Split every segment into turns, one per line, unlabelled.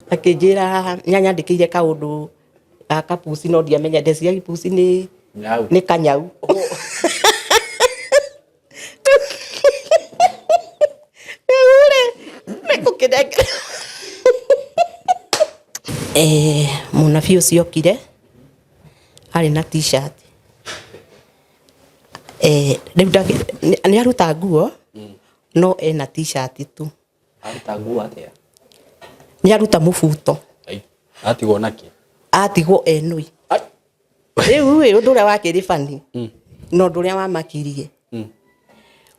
Akĩnjĩra nyanyandĩkĩire kaũndũ ga kapuci no ndiamenya, ndeciragia puci nĩ
Nyau.
Nĩ kanyau. Rĩu rĩ, nĩ ngũkĩnengera mũnabii ũcio okire arĩ na T-shirt. Rĩu nĩ aruta nguo no ena T-shirt tu.
Aruta nguo atĩa?
Nĩ aruta mũbuto.
Ai, atigwo nakĩ?
Atigwo enũi.
Ai.
Rĩu ĩ, ũndũ ũrĩa wakĩrĩ bani na ũndũ ũrĩa wamakirie,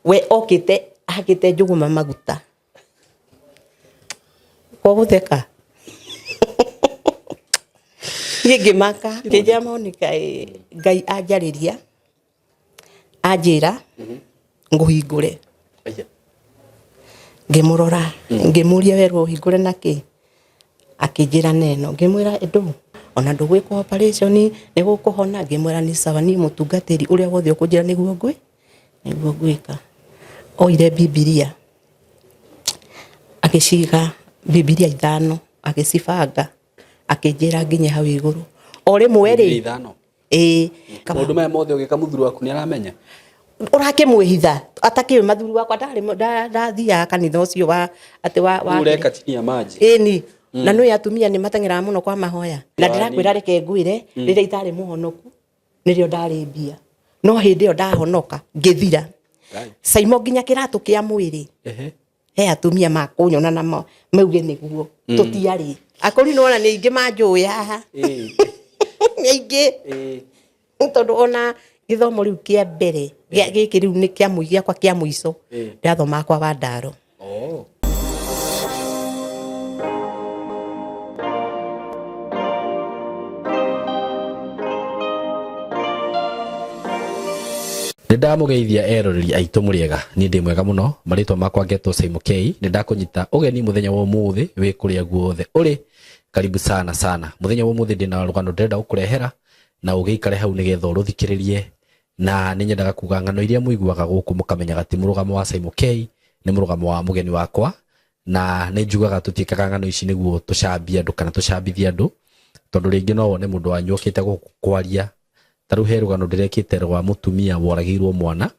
we okĩte ahakĩte njũgũma maguta kwa gũtheka. Niĩ ngĩmaka, ngĩnjĩra Monica, ĩ, Ngai anjarĩria anjĩra ngũhingũre.
Aya.
Ngĩmũrora, ngĩmũria, werwo ũhingũre na kĩ? Akĩnjĩra neno. Ngĩmwĩra, ndũ ona ndũgwĩkwo operation, nĩ gũkũhona. Ngĩmwĩra nĩ sawa, niĩ mũtungatĩri, ũrĩa wothe ũkũnjĩra nĩguo ngwĩka. Oire Bibilia agĩciga, Bibilia ithano agĩcibanga, akĩnjĩra nginye hau igũrũ o rĩmwe rĩ.
Bibilia ithano?
Ĩĩ.
Maũndũ maya mothe ũgĩka, mũthuri waku nĩ aramenya?
Ũrakĩmwĩhitha atakĩũĩ. Mathuri wakwa ndarĩ ndathiaga kanitha ũcio wa atĩ wa
Ũreka chini ya maji.
Ĩni, na nĩ atumia nĩ mateng'eraga mũno kwa mahoya, na ndĩrakwĩra, reke ngwĩre, rĩrĩa itarĩ mũhonoku nĩrĩo ndarĩ mbia, no hĩndĩ ĩyo ndahonoka ngĩthira.
Ngai.
Saimo, nginya kĩratũ kĩa mwĩrĩ. He atumia makũnyona na mauge nĩguo tũtiarĩ akũri. Nĩwona nĩ aingĩ manjũĩ haha. Nĩ aingĩ. Tondũ ona gĩthomo rĩu kĩa mbere gĩkĩ rĩu nĩ kĩa gĩakwa kĩa mũico, ndĩrathomaga kwa Wandaro.
Oh. Nĩ ndamũgeithia eroreri aitũ, mũrĩega? Niĩ ndĩ mwega mũno. Marĩtwa makwa ngetwo Saimo K. Nĩ ndakũnyita ũgeni mũthenya wa ũmũthĩ wĩ kũrĩa guothe ũrĩ, karibu sana sana. Mũthenya wa ũmũthĩ ndĩna rũgano ndĩrenda gũkũrehera na ũgĩikare hau nĩgetha ũrũthikĩrĩrie. Na nĩ nyendaga kuga ng'ano iria mũiguaga gũkũ mũkamenyaga ti mũrũgamo wa Saimo K, nĩ mũrũgamo wa mũgeni wakwa. Na nĩ njugaga tũtiĩkaga ng'ano ici nĩguo tũcambie andũ kana tũcambithie andũ, tondũ rĩngĩ no wone mũndũ wanyu okĩte gũkũ kwaria. Ta rĩu he rũgano ndĩrekĩte rwa mũtumia woragĩirwo mwana,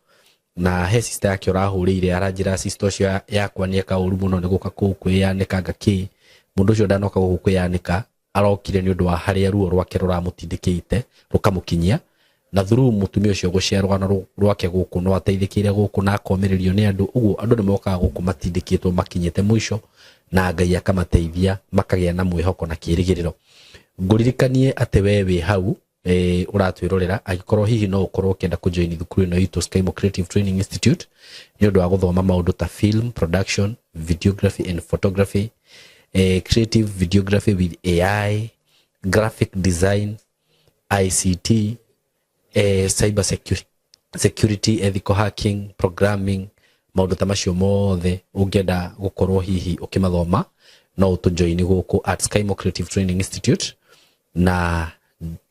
na he sister yake ũrahũrĩire aranjĩra, sister ũcio yakwa nĩ eka ũru mũno nĩ gũka kũu kwĩyanĩka ngakĩ. Mũndũ ũcio ndanoka gũkũ kwĩyanĩka, arokire nĩ ũndũ wa harĩa ruo rwake rũramũtindĩkĩte rũkamũkinyia. Na through mũtumia ũcio gũcea rũgano rwake gũkũ, no ateithĩkĩire gũkũ na akomĩrĩrio nĩ andũ. Ũguo andũ nĩ mokaga gũkũ matindĩkĩtwo makinyĩte mũico, na Ngai akamateithia makagĩa na mwĩhoko na kĩĩrĩgĩrĩro. Ngũririkanie atĩ we wĩ hau ũratwĩrorera, angĩkorwo hihi no ũkorwo ũkĩenda kũjoin thukuru ĩno itũ, Skymo Creative Training Institute, nĩ ũndũ wa gũthoma maũndũ ta film production, videography and photography, creative videography with AI, graphic design, ICT, cyber security, ethical hacking, programming, maũndũ ta macio mothe ũngĩenda gũkorwo hihi ũkĩmathoma, no ũtũjoini gũkũ at Skymo Creative Training Institute. Na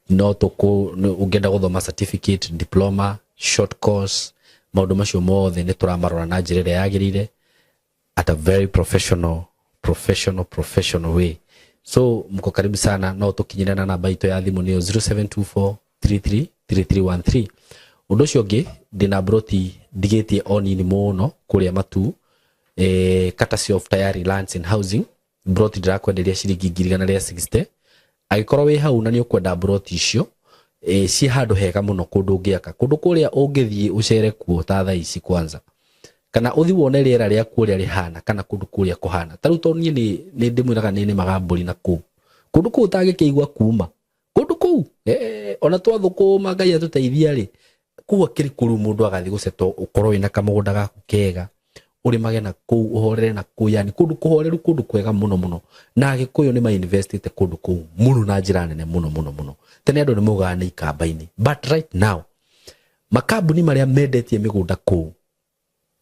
no tũkũ ũngĩenda gũthoma certificate, diploma, short course, maũndũ macio mothe nĩ tũramarora na njĩra ĩrĩa yagĩrĩire, at a very professional professional way. So mko karibu sana. No tũkinyĩre na namba itũ ya thimũ, nĩyo 0724 333313. Ũndũ ũcio ũngĩ, ndĩna broti ndigĩtie o nini mũno kũrĩa Matu, courtesy of Tayari Lands and Housing. Broti ndĩrakwenderia ciringi 160,000. Angĩkorwo wĩ hau na nĩ ũkwenda broti icio, ciĩ handũ hega mũno, kũndũ ũngĩaka, kũndũ kũrĩa ũngĩthiĩ ũcere kuo ta thaa ici kwanza, kana ũthi wone rĩera rĩakuo ũrĩa rĩhana, kana kũndũ kũrĩa kũhana. Ta rĩu tondũ niĩ nĩ ndĩmwĩraga nĩ nĩmaga mbũri na kũu kũndũ kũu ũtangĩkĩigua kuma kũndũ kũu, ona twathũkũma Ngai atũteithia rĩ, kũu akĩrĩ kũru mũndũ agathiĩ gũcetwo. Ũkorwo wĩna kamũgũnda gaku kega, ũrĩmage na kũu, ũhorere na kũu, yani kũndũ kũhoreru, kũndũ kwega mũno mũno. Na Agĩkũyũ nĩ mainvestĩte kũndũ kũu mũno na njĩra nene mũno mũno mũno. Tene andũ nĩ maugaga nĩ ikamba-inĩ, but right now makambuni marĩa mendetie mĩgũnda kũu,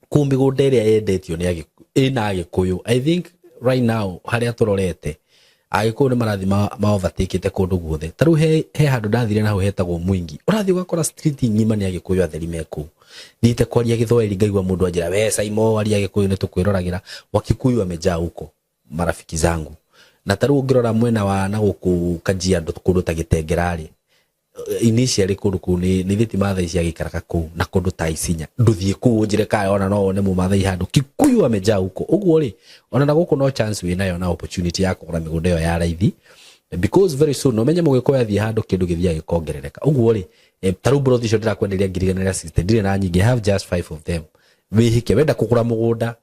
kũu mĩgũnda ĩrĩa yendetio nĩ ĩna Agĩkũyũ, I think right now harĩa tũrorete, Agĩkũyũ nĩ marathiĩ ma overtakeĩte kũndũ guothe. Ta rĩu he handũ ndathire na hau hetagwo Mwingi, ũrathiĩ ũgakora street ng'ima nĩ Agĩkũyũ atheri me kũu. Thiĩte kwaria Gĩthwaĩri, ngaigua mũndũ anjĩra, "We Saimo, aria Gĩkũyũ, nĩ tũkwĩroragĩra." Wakikuyu wamejaa huko, marafiki zangu. Na ta rĩu ũngĩrora mwena wa na gũkũ Kajiado kũndũ ta Gĩtengera rĩ, initially kũndũ kũu nĩ ithĩ ti Maathai ciagĩikaraga kũu, na kũndũ ta Isinya ndũthiĩ kũu ũnjĩre kana ona no wone mũmathai handũ. Kikuyu amejaa huko. Ũguo rĩ, ona na gũkũ no chance wĩnayo na opportunity ya kũgũra mĩgũnda ĩyo ya raithi, because very soon no menye mũgĩkũyũ athiĩ handũ kĩndũ gĩthiaga gĩkongerereka. Ũguo rĩ, ta rĩu mburoti icio ndĩrakwenderia 160,000, ndirĩ na nyingĩ. I have just five of them. Wĩhike, wenda kũgũra mũgũnda,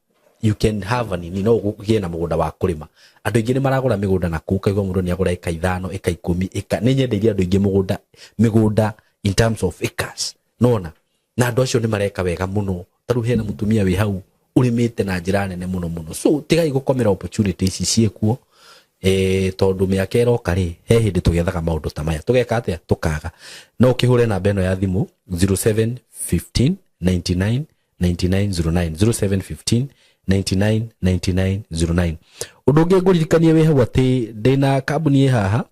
you can have a nini, no ũgĩe na mũgũnda wa kũrĩma. Andũ aingĩ nĩ maragũra mĩgũnda na kũu, ũkaigua mũndũ nĩ agũra ĩka 5, ĩka 10, ĩka. Nĩ nyendeirie andũ aingĩ mĩgũnda in terms of acres, nona na andũ acio nĩ mareka wega mũno. Ta rĩu hena mũtumia wĩ hau ũrĩmĩte na njĩra nene mũno mũno. So tigai gũkomera opportunity ici ciĩkuo, tondũ mĩaka ĩroka rĩ, he hĩndĩ tũgethaga maũndũ ta maya, tũgeka atĩa? Tũkaga. No ũkĩhũre namba ĩno ya thimũ, 0715 99 9909, 0715 99 9909. Ũndũ ũngĩ ngũririkanie wĩ hau atĩ ndĩna kambuni ĩ haha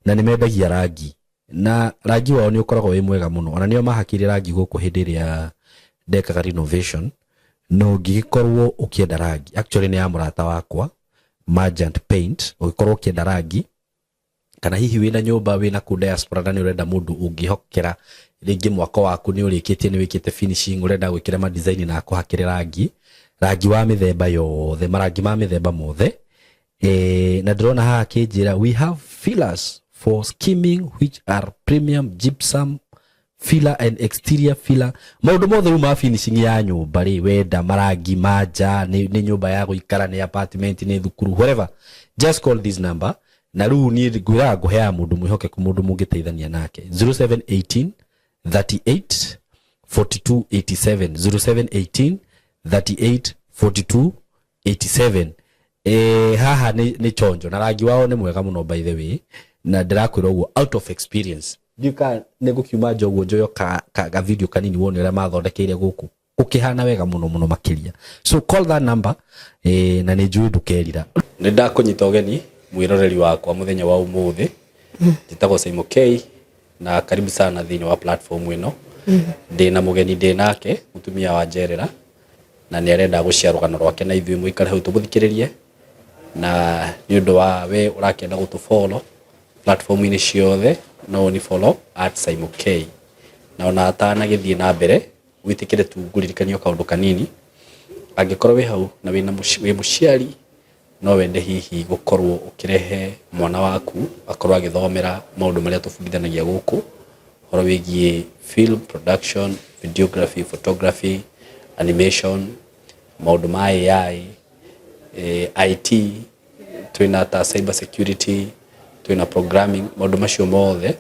na nĩ mendagia rangi, na rangi wao nĩ ũkoragwo wĩ mwega mũno. Ona nĩo mahakire rangi gũkũ hĩndĩ ĩrĩa ndekaga renovation. No ũngĩgĩkorwo ũkĩenda rangi, actually nĩ ya mũrata wakwa, Merchant Paint. Ũngĩkorwo ũkĩenda rangi, kana hihi wĩna nyũmba wĩna kũu diaspora na nĩ ũrenda mũndũ ũngĩhokera, rĩngĩ mwako waku nĩ ũrĩkĩtie, nĩ wĩkĩte finishing, ũrenda gwĩkĩra ma design na akũhakĩre rangi, rangi wa mĩthemba yothe, marangi ma mĩthemba mothe. Na ndĩrona haha akĩnjĩra, "We have fillers for skimming, which are premium gypsum filler and exterior filler." Maũndũ mothe rĩu ma finishing ya nyũmba rĩ, wenda marangi ma nja, nĩ nyũmba ya gũikara, nĩ apartment, nĩ thukuru, whatever, just call this number. Na rĩu niĩ ngwĩraga ngũheaga mũndũ mwĩhokeku, mũndũ mũngĩteithania nake. 0718 38 42 87, 0718 38 42 87. Haha nĩ chonjo na rangi wao nĩ mwega mũno, by the way, na ndĩrakwĩra ũguo out of experience. Ndiũĩ kana nĩ ngũkiuma nja ũguo njoyo ka video kanini wone ũrĩa mathondekeire gũkũ gũkĩhana wega mũno mũno makĩria. So call that number, na nĩ njũĩ ndũkerira. Nĩ ndakũnyita ũgeni, mwĩroreri wakwa, mũthenya wa ũmũthĩ. Njĩtagwo Simon K na karibu sana thĩinĩ wa platform ĩno. Ndĩna mũgeni, ndĩ nake mũtumia wa njerera, na nĩ arenda gũcia rũgano rwake na ithuĩ. Mũikare hau tũmũthikĩrĩrie, na nĩ ũndũ wa we ũrakĩenda gũtũ follow platform-inĩ ciothe, no ũni follow @SimoK. Na ona atanagĩthiĩ na mbere, wĩtĩkĩre tu ngũririkanio kaũndũ kanini. Angĩkorwo wĩ hau na wĩna wĩ mũciari, no wende hihi gũkorwo ũkĩrehe mwana waku akorwo agĩthomera maũndũ marĩa tũbundithanagia gũkũ, ũhoro wĩgiĩ film production, videography, photography, animation, maũndũ ma AI, IT, twĩna ta cyber security, twĩna programming, maũndũ macio mothe,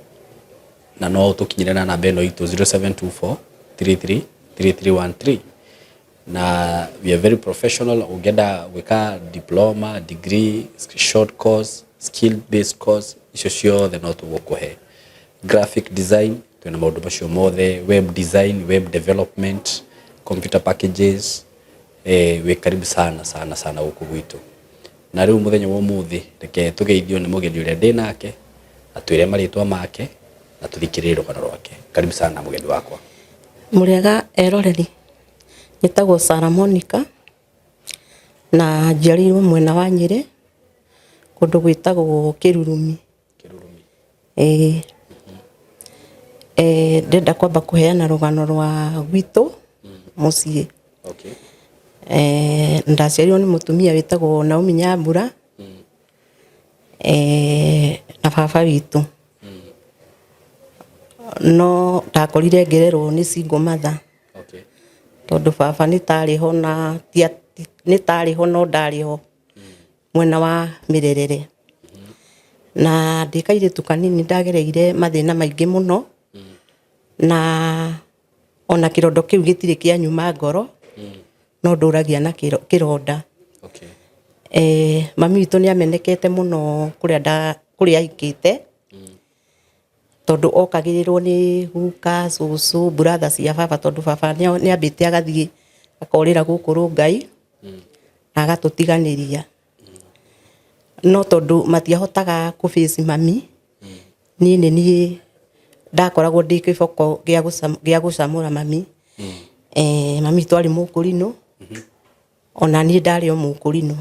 na no tũkinyĩre na namba ĩno itũ, 0724 33 3313. Na we are very professional. Ũngĩenda gwĩka diploma, degree, short course, skill based course, icio ciothe no tũgũkũhe. Graphic design, twĩna maũndũ macio mothe, web design, web development, computer packages. Wĩ karibu sana sana sana gũkũ gwitũ. Na rĩu mũthenya wa ũmũthĩ, reke tũgeithio nĩ mũgeni ũrĩa ndĩ nake, atwĩre marĩtwa make na tũthikĩrĩrie rũgano rwake. Karibu sana, mũgeni wakwa.
Mũrĩega, eroreri. Njĩtagwo Sarah Monica na njiarĩirwo mwena wa Nyĩrĩ, kũndũ gwĩtagwo Kĩrurumi.
Kĩrurumi.
Ĩĩ. Ndĩrenda kwamba kũheana rũgano rwa gwitũ mũciĩ. Ndaciarirwo nĩ mũtumia wĩtagwo Naomi Nyambura na baba witũ, no ndakorire ngĩrerwo nĩ single mother, tondũ baba nĩ tarĩ ho na nĩ tarĩ ho no ndarĩ ho mwena wa mĩrerere. Na ndĩ kairĩtu kanini ndagereire mathĩna maingĩ mũno, na ona kĩrondo kĩu gĩtirĩ kĩanyuma ngoro, no ndũragia na kĩronda. Mami witũ nĩ amenekete mũno kũrĩa aikĩte, tondũ okagĩrĩrwo nĩ guka, cũcũ, brother cia baba, tondũ baba nĩ ambĩte agathiĩ akorĩra gũkũ Rũngai na agatũtiganĩria. No tondũ matiahotaga kũ face mami, niĩ nĩ niĩ ndakoragwo ndĩ kĩboko gĩa gũcamũra mami. Mami witũ arĩ mũkũrinũ, ona niĩ ndarĩ o mũkũrinũ,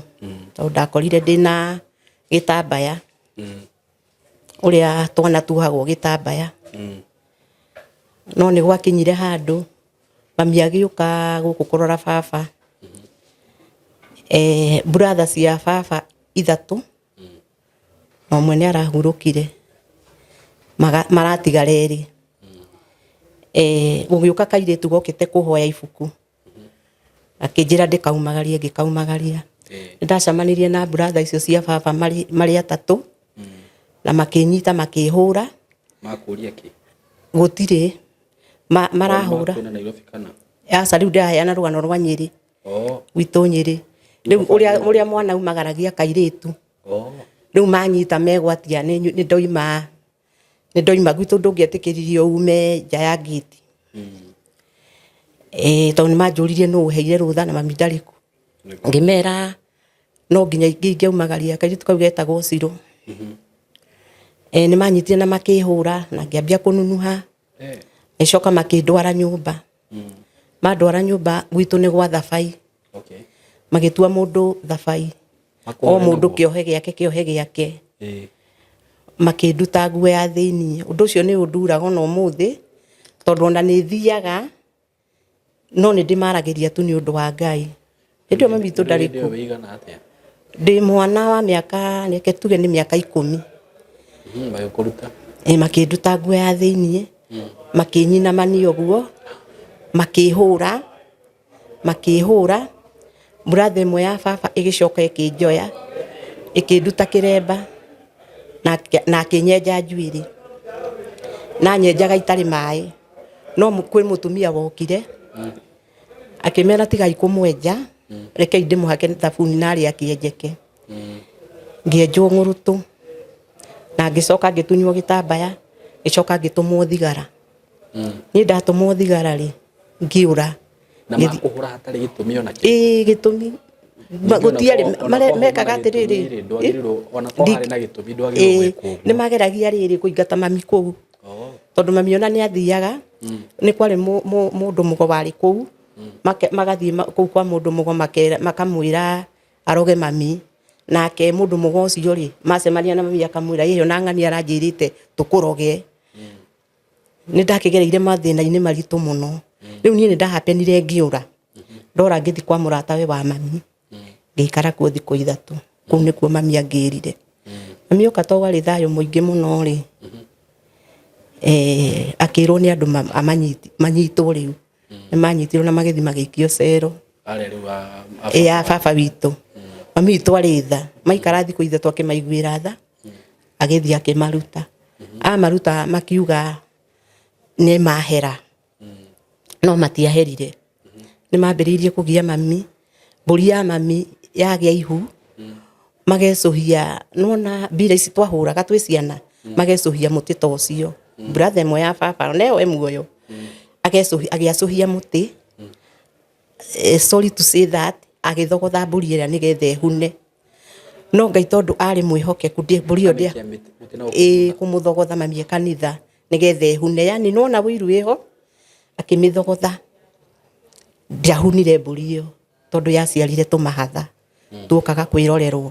tondũ ndakorire ndĩna Gĩtambaya, ũrĩa twana tuohagwo gĩtambaya. No nĩ gwakinyire handũ mami agĩũka gũkũ kũrora baba. Brother cia baba ithatũ na ũmwe nĩ arahurũkire, maratigara erĩ. Gũgĩũka kairĩtu gokĩte kũhoya ibuku, akĩnjĩra ndĩkaumagarie, ngĩkaumagaria. Nĩ ndacemanirie na brother icio cia baba marĩ atatũ, na makĩnyita makĩhũra.
Makũria kĩ?
Gũtirĩ marahũra.
Kwĩna Nairobi kana?
Aca, rĩu ndĩraheana rũgano rwa Nyĩrĩ. Gwitũ Nyĩrĩ. Rĩu ũrĩa mwana aumagaragia kairĩtu. Rĩu manyita megwatia nĩ ndoima, nĩ ndoima gwitũ ndũngĩetĩkĩririo ume nja ya ngĩti. Tondũ nĩ manjũririe nũ ũheire rũtha na mami ndarĩ kuo. Ngĩmera no nginya ingĩaumagaria kairĩtu kau getagwo Cirũ. Nĩ manyitire na makĩhũra na ngĩambia kũnunuha. Ngĩcoka makĩndwara nyũmba. Mandwara nyũmba gwitũ nĩ gwa thabai. Magĩtua mũndũ thabai. O mũndũ kĩohe gĩake, kĩohe gĩake. Makĩnduta nguo ya thĩiniĩ. Ũndũ ũcio nĩ ũnduraga ona ũmũthĩ, tondũ ona nĩ thiaga, no nĩ ndĩmaragĩria tu nĩ ũndũ wa Ngai. Hĩndĩ ĩyo mami witũ ndarĩ kuo. Ndĩ mwana wa mĩaka, reke tuge nĩ mĩaka 10.
Magĩkũruta?
Makĩnduta nguo ya thĩiniĩ, makĩnyinamania ũguo, makĩhũra, makĩhũra. Brother ĩmwe ya baba ĩgĩcoka ĩkĩnjoya, ĩkĩnduta kĩremba, na akĩnyenja njuĩrĩ. Na nyenjaga itarĩ maĩ. No kwĩ mũtumia wokire, akĩmera tigai kũmwenja, rekei ndĩmũhake thabuni narĩ akĩenjeke. Ngĩenjwo ng'ũrũtũ, na ngĩcoka ngĩtunywo gĩtambaya, ngĩcoka ngĩtũmwo thigara. Niĩ ndatũmwo thigara rĩ, ngĩũra.
Na makũhũra hatarĩ gĩtũmi ona kĩ?
Ĩĩ, gĩtũmi. Gũtiarĩ, mekaga atĩrĩrĩ,
ona korwo harĩ na gĩtũmi ndwagĩrĩirwo gwĩkwo ũguo.
Nĩ mageragia rĩrĩ kũingata mami kũu. Tondũ mami ona nĩ athiaga, nĩ kwarĩ mũndũ mũgo warĩ kũu, magathiĩ kũu kwa mũndũ mũgo makamwĩra aroge mami. Nake mũndũ mũgo ũcio rĩ, macemania na mami akamwĩra, ĩyo na ng'ania aranjĩrĩte tũkũroge. Nĩ ndakĩgereire mathĩna-inĩ maritũ mũno. Rĩu niĩ nĩ ndahapenire ngĩũra. Ndora ngĩthiĩ kwa mũratawe wa mami. Ngĩikara kuo thikũ 3. Kũu nĩkuo mami angĩrire. Mami oka to warĩ thayũ mũingĩ mũno rĩ. Akĩrwo nĩ andũ manyitwo rĩu. Nĩ manyitirwo na magĩthiĩ magĩikio cero.
Arĩa rĩu
Ya baba witũ. Mami witũ arĩ tha. Maikara thikũ 3 akĩmaiguĩra tha. Agĩthiĩ akĩmaruta. Amaruta makiuga nĩ mahera. No matiaherire. Nĩ mambĩrĩirie kũgia mami. Mbũri ya mami yagĩa ihu. Magecũhia, nĩwona mbira ici twahũraga twĩ ciana, magecũhia mũtĩ ta ũcio. Brother ĩmwe ya baba, na ĩyo ĩ muoyo. Agĩacũhia mũtĩ. Sorry to say that, agĩthogotha mbũri ĩrĩa nĩgetha ĩhune. No Ngai tondũ arĩ mwĩhokeku, mbũri ĩyo kũmũthogotha mami e kanitha nĩgetha ĩhune. Yani nĩwona ũiru wĩho, akĩmĩthogotha. Ndiahunire mbũri ĩyo tondũ yaciarire tũmahatha. Tuokaga kwĩrorerwo.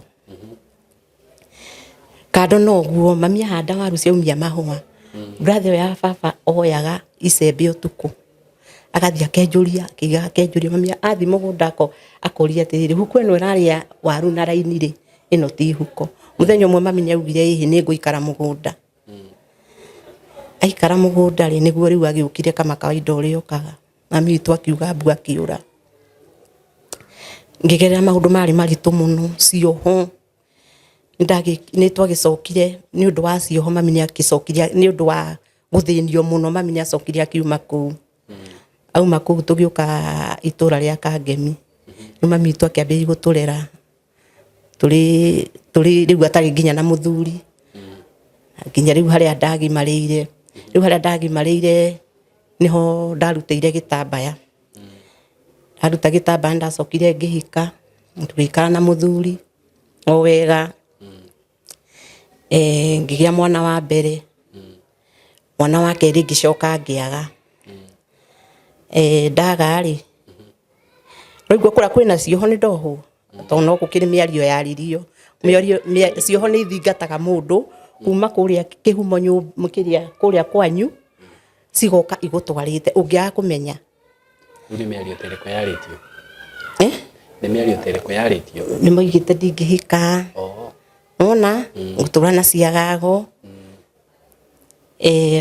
Kando na ũguo, mami ahanda waru ciaumia mahũa. Brother ĩyo ya baba oyaga icembe ũtukũ. Agathiĩ akenjũria, akĩigaga akenjũria. Mami athiĩ mũgũnda akoria atĩrĩrĩ, huko ĩno ĩrarĩa waru na raini rĩ, ĩno ti huko. Mũthenya ũmwe mami nĩaugire ĩhĩ nĩ ngũikara mũgũnda. Aikara mũgũnda rĩ, nĩguo rĩu agĩũkire kama kawaida ũrĩa okaga. Mami witũ akiuga mbu akĩũra. Ngĩgerera maũndũ marĩ maritũ mũno, cioho. Nĩ twagĩcokire nĩ ũndũ wa cioho mami nĩ agĩcokire nĩ ũndũ wa gũthĩnio mũno mami nĩ acokire akiuma kũu. Auma kũu tũgĩũka itũra rĩa Kangemi. Rĩu mami witũ akĩambĩrĩria gũtũrera. Tũrĩ rĩu atarĩ nginya na mũthuri. Nginya rĩu harĩa ndagimarĩire. Rĩu harĩa ndagimarĩire nĩho ndarutĩire gĩtambaya. Ndaruta gĩtambaya ndacokire ngĩhika, tũgĩikara na mũthuri o wega. Ngĩgĩa mwana wa mbere. Mwana wa kerĩ ngĩcoka ngĩaga. Ndaga rĩ, rĩu kũrĩa kwĩna cioho nĩ ndohwo, tondũ no gũkĩrĩ mĩario yaririo. Mĩario cioho nĩ ithingataga mũndũ kuma kũrĩa kĩhumo nyũmba kĩrĩa kũrĩa kwanyu, cigoka igũtwarĩte ũngĩaga kũmenya.
Rĩu nĩ mĩario ta ĩrĩkũ yarĩtio?
Eh?
Nĩ mĩario ta ĩrĩkũ yarĩtio?
Nĩ maigĩte ndingĩhika.
Oh.
Wona gũtũra na ciagago.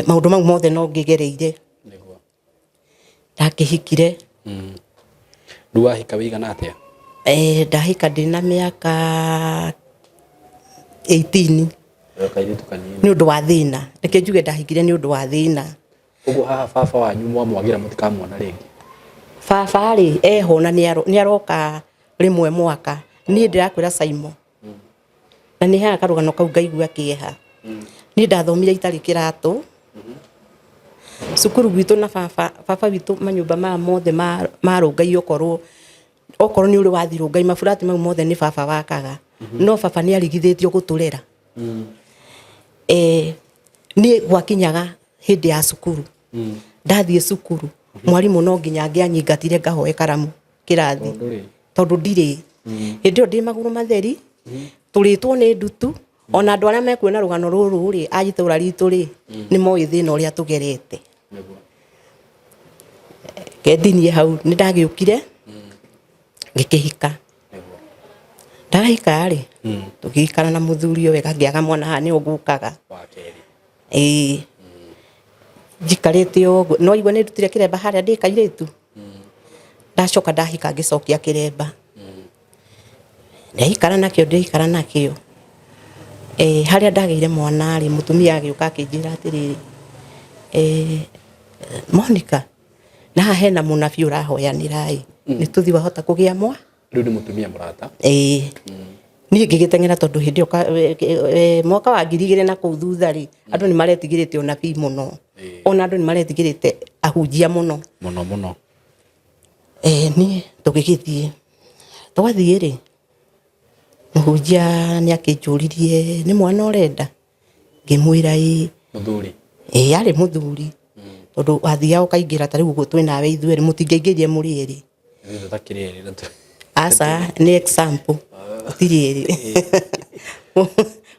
Maũndũ mau mothe no ngĩgereire.
Nĩguo.
Ndakĩhikire.
Rĩu wahika wĩigana atĩa?
Ndahika ndĩna mĩaka 18.
Kairĩtu kanini.
Nĩ ũndũ wa thĩna. Reke njuge ndahikire nĩ ũndũ wa thĩna.
Ũguo haha baba wanyu mwamwagĩra mũtikamuona rĩngĩ?
Baba rĩ eho na nĩ aroka rĩmwe mwaka. Niĩ ndĩrakwĩra Simon. Na nĩ heaga karũgano kau ngaigua kĩeha. Niĩ ndathomire itarĩ kĩratũ. Cukuru gwitũ na baba, baba witũ manyũmba maya mothe ma Rũngai okorwo okorwo nĩ ũrĩ wathiĩ Rũngai maburati mau mothe nĩ baba wakaga. No baba nĩ arigithĩtio gũtũrera. Niĩ gwakinyaga hĩndĩ ya cukuru. Ndathiĩ cukuru, mwarimũ no nginya angĩanyingatire ngahoe karamu kĩrathi. Tondũ ndirĩ. Hĩndĩ ĩyo ndĩ magũrũ matheri, tũrĩtwo nĩ ndutu, ona andũ arĩa mekuona rũgano rũrũ rĩ, a itũra ritũ rĩ, nĩ moĩ thĩna ũrĩa tũgerete. Kendinie hau nĩ ndagĩũkire, ngĩkĩhika. Ndahika rĩ, tũgĩikara na mũthuri ũyũ wega, ngĩaga mwana haha nĩho ngũkaga. Ĩĩ. Njikarĩte ũguo, no waigua nĩ ndutire kĩremba harĩa ndĩ kairĩtu? Ndacoka ndahika ngĩcokia kĩremba. Ndaikara nakĩo ndaikara nakĩo. Harĩa ndagĩire mwana rĩ, mũtumia agĩũka akĩnjĩra atĩrĩrĩ, Monica, na haha hena mũnabii ũrahoyanĩra ĩ, nĩ tũthiĩ wahota kũgĩa mwa?
Rĩu nĩ mũtumia mũrata.
Ĩĩ. Niĩ ngĩgĩteng'era tondũ hĩndĩ ĩyo mwaka wa 2000 na kũu thutha rĩ, andũ nĩ maretigĩrĩte ũnabii mũno. Ona andũ nĩ maretigĩrĩte ahunjia mũno.
Mũno mũno.
Niĩ tũgĩgĩthiĩ. Twathiĩ rĩ, mũhunjia nĩ akĩnjũririe nĩ mwana ũrenda? Ngĩmwĩra ĩĩ.
Mũthuri?
Ĩĩ arĩ mũthuri. Tondũ wathiaga ũkaingĩra ta rĩu ũguo twĩ nawe ithuerĩ, mũtingĩaingĩrire mũrĩ erĩ.
Ithuĩ tũtakĩrĩ erĩ na
Aca, nĩ example. Tũtirĩ erĩ.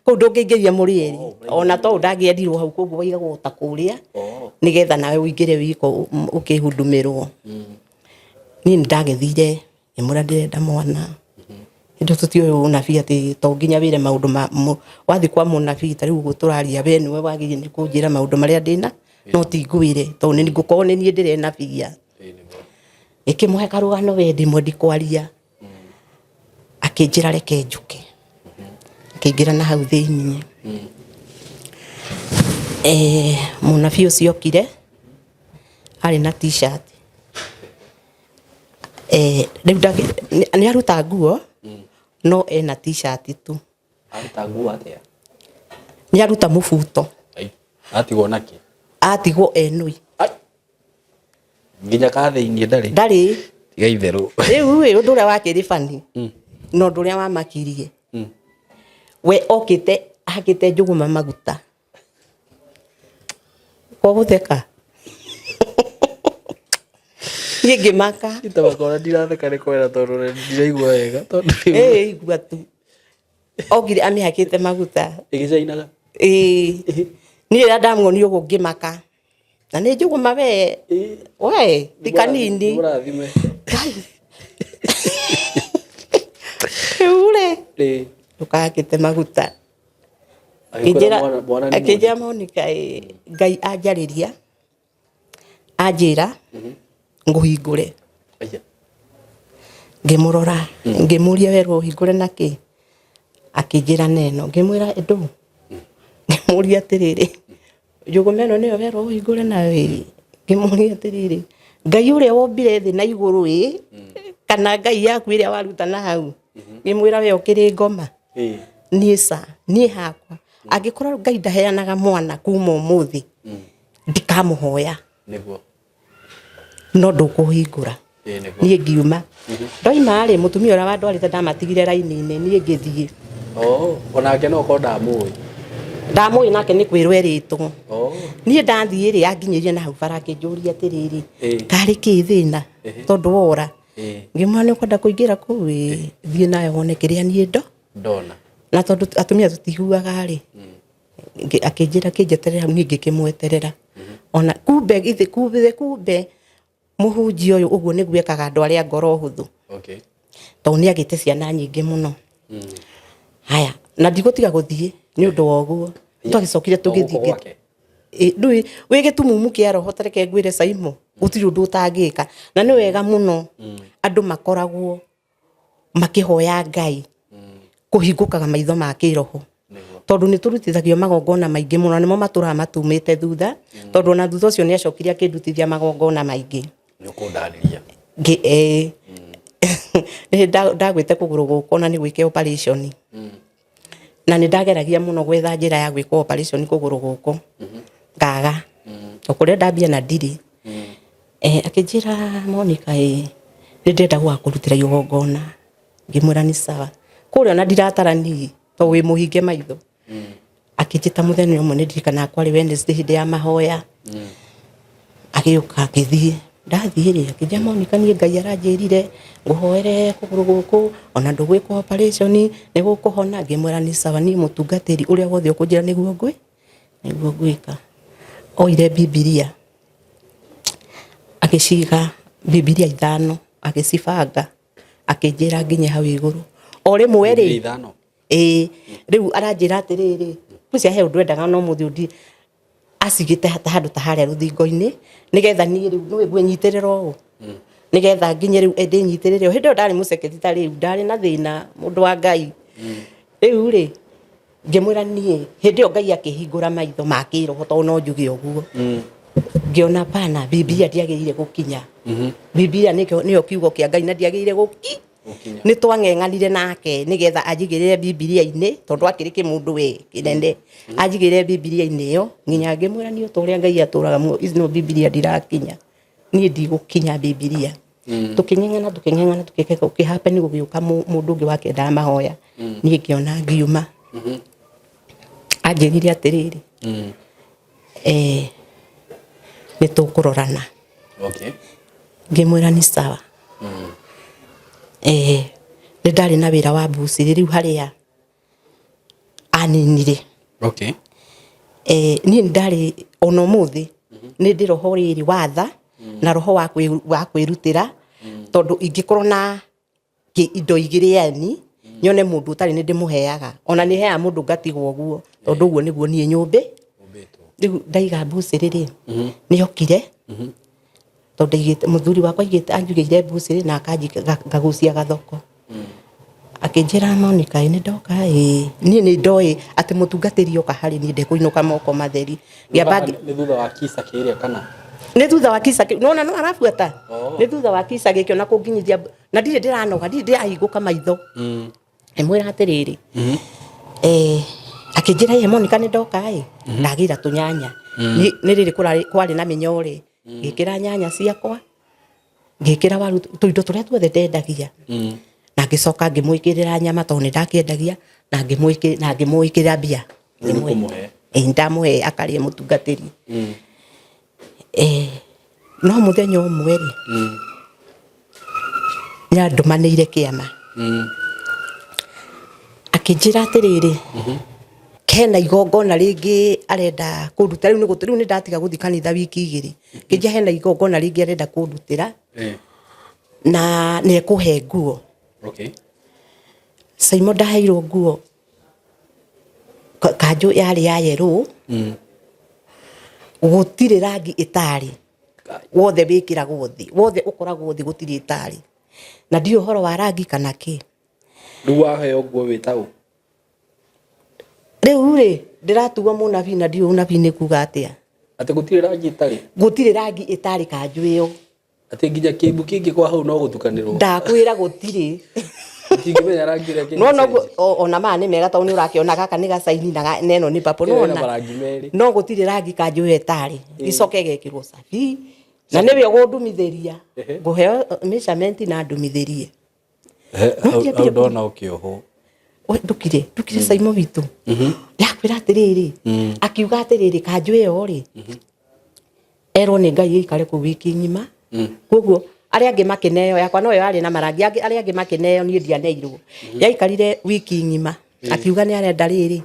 Kũu ndũngĩingĩria mũrĩ erĩ. Ona to ndangĩendirwo hau, koguo waigagwo ta kũrĩa, nĩgetha nawe ũingĩre wiko ũkĩhudumĩrwo. Niĩ nĩ ndagĩthire ngĩmwĩra ndĩrenda mwana. Hĩndĩ ĩyo tũtiũĩ ũnabii atĩ to nginya wĩre maũndũ ma wathiĩ kwa mũnabii ta rĩu ũguo tũraria, we nĩwe wagĩrĩire nĩ kũnjĩra maũndũ marĩa ndĩna, no ti ngwĩre tondũ nĩ ngũkorwo nĩ niĩ ndĩrenabia. Ngĩkĩmũhe karũgano we ndĩ mwendi kwaria. Akĩnjĩra reke njũke. Akĩingĩra na hau thĩiniĩ. Mũnabii ũcio okire arĩ na t-shirt. Rĩu nĩ aruta nguo no ena t-shirt tu.
Aruta nguo atĩa?
Nĩ aruta mũbuto.
Atigwo nakĩ?
Atigwo enũi.
Nginya ka thĩiniĩ ndarĩ?
Ndarĩ.
Tiga itherũ.
Rĩu ĩ ũndũ ũrĩa wakĩrĩ bani na ũndũ ũrĩa wamakirie. We okĩte ahakĩte njũgũma maguta. Kwa gũtheka. Niĩ ngĩmaka.
Itamakora ndiratheka nĩ kwenda tondũ ndiraigua wega tondũ
rĩu. Ĩĩ igua tu. Okire amĩhakĩte maguta.
Ĩgĩcainaga?
Ĩĩ. Niĩ rĩrĩa ndamuonire ũguo ngĩmaka. Na nĩ njũgũma we. We, ti kanini.
Mũrathime.
Rĩu rĩ, ndũkahakĩte maguta. Akĩnjĩra Monica, Ngai anjarĩria, anjĩra ngũhingũre. Ngĩmũrora, ngĩmũria werwo ũhingũre na kĩ? Akĩnjĩra neno. Ngĩmwĩra ndũ? Ngĩmũria atĩrĩrĩ, njũgũma ĩno nĩyo werwo ũhingũre nayo ĩ? Ngĩmũria atĩrĩrĩ, Ngai ũrĩa wombire thĩ na igũrũ ĩ, kana Ngai yaku ĩrĩa waruta na hau? Ngĩmwĩra we ũkĩrĩ ngoma? Niĩ ca, niĩ hakwa. Angĩkorwo Ngai ndaheanaga mwana kuma ũmũthĩ, ndikamũhoya.
Nĩguo.
No ndũkũhingũra. Niĩ ngiuma. Ndoima rĩ, mũtumia ũrĩa wandwarĩte ndamatigire raini-inĩ, niĩ ngĩthiĩ.
Oh, onake no korwo ndamũĩ.
Ndamũĩ nake nĩ kwĩrwo erĩtwo. Niĩ ndathiĩ rĩ, anginyĩrie na hau bara akĩnjũria atĩrĩrĩ, karĩ kĩ thĩna tondũ wora? Ngĩmwĩra nĩ ũkwenda kũingĩra kũu? Ĩĩ. Thiĩ nawe wone kĩrĩa niĩ
ndona.
Na tondũ atumia tũtiguaga rĩ, akĩnjĩra kĩnjeterera hau, niĩ ngĩkĩmweterera. Ona kumbe githĩ kumbe kumbe mũhunjia ũyũ ũguo nĩguo ekaga andũ arĩa ngoro hũthũ. Tondũ nĩ agĩte ciana nyingĩ mũno. Haya, na ndigũtiga gũthiĩ nĩ ũndũ wa ũguo. Twagĩcokire tũgĩthiĩ.
Gũkũ gwake?
Ndũĩ wĩ gĩtumumu kĩa roho, ta reke ngwĩre Saimo, gũtirĩ ũndũ ũtangĩka. Na nĩ wega mũno andũ makoragwo makĩhoya Ngai kũhingũkaga maitho ma kĩroho. Tondũ nĩ tũrutithagio magongona maingĩ mũno, nĩmo matũraga matumĩte thutha, tondũ ona thutha ũcio nĩ acokire akĩndutithia magongona maingĩ.
Nĩ ũkũndarĩria.
Nĩ ndagwĩte kũgũrũ gũkũ na nĩ gwĩke operation. Na nĩ ndageragia mũno gwetha njĩra ya gwĩkwo operation kũgũrũ gũkũ. Ngaga. O kũrĩa ndambia na ndirĩ. Akĩnjĩra Monica, nĩ ndĩrenda gũgakũrutĩra igongona. Ngĩmwĩra nĩ sawa. Kũrĩa ona ndiratara niĩ, tondũ wĩ mũhinge maitho. Akĩnjĩta mũthenya ũmwe, nĩ ndirikanaga kwarĩ Wednesday hĩndĩ ya mahoya. Agĩũka ngĩthiĩ. Ndathiĩ rĩ, akĩnjĩra Monica, niĩ Ngai aranjĩrire ngũhoere kũgũrũ gũkũ, ona ndũgwĩkwo operation, nĩ gũkũhona. Ngĩmwĩra nĩ sawa, niĩ mũtungatĩri ũrĩa wothe ũkũnjĩra nĩguo nĩguo ngwĩka. Oire Bibilia, agĩciga Bibilia 5, agĩcibanga, akĩnjĩra nginye hau igũrũ. O rĩmwe rĩ,
Bibilia 5?
Ĩĩ, rĩu aranjĩra atĩrĩrĩ, ngwĩciria he ũndũ endaga no mũthĩ ũndi acigĩte handũ ta harĩa rũthingo-inĩ, nĩgetha niĩ rĩu nĩũĩ ngwĩnyitĩrĩra ũũ, nĩgetha nginye rĩu ndĩnyitĩrĩre ũũ. Hĩndĩ ĩyo ndarĩ mũceke ta rĩu, ndarĩ na thĩna mũndũ wa Ngai. Rĩu rĩ, ngĩmwĩra niĩ, hĩndĩ ĩyo Ngai akĩhingũra maitho ma kĩroho, tondũ no njuge ũguo. Ngĩona pana, Bibilia ndĩagĩrĩire gũkinya. Bibilia nĩyo kiugo kĩa Ngai na ndĩagĩrĩire gũkinya. Nĩ twang'eng'anire nake nĩgetha anjigĩrĩre Bibilia-inĩ, tondũ akĩrĩ kĩmũndũ we kĩnene. Anjigĩrĩre Bibilia-inĩ ĩyo, nginya ngĩmwĩra niĩ ta ũrĩa Ngai atũraga muoyo, ici no Bibilia ndirakinya. Niĩ ndigũkinya Bibilia. Tũkĩng'eng'ana, tũkĩng'eng'ana, tũkĩng'eng'ana, gũkĩhappen gũgĩũka mũndũ ũngĩ wakĩendaga mahoya. Niĩ ngĩona ngiuma. Anjĩrire atĩrĩrĩ, nĩ tũkũrorana. Ngĩmwĩra nĩ sawa. Nĩ ndarĩ na wĩra wa mbucĩrĩ rĩu harĩa aninire. Niĩ nĩ ndarĩ ona ũmũthĩ nĩ ndĩ roho rĩrĩ wa tha na roho wa kwĩrutĩra, tondũ ingĩkorwo na indo igĩrĩ yani nyone mũndũ ũtarĩ nĩ ndĩmũheaga, ona nĩ heaga mũndũ ngatigwo ũguo, tondũ ũguo nĩguo niĩ nyũmbĩ. Rĩu ndaiga mbucĩrĩ rĩ, nĩ okire, tondũ ndaigĩte mũthuri wakwa aigĩte anjigĩire mbucĩrĩ na ngagucia gathoko. Akĩnjĩra Monica, nĩ ndoka ĩ, niĩ nĩ ndoĩ atĩ mũtungatĩri oka harĩ niĩ ndekũinũka moko matheri. Ngĩamba
Nĩ thutha wa kisa kĩrĩa kana?
Nĩ thutha wa kisa kĩu, nona no arabuata. Nĩ thutha wa kisa gĩkĩ ona kũnginyithia, na ndirĩ ndĩranoga, ndirĩ ndĩrahingũka maitho. Ngĩmwĩra atĩrĩrĩ, akĩnjĩra ĩ Monica nĩ ndoka ĩ, ndagĩra tũnyanya. Nĩ rĩrĩ kwarĩ na mĩnyore, ngĩkĩra nyanya ciakwa, ngĩkĩra waru, tũindo tũrĩa tuothe ndendagia. Na ngĩcoka ngĩmwĩkĩrĩra nyama tondũ nĩ ndakĩendagia, na ngĩmwĩkĩrĩra mbia.
Rĩu nĩ kũmũhe.
Ĩĩ, ndamũhe akarĩe mũtungatĩri. No mũthenya ũmwe rĩ, nĩandũmanĩire kĩama. Akĩnjĩra atĩrĩrĩ, hena igongona rĩngĩ arenda kũnduta. Rĩu nĩ ndatiga gũthiĩ kanitha wiki igĩrĩ. Akĩnjĩra hena igongona rĩngĩ arenda kũndutĩra, na nĩ ekũhe nguo. Saimo ndaheirwo nguo, kanjũ yarĩ ya yellow. Gũtirĩ rangi ĩtarĩ, wothe wĩkĩragwo thĩ, wothe ũkoragwo thĩ, gũtirĩ ĩtarĩ. Na ndiũĩ ũhoro wa rangi kana kĩ.
Rĩu waheo nguo wĩ ta ũ?
Rĩu rĩ, ndĩratuo mũnabii na ndiũĩ ũnabii nĩ kuga atĩa.
Atĩ gũtirĩ rangi ĩtarĩ?
Gũtirĩ rangi ĩtarĩ kanjũ ĩyo.
Atĩ nginya kĩmbu kĩngĩ kwa hau no gũtukanĩrwo.
Ndakwĩra gũtirĩ.
Ũtingĩmenya rangi ũrĩa kĩngĩ
No, no,
cenjia.
ona maya nĩ mega tondũ nĩ ũrakĩona gaka nĩ gacaini na ĩno nĩ purple.
Ĩno ĩna
Nĩwona?
marangi merĩ.
No gũtirĩ rangi kanjũ ĩyo ĩtarĩ. Icoke ĩgekĩrwo cabi. Na nĩwe ũgũndumithĩria. Ngũheo measurement na ndumithĩrie. No
Hau
ndiambire
ndona ũkĩohwo.
We, ndũkire, ndũkire Saimo witũ. Ndakwĩra atĩrĩrĩ, akiuga atĩrĩrĩ, kanjũ ĩyo rĩ, erwo nĩ Ngai ĩikare kũu wiki ng'ima. Koguo arĩa angĩ makĩneo, yakwa noyo yarĩ na marangi, arĩa angĩ makĩneo, niĩ ndianeirwo. Yaikarire wiki ng'ima. Akiuga nĩ arenda rĩrĩ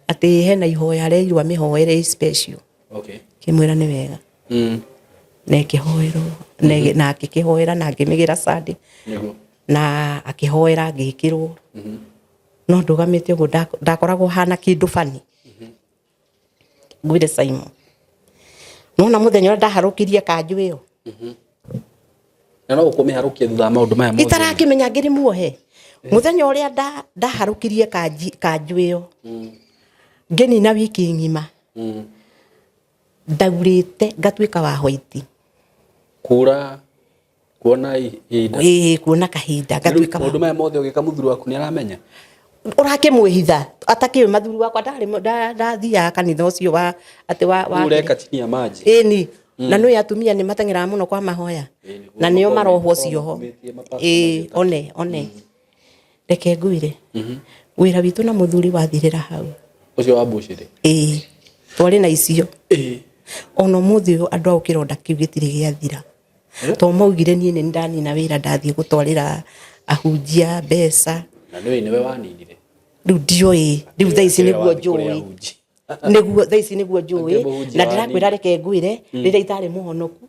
atĩ hena ihoya arerirwo amĩhoere special. Kĩmwĩra nĩ wega. Na ĩkĩhoerwo na akĩkĩhoera na ngĩmĩgĩra Sunday. Na akĩhoera ngĩkĩrwo. No ndũgamĩte ũguo ndakoragwo hana kĩndũ bani. Ngwĩre Simon. Nona mũthenya ũrĩa ndaharũkirie kanjũ ĩyo.
Na no ũkũmĩharũkia thutha wa maũndũ maya mothe.
Itarakĩmenya ngĩrĩ muohe. Mũthenya ũrĩa ndaharũkirie kanjũ ĩyo. Ngĩnina wiki ng'ima. Ndaurĩte ngatuĩka wa white.
Kura kuona ihinda.
Ĩĩ kuona kahinda ngatuĩka
wa. Maũndũ maya mothe ũgĩka mũthuri waku nĩ aramenya?
Ũrakĩmwĩhitha atakĩũĩ mathuri wakwa ndarĩ ndathiaga kanitha ũcio wa atĩ wa
wa Ũreka chini ya maji.
Ĩni. Na nĩ atumia nĩ mateng'eraga mũno kwa mahoya. Na nĩo marohwo cioho. Ĩĩ one one. Reke ngwĩre. Wĩra witũ na mũthuri wathirĩra hau.
Ũcio wa mbucĩrĩ?
Ĩĩ. Twarĩ na icio. Ona ũmũthĩ ũyũ andũ ao kĩronda kĩu gĩtirĩ gĩathira. To maugire niĩ nĩ ndanina wĩra ndathiĩ gũtwarĩra ahunjia mbeca.
Na nĩwe nĩwe waninire?
Rĩu ndioĩ, rĩu thaa ici nĩguo njũĩ. Nĩguo thaa ici nĩguo njũĩ. Na ndĩrakwĩra reke ngwĩre, rĩrĩa itarĩ mũhonoku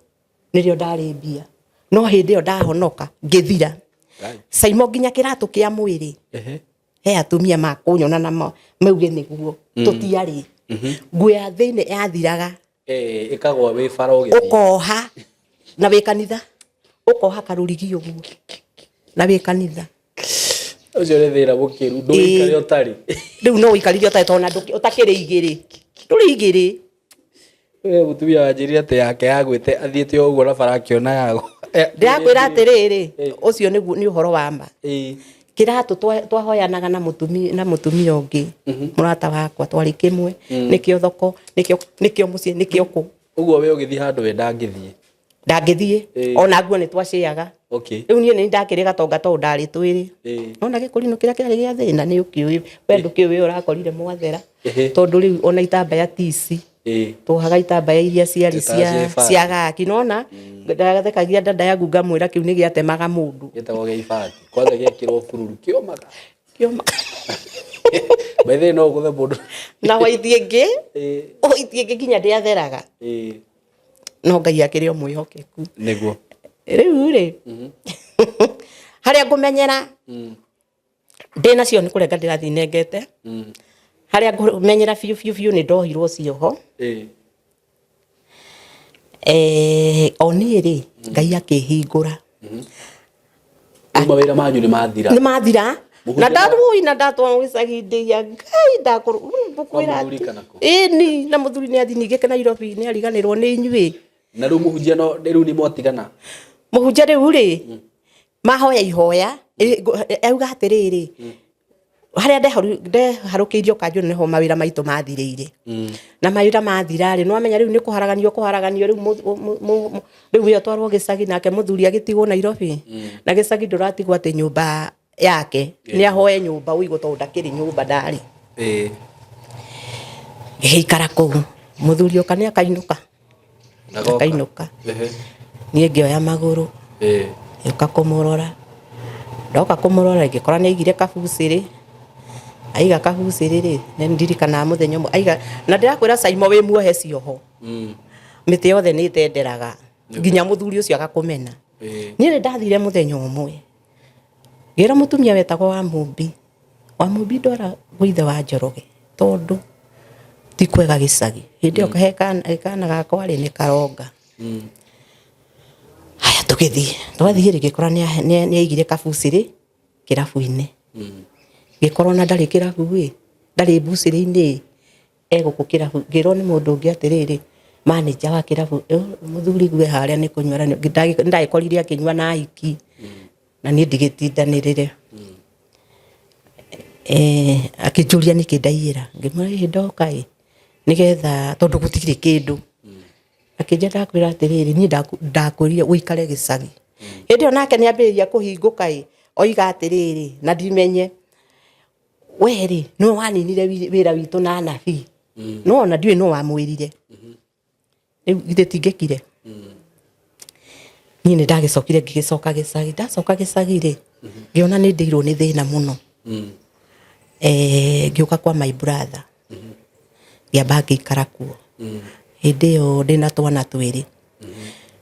nĩrĩo ndarĩ mbia. No hĩndĩ ĩyo ndahonoka ngĩthira. Saimo nginya kĩratũ kĩa mwĩrĩ. He atumia makũnyona na mauge nĩguo tũtiarĩ. Nguo ya thĩinĩ yathiraga.
Ĩkagwa wĩ bara ũgĩthiĩ.
Ũkoha na wĩ kanitha, ũkoha karũrigi ũguo na wĩ kanitha.
Ũcio nĩ thĩna mũkĩru, ndũikare ũtarĩ.
Rĩu no ũikarire ũtarĩ tondũ ũtakĩrĩ igĩrĩ. Ndũrĩ igĩrĩ.
We mũtumia wanjĩrire atĩ yake yagwĩte athiĩte o ũguo na bara akĩona yagwa.
Ndĩrakwĩra atĩrĩrĩ, ũcio nĩguo nĩ ũhoro wa ma. Kĩratũ twahoyanaga na mũtumia na mũtumia ũngĩ mũrata wakwa twarĩ kĩmwe nĩkĩo thoko nĩkĩo nĩkĩo mũciĩ nĩkĩo kũ.
Ũguo we ũgĩthiĩ handũ we ndangĩthiĩ.
Ndangĩthiĩ ona nguo nĩ twacĩaga. Rĩu niĩ nĩ ndakĩrĩ gatonga tondũ ndarĩ twĩrĩ. Nona gĩkũrinũ kĩrĩa kĩarĩ gĩa thĩna nĩ ũkĩũĩ we ndũkĩũĩ ũrakorire mwathera tondũ rĩu ona itambaya ti ici. Twohaga itambaya iria ciarĩ cia gaki nona ndathekagia dada yangu ngamwĩra kĩu nĩ gĩatemaga mũndũ.
Gĩtagwo gĩa ibati. Kwanza gĩekĩrwo bururu kĩomaga.
Kĩomaga.
By the way no ũgũthe mũndũ.
Na white ĩngĩ, white ĩngĩ nginya ndĩatheraga. No Ngai akĩrĩ o mwĩhokeku.
Nĩguo.
Rĩu rĩ, harĩa ngũmenyera ndĩ nacio nĩ kũrenga ndĩrathiĩ nengete. Harĩa ngũmenyera biũ biũ biũ nĩ ndohirwo cioho. O niĩ rĩ, Ngai akĩhingũra.
Rĩu mawĩra manyu nĩ mathira.
Nĩ mathira. Na ndarui na ndatwarwo gĩcagi ndĩia Ngai ndakũrũ ngũkwĩra atĩ. Ĩni na mũthuri nĩ athiĩ ningĩ Nairobi nĩ ariganĩrwo nĩ inyuĩ.
Na rĩu mũhunjia no rĩu nĩ mwatigana.
Mũhunjia rĩu rĩ, mahoya ihoya, auga atĩrĩrĩ, harĩa ndeharũkĩirio kanjũ nĩho mawĩra maitũ mathirĩire. Na mawĩra mathira rĩ, nĩwamenya rĩu nĩ kũharaganio kũharaganio rĩu rĩu we atwarwo gĩcagi nake mũthuri agĩtigwo Nairobi. Na gĩcagi ndũratigwo atĩ nyũmba yake, nĩ ahoe nyũmba ũigwo tondũ ndakĩrĩ nyũmba ndarĩ. Ngĩgĩikara kũu, mũthuri oka nĩ akainũka. Akainũka. Niĩ ngĩoya magũrũ ngĩũka kũmũrora. Ndoka kũmũrora ngĩkora nĩ aigire kabucĩrĩ, aiga kabucĩrĩ rĩ, nĩ ndirikanaga mũthenya ũmwe aiga, na ndĩrakwĩra Saimo wĩ muohe cioho, mĩtĩ yothe nĩ ĩtenderaga nginya mũthuri ũcio agakũmena. Niĩ nĩ ndathire mũthenya ũmwe, ngĩra mũtumia wetagwo Wamũmbi, Wamũmbi ndwara gwĩ ithe wa Njoroge tondũ ti kwega gĩcagi. Hĩndĩ ĩyo he kana gakwa rĩ nĩ karonga. Haya tũgĩthiĩ, twathiĩ rĩ ngĩkora nĩ aigire kabucĩrĩ kĩrabu-inĩ. Ngĩkora ona ndarĩ kĩrabu ĩ, ndarĩ mbucĩrĩ-inĩ ĩ, e gũkũ kĩrabu. Ngĩrwo nĩ mũndũ ũngĩ atĩrĩrĩ, manager wa kĩrabu, mũthuri we harĩa nĩ kũnyua aranyua. Nĩ ndagĩkorire akĩnyua na ahiki na niĩ ndigĩtindanĩrĩre. Akĩnjũria nĩkĩ ndaiyĩra, ngĩmwĩra ĩĩ ndoka ĩ, nĩgetha tondũ gũtirĩ kĩndũ. Akĩnjĩra ndakwĩra atĩrĩrĩ, niĩ ndakwĩrire ũikare gĩcagi. Hĩndĩ ĩyo nake nĩ ambĩrĩria kũhingũka ĩ, oiga atĩrĩrĩ, na ndimenye, we rĩ, nĩwe waninire wĩra witũ na anabii. No ona ndiũĩ nũ wamwĩrire. Rĩu githĩ tingĩkire? Niĩ nĩ ndagĩcokire ngĩgĩcoka gĩcagi. Ndacoka gĩcagi rĩ, ngĩona nĩ ndĩirwo nĩ thĩna mũno. Ngĩũka kwa my brother, ngĩamba ngĩikara kuo. Hĩndĩ ĩyo ndĩna twana twĩrĩ.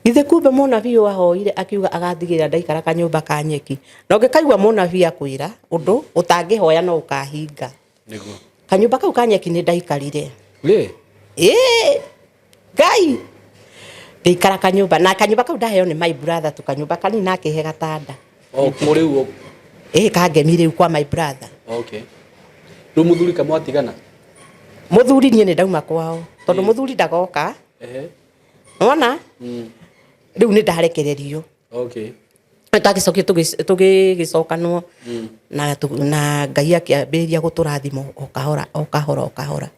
Githĩ kumbe mũnabii ũyũ ahoire akiuga agatigĩrĩra ndaikara kanyũmba ka nyeki. Na ũngĩkaigua mũnabii akwĩra ũndũ ũtangĩhoya no ũkahinga.
Nĩguo.
Kanyũmba kau ka nyeki nĩ ndaikarire.
Ĩ.
Ĩĩ, Ngai, ngĩikara kanyũmba, na kanyũmba kau ndaheo nĩ my brother tu, kanyũmba kanini, na akĩhe gatanda.
O kũu rĩu?
Ĩĩ, kangemi rĩu kwa my brother.
Okay. Rĩu mũthuri kamwatigana?
Mũthuri niĩ nĩ ndauma kwao tondũ mũthuri ndagoka. Wona rĩu nĩ ndarekererio. Twagĩcokire tũgĩgĩcokanwo na Ngai akĩambĩrĩria gũtũrathima o kahora o kahora o kahora.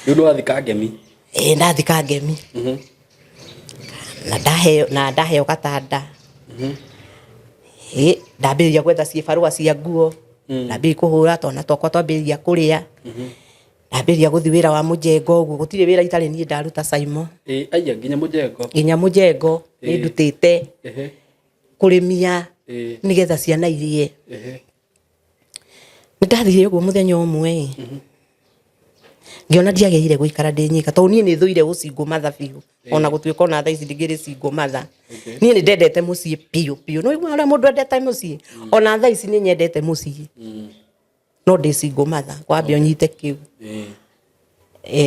Rĩu nĩ wathiĩ Kangemi?
Ĩĩ, ndathi Kangemi na ndaheo gatanda. Ĩ ndambĩrĩria gwetha ciĩbarũa cia nguo, ndambĩrĩria kũhũra twana twakwa, twambĩrĩria kũrĩa, ndambĩrĩria gũthiĩ wĩra wa mũjengo ũguo. Gũtirĩ wĩra itarĩ niĩ ndaruta, Saimo.
Ĩ, aya nginya mũjengo?
Nginya mũjengo nĩ ndutĩte, kũrĩmia nĩgetha ciana irĩe. Nĩ ndathire ũguo mũthenya ũmwe ĩ, ngĩona ndiagĩrĩire gũikara ndĩ nyika tondũ niĩ nĩ thũire gũcingwo matha biũ, ona gũtuĩka ona thaa ici ndingĩrĩ cingwo matha. Niĩ nĩ ndendete mũciĩ biũ biũ. No igua ũrĩa mũndũ endete mũciĩ, ona thaa ici nĩ nyendete mũciĩ, no ndĩ single mother. Kwambia ũnyite kĩu.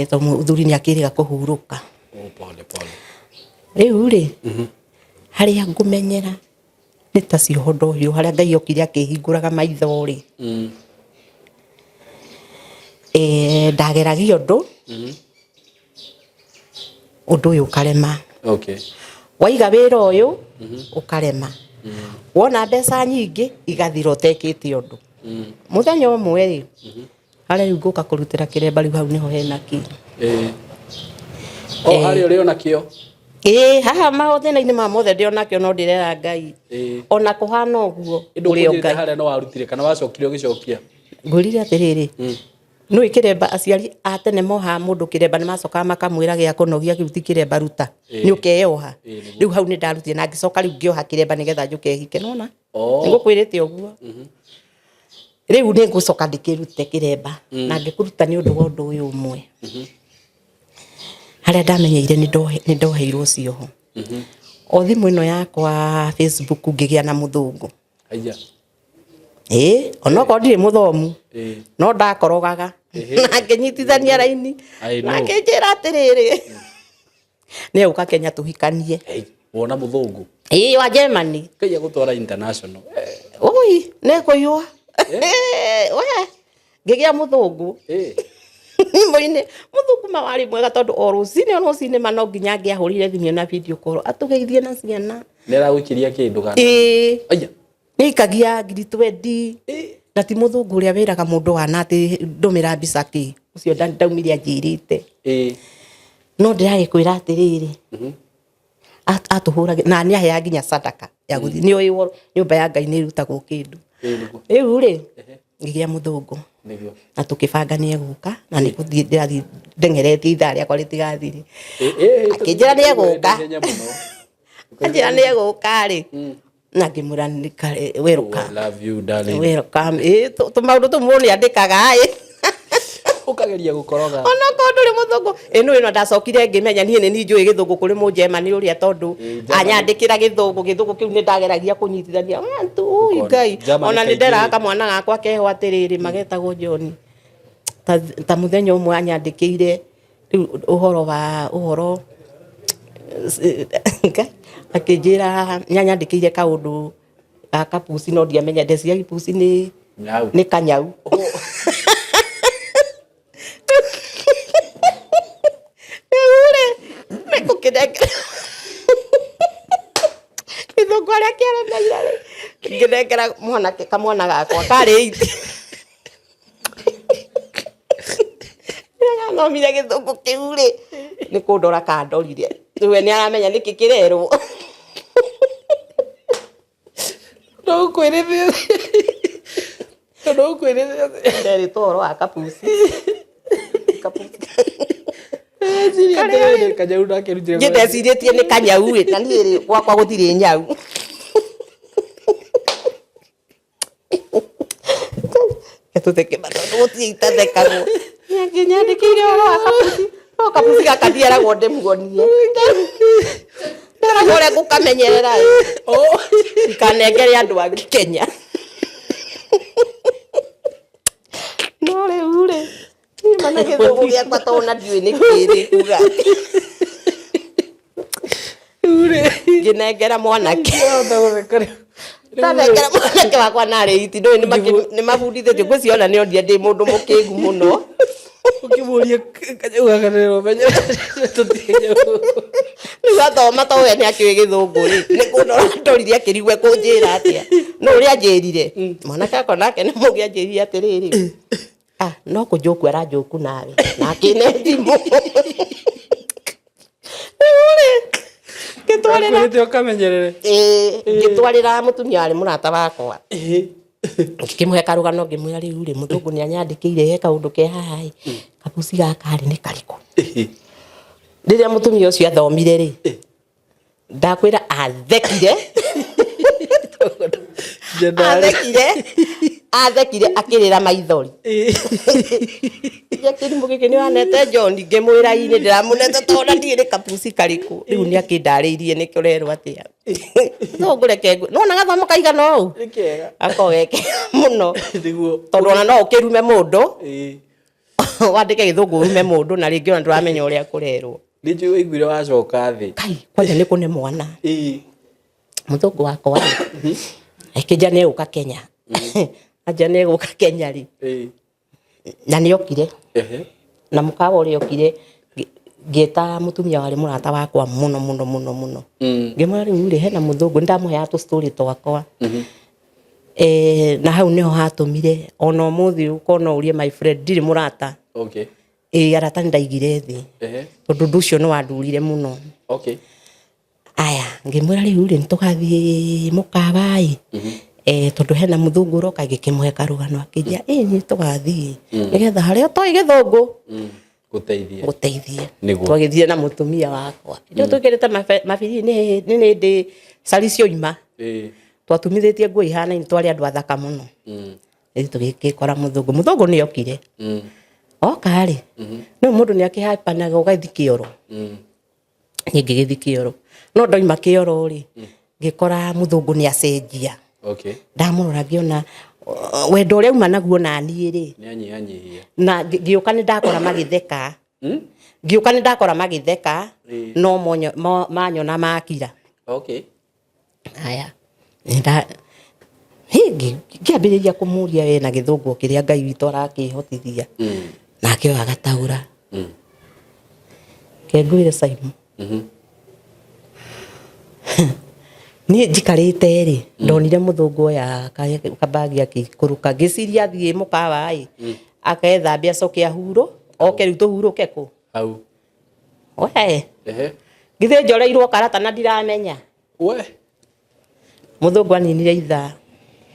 Tondũ mũthuri nĩ akĩrĩga kũhurũka.
Oh, pole pole.
Rĩu rĩ, harĩa ngũmenyera nĩ ta cioho ndohirwo, harĩa Ngai okire akĩhingũraga maitho rĩ, ndageragia ũndũ, ũndũ ũyũ ũkarema. Waiga wĩra ũyũ ũkarema, wona mbeca nyingĩ igathira ũtekĩte ũndũ. Mũthenya ũmwe rĩ, harĩa rĩu ngũka kũrutĩra kĩremba, rĩu hau nĩho hena kĩ.
O harĩa ũrĩ ona kĩo?
Ĩĩ, haha mathĩna-inĩ ma mothe ndĩ onakĩo, no ndĩrera Ngai ona kũhana ũguo
Ĩndũ
ũrĩ o
ũkũnjĩrĩte
Ngai.
Harĩa no warutire kana wacokire ũgĩcokia?
Ngwĩrire atĩrĩrĩ, nĩũĩ kĩremba, aciari a tene mohaga mũndũ kĩremba nĩ macokaga makamwĩra gĩa kũnogia kĩu ti kĩremba, ruta nĩ ũkeyoha. Rĩu hau nĩ ndarutire na ngĩcoka rĩu ngĩoha kĩremba nĩgetha njũke hike, nona nĩngũkwĩrĩte ũguo. Rĩu nĩ ngũcoka ndĩkĩrute kĩremba na ngĩkũruta nĩ ũndũ wa ũndũ ũyũ ũmwe, harĩa ndamenyeire nĩ ndoheirwo cioho o thimũ ĩno yakwa Facebook, ngĩgĩa na mũthũngũ.
Aya.
Ĩĩ, onokorwo ndirĩ mũthomu, no ndakorogaga na ngĩnyitithania raini
I
na
know.
akĩnjĩra atĩrĩrĩ, nĩ egũka Kenya tũhikanie.
Hey, wona mũthũngũ?
Ĩĩ, wa Germany.
Kaiya gũtwara international.
Ui, nĩ kũiywo we, ngĩgĩa mũthũngũ thimũ-inĩ. Mũthũngũ ma warĩ mwega tondũ o rũcinĩ ma no nginya angĩahũrire thimũ na video call atũgeithie na ciana.
Nĩ aragũikiria kĩndũ kana?
Ĩĩ.
Aya.
Nĩ aikagia 20,000, na ti mũthũngũ ũrĩa wĩraga mũndũ wana atĩ ndũmĩra mbica kĩ, ũcio ndaumire anjĩrĩte. No ndĩragĩkwĩra atĩrĩrĩ, atũhũragĩra na nĩ aheaga nginya sadaka ya gũthiĩ, nĩ ũĩ nyũmba ya Ngai nĩ ĩrutagwo kĩndũ.
Ĩĩ, nĩguo.
Rĩu rĩ, ngĩgĩa mũthũngũ na tũkĩbanga nĩ egũka, na nĩ gũthiĩ ndĩrathiĩ ndeng'eretie ithaa rĩakwa rĩtigathire.
Ĩĩ,
Akĩnjĩra nĩ egũka.
Ihenya mũno.
Anjĩra nĩ egũka rĩ, na ngĩmwĩra nĩ welcome.
I love you, darling.
Welcome. Ĩ tũmaũndũ tũu mũndũ nĩ andĩkaga ĩ.
Ũkageria gũkoroga.
Onokorwo ndũrĩ mũthũngũ ĩno ĩno, ndacokire ngĩmenya niĩ nĩ niĩ njũĩ gĩthũngũ kũrĩ mũnjemani ũrĩa, tondũ
Germany.
anyandĩkĩra gĩthũngũ kĩu nĩ ndageragia kũnyitithania. One, two, ui,
Ũkona.
Ngai.
Germany
Ona nĩ
kaingĩ.
nderaga kamwana gakwa keho atĩrĩrĩ, magetagwo John, ta mũthenya ũmwe anyandĩkĩire rĩu ũhoro wa ũhoro, Ngai, akĩnjĩra nĩanyandĩkĩire kaũndũ ga kapuci, no ndiamenya, ndeciria puci nĩ
Nyau.
Nĩ kanyau. Rĩu rĩ, nĩ ngũkĩnengera gĩthũngũ arĩa kĩaremeire rĩ, ngĩnengera mwanake, kamwana gakwa karĩ 8. Rĩrĩa gathomire gĩthũngũ kĩu rĩ, nĩ kũndora kandorire. Rĩu we nĩ aramenya nĩkĩ kĩrerwo.
No ũkwĩrĩte. No ũkwĩrĩte.
Nderĩtwo ũhoro wa kapuci, kapuci.
Ndeciria atĩrĩrĩ, kanyau ndakĩrutire.
Niĩ ndecirĩtie nĩ kanyau ĩ, na niĩ rĩ, gwakwa gũtirĩ nyau. Reke. Tũtheke tondũ gũtirĩ itathekagwo. Nĩakĩnyandĩkĩire ũhoro wa kapusi, no kapusi gaka ndieragwo ndĩmuonie, nderagwo ũrĩa ngũkamenyerera ĩ, ndikanengere andũ angĩ Kenya. No rĩu rĩ, niĩ ma na gĩthũngũ gĩakwa tondũ na ndiũĩ nĩ kĩrĩ kuga ngĩnengera mwanake, ndanengera mwanake wakwa narĩ iti ndũĩ nĩ mabundithĩtio ngwĩciria ona nĩ onire ndĩ mũndũ mũkĩgu mũno.
Ũkĩmũria kanyau gaka nĩũmenye tũtige.
Rĩu athoma to we nĩ akĩũĩ gĩthũngũ rĩ, nĩ kũndora ndorire akĩrigwo ekũnjĩra atĩa. No ũrĩa anjĩrire mwanake akwa nake nĩ mũgĩ, anjĩrire atĩrĩrĩ, "Ah, no kũnjũku aranjũku nawe," na akĩne thimũ. Rĩu rĩ, ngĩtwarĩra
Akwĩrĩte ũkamenyerere.
Ĩĩ, ngĩtwarĩra mũtumia warĩ mũrata wakwa, ngĩkĩmũhe karũgano, ngĩmwĩra, "Rĩu rĩ, mũthũngũ nĩ anyandĩkĩire he kaũndũ ke haha ĩ, kabuci gaka rĩ, nĩ karĩkũ?" Rĩrĩa mũtumia ũcio athomire rĩ, ndakwĩra athekire, athekire, athekire akĩrĩra maithori. Kĩrimũ gĩkĩ nĩ wanete John. Ngĩmwĩra, "Ĩ, nĩ ndĩramũnete tondũ na ndiĩ nĩ kapuci karĩkũ." Rĩu nĩ akĩndarĩirie nĩ kũrerwo atĩa. No ngũreke nona gathomo kaigana ũũ.
Nĩ kega.
Akorwo geke mũno.
Nĩguo.
Tondũ ona no ũkĩrume mũndũ, wandĩke gĩthũngũ ũrume mũndũ na rĩngĩ ona ndũramenya ũrĩa kũrerwo.
Nĩ njũĩ waiguire wacoka thĩ.
Kai, kwanja nĩ kũne mwana mũthũngũ wakwa rĩ, akĩnja nĩ egũka Kenya, anja nĩ egũka Kenya rĩ, na nĩ okire. Na mũkawa ũrĩa okire, ngĩta mũtumia warĩ mũrata wakwa mũno mũno mũno mũno. Ngĩmwĩra, "Rĩu rĩ, hena mũthũngũ." Nĩ ndamũheaga tũ story twakwa. Na hau nĩho hatũmire ona ũmũthĩ ũkorwo no ũrie my friend, ndirĩ mũrata. Ĩ, arata nĩ ndaigire thĩ tondũ ũndũ ũcio nĩ wandurire mũno. Aya, ngĩmwĩra, "Rĩu rĩ, nĩtũgathiĩ mũkawa ĩ, tondũ hena mũthũngũ ũroka." Ngĩkĩmũhe karũgano, akĩnjia, "Ĩ, nĩ tũgathiĩ nĩgetha harĩa ũtoĩ gĩthũngũ
Gũteithie.
Gũteithie."
Nĩguo.
Twagĩthire na mũtumia wakwa rĩu twĩkĩrĩte mabiri nĩ nĩ ndĩ cari cioima. Twatumithĩtie nguo ihanaine, twarĩ andũ athaka mũno. Rĩu tũgĩkora mũthũngũ, mũthũngũ nĩ okire. Oka rĩ, no mũndũ nĩ akĩhapanaga ũgathiĩ kĩoro. Niĩ ngĩgĩthiĩ kĩoro, no ndoima kĩoro rĩ, ngĩkora mũthũngũ nĩ acenjia. Ndamũrora ngĩona wendo ũrĩa auma naguo naniĩ rĩ
Nĩ anyihanyihia.
Na ngĩũka nĩ ndakora magĩtheka. Ngĩũka nĩ ndakora magĩtheka. No manyona makira. Aya, ngĩambĩrĩria kũmũria we na gĩthũngũ kĩrĩa Ngai witũ arakĩhotithia. Nake oyo agataũra. Kengwĩre Simon, niĩ njikarĩte rĩ, ndonire mũthũngũ oya kabagi akĩikũrũka, ngĩciria athiĩ mũkawa ĩ, akethambia, acoke ahurũ oke, rĩu tũhurũke kũ.
Hau.
We, githĩ njoreirwo karata na ndiramenya.
We.
Mũthũngũ aninire ithaa.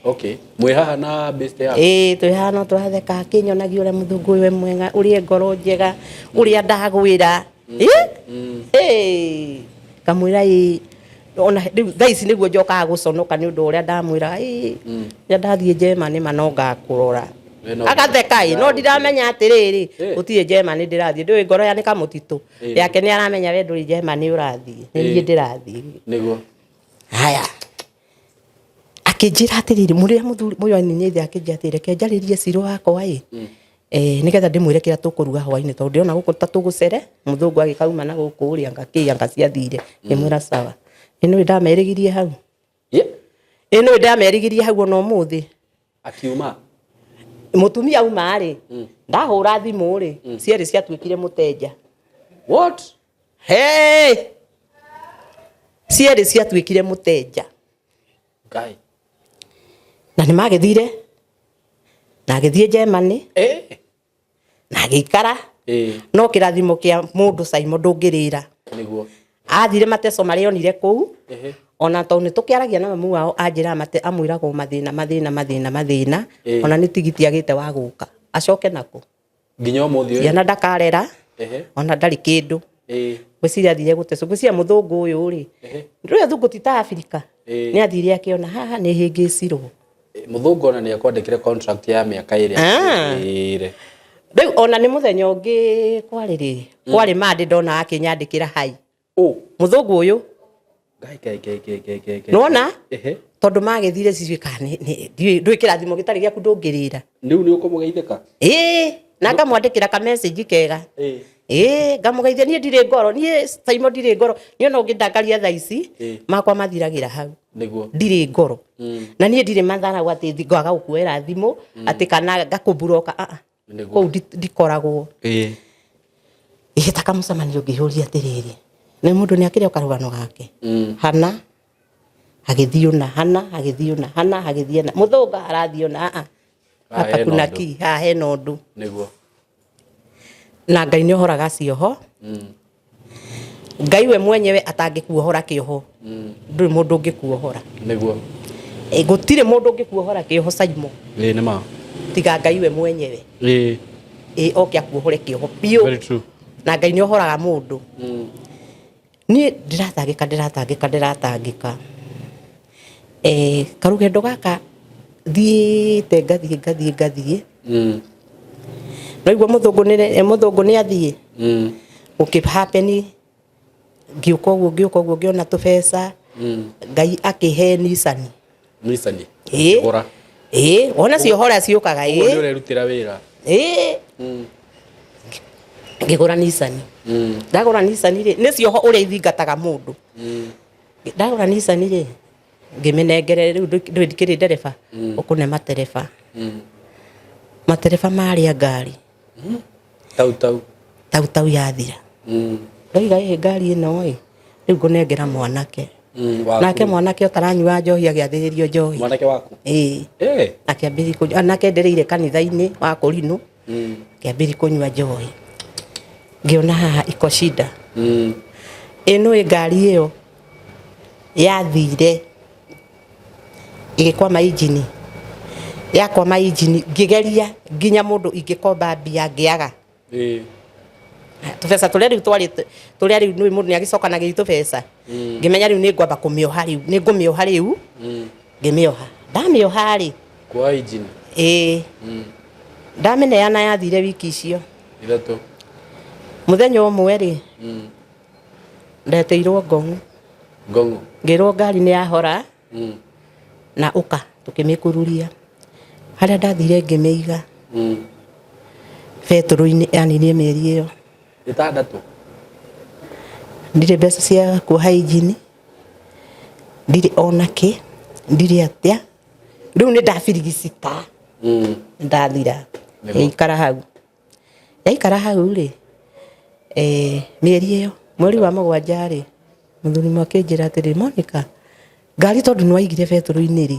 Okay. Mwĩ haha na best yaku.
Ĩĩ, twĩ haha no tũratheka, akĩnyonagia ũrĩa mũthũngũ ũyũ e mwega, ũrĩa e ngoro njega, ũrĩa ndagwĩra. Ĩ? Ĩ, ngamwĩra ĩ, ona rĩu thaa ici nĩguo njokaga gũconoka nĩ ũndũ wa ũrĩa ndamwĩra ĩ, rĩrĩa ndathiĩ Germany ma no ngakũrora.
We no
Agatheka ĩ, no ndiramenya atĩrĩrĩ, gũtirĩ Germany ndĩrathiĩ, ndũĩ ngoro ya nĩ kamũtitũ yake nĩ aramenya we ndũrĩ Germany ũrathiĩ, nĩ niĩ ndĩrathiĩ.
Nĩguo.
Haya, akĩnjĩra atĩrĩrĩ, mũrĩa mũthuri mũyũ aninye ithe, akĩnjĩra atĩrĩ, "Reke njarĩrie ciro wakwa ĩ, nĩgetha ndĩmwĩre kĩrĩa tũkũruga hwainĩ, tondũ ndĩrona gũkũ ta tũgũcere." Mũthũngũ agĩkauma na gũkũ ũrĩa ngakĩ anga ciathire. Ngĩmwĩra sawa. Ĩ, nĩũĩ ndamerĩgirie hau. Ĩ, nĩũĩ ndamerĩgirie hau ona ũmũthĩ.
Akiuma.
Mũtumia auma rĩ, ndahũra thimũ rĩ, cierĩ ciatuĩkire mũtenja.
What?
Hey! Cierĩ ciatuĩkire mũtenja.
Ngai.
Na nĩ magĩthire na agĩthiĩ Germany na agĩikara. No kĩrathimo kĩa mũndũ, Simon, ndũngĩrĩra.
Nĩguo.
Athire mateco marĩa onire kũu. Ona tondũ nĩ tũkĩaragia na mamu wao, anjĩraga mate amwĩragwo mathĩna, mathĩna, mathĩna, mathĩna. Ona nĩ tigiti agĩte wa gũka acoke nako.
Nginya ũmũthĩ ũyũ.
Ciana ndakarera. Ona ndarĩ kĩndũ. Ngwĩciria athire gũtecwo, ngwĩciria mũthũngũ ũyũ rĩ, ndũĩ athũngũ ti ta Afrika. Nĩ athire akĩona haha nĩ hĩngĩcirwo.
Muthungu ona nĩ akwandĩkire contract ya mĩaka ĩrĩa
Ah.
ĩrĩ.
Rĩu ona nĩ mũthenya ũngĩ kwarĩ rĩ, kwarĩ mandĩ ndona akĩnyandĩkĩra hai.
Oh.
Mũthũngũ ũyũ.
Ngai ngai ngai ngai ngai ngai ngai.
Nĩwona?
Ehe.
Tondũ magĩthire cicui kana ndũĩ kĩrathimo gĩtarĩ gĩaku ndũngĩrĩra.
Rĩu nĩ ũkũmũgeithĩka?
Ĩĩ, na ngamwandĩkĩra ka message kega.
Ĩĩ.
Ĩĩ, ngamũgeithia niĩ ndirĩ ngoro, niĩ Simon ndirĩ ngoro. Niĩ ona ũngĩndakaria thaa ici,
Ĩĩ.
makwa mathiragĩra hau.
Nĩguo.
Ndirĩ ngoro. Na niĩ ndirĩ matharau atĩ ngwaga gũkuoera thimũ, atĩ kana ngakũmburoka, ah ah.
Nĩguo.
Kũu ndikoragwo.
Ĩĩ.
Ĩhĩta kamũcemanio ngĩyũria atĩrĩrĩ, nĩ mũndũ nĩ akĩrĩ o karũgano gake. Hana agĩthiĩ ũna, Hana agĩthiĩ ũna, Hana agĩthiĩ ũna, mũthũngũ arathiĩ ũna, ah ah.
Haha
Hapa
hena
kuna
ũndũ.
ki, haha hena ũndũ.
Nĩguo.
Na Ngai nĩ ohoraga cioho. Ngai we mwenyewe atangĩkuohora kĩoho. Ndũrĩ mũndũ ũngĩkuohora.
Nĩguo.
Gũtirĩ mũndũ ũngĩkuohora kĩoho Simon.
Ĩĩ nĩ ma.
Tiga Ngai we mwenyewe.
Ĩĩ.
Ĩ oke akuohore kĩoho biũ.
Very true.
Na Ngai nĩ ohoraga mũndũ. Niĩ ndĩratangĩka, ndĩratangĩka, ndĩratangĩka. Karũgendo gaka thiĩte ngathiĩ, ngathiĩ, ngathiĩ. No igua mũthũngũ nĩ athiĩ. Gũkĩ happen, ngĩũka ũguo, ngĩũka ũguo, ngĩona tũbeca. Ngai akĩhe Nissan.
Nissan.
Ĩĩ.
Gũra.
Ĩĩ, wona ciohora ciũkaga,
Ũguo
ĩĩ.
nĩ ũrerutĩra wĩra.
Ĩĩ. Ngĩgũra Nissan. Ndagũra Nissan rĩ, nĩ cioho ũrĩa ithingataga mũndũ. Ndagũra Nissan rĩ, ngĩmĩnengere rĩu ndũĩ ndikĩrĩ ndereba, ũkũne matereba. Matereba marĩa ngari.
Tau tau.
Tau tau yathira. Ndoiga ĩ ngari ĩno ĩ, rĩu ngũnengera mwanake.
Waku.
Nake mwanake ũtaranyua njohi agĩathĩrĩrio njohi.
Mwanake waku?
Ĩĩ.
Ĩ.
Akĩambĩrĩria kũnyua, anake ndereire kanitha-inĩ wa Kũrinũ. Akĩambĩrĩria kũnyua njohi. Ngĩona haha iko shida. Ĩno ĩ ngari ĩyo yathire ĩgĩkwama injini. Yakwama injini ngĩgeria nginya mũndũ ingĩkomba mbia ngĩaga.
Ĩĩ.
Tũbeca tũrĩa rĩu twarĩ tũrĩa rĩu nĩ mũndũ nĩagĩcokanagĩria tũbeca. Ngĩmenya rĩu nĩngwamba kũmĩoha rĩu, nĩngũmĩoha rĩu. Ngĩmĩoha. Ndamĩoha rĩ.
Kuoha injini?
Ĩĩ. Ndamĩneana yathire wiki icio.
Ithatũ.
Mũthenya ũmwe rĩ, ndetĩirwo ngong'u.
Ngong'u?
Ngĩrwo ngari nĩ yahora. Na ũka tũkĩmĩkururia. Harĩa ndathire ngĩmĩiga. Betũrũ-inĩ yanirie mĩeri ĩyo.
Ĩtandatũ?
Ndirĩ mbeca cia kuoha injini, ndirĩ ona kĩ, ndirĩ atĩa. Rĩu nĩ ndabirigicika. Ndathira.
Nĩguo.
Yaikara hau. Yaikara hau rĩ, mĩeri ĩyo, mweri wa mũgwanja rĩ, mũthuri ũmwe akĩnjĩra atĩrĩ, Monica, ngari tondũ nĩ waigire betũrũ-inĩ rĩ,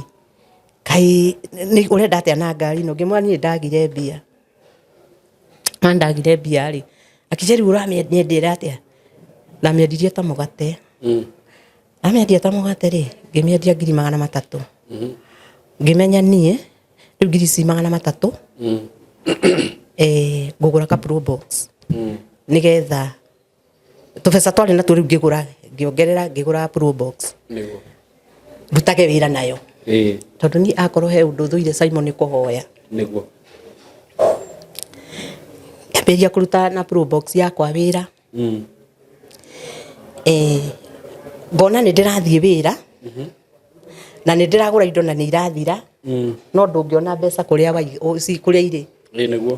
kaĩ nĩ ũrenda atĩa na ngari ĩno? Ngĩmwĩra niĩ ndagire mbia. Na ndagire mbia rĩ, akĩnjĩra rĩu ũramĩenderia atĩa? Ndamĩendirie ta mũgate. Ndamĩendia ta mũgate rĩ, ngĩmĩendia ngiri magana matatũ. Ngĩmenya niĩ, rĩu ngiri ici magana matatũ, ngũgũra ka pro box. Nĩgetha tũbeca twarĩ natuo rĩu ngĩgũra, ngĩongerera, ngĩgũra pro box.
Nĩguo.
Ndutage wĩra nayo.
Ĩĩ.
Tondũ niĩ akorwo he ũndũ thũire Simon nĩ kũhoya.
Nĩguo.
Ngĩambĩrĩria kũruta na pro box yakwa wĩra. Ngona nĩ ndĩrathiĩ wĩra. Na nĩ ndĩragũra indo na nĩ irathira. No ndũngĩona mbeca kũrĩa kũrĩa irĩ.
Ĩĩ nĩguo.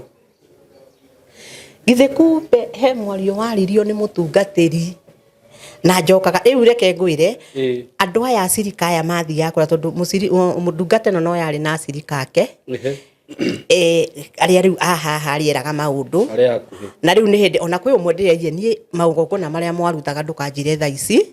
Githĩ kumbe he mwario waririo nĩ mũtungatĩri. Na njokaga rĩu reke ngwĩre, andũ aya acirika aya mathiaga kũrĩa tondũ ndungata ĩno no yarĩ na acirika ake. Arĩa rĩu a haha arĩeraga maũndũ.
Arĩa hakuhĩ.
Na rĩu nĩ hĩndĩ ona kwĩ ũmwe ndĩrerire niĩ magongona marĩa mwarutaga ndũkanjĩre thaa ici.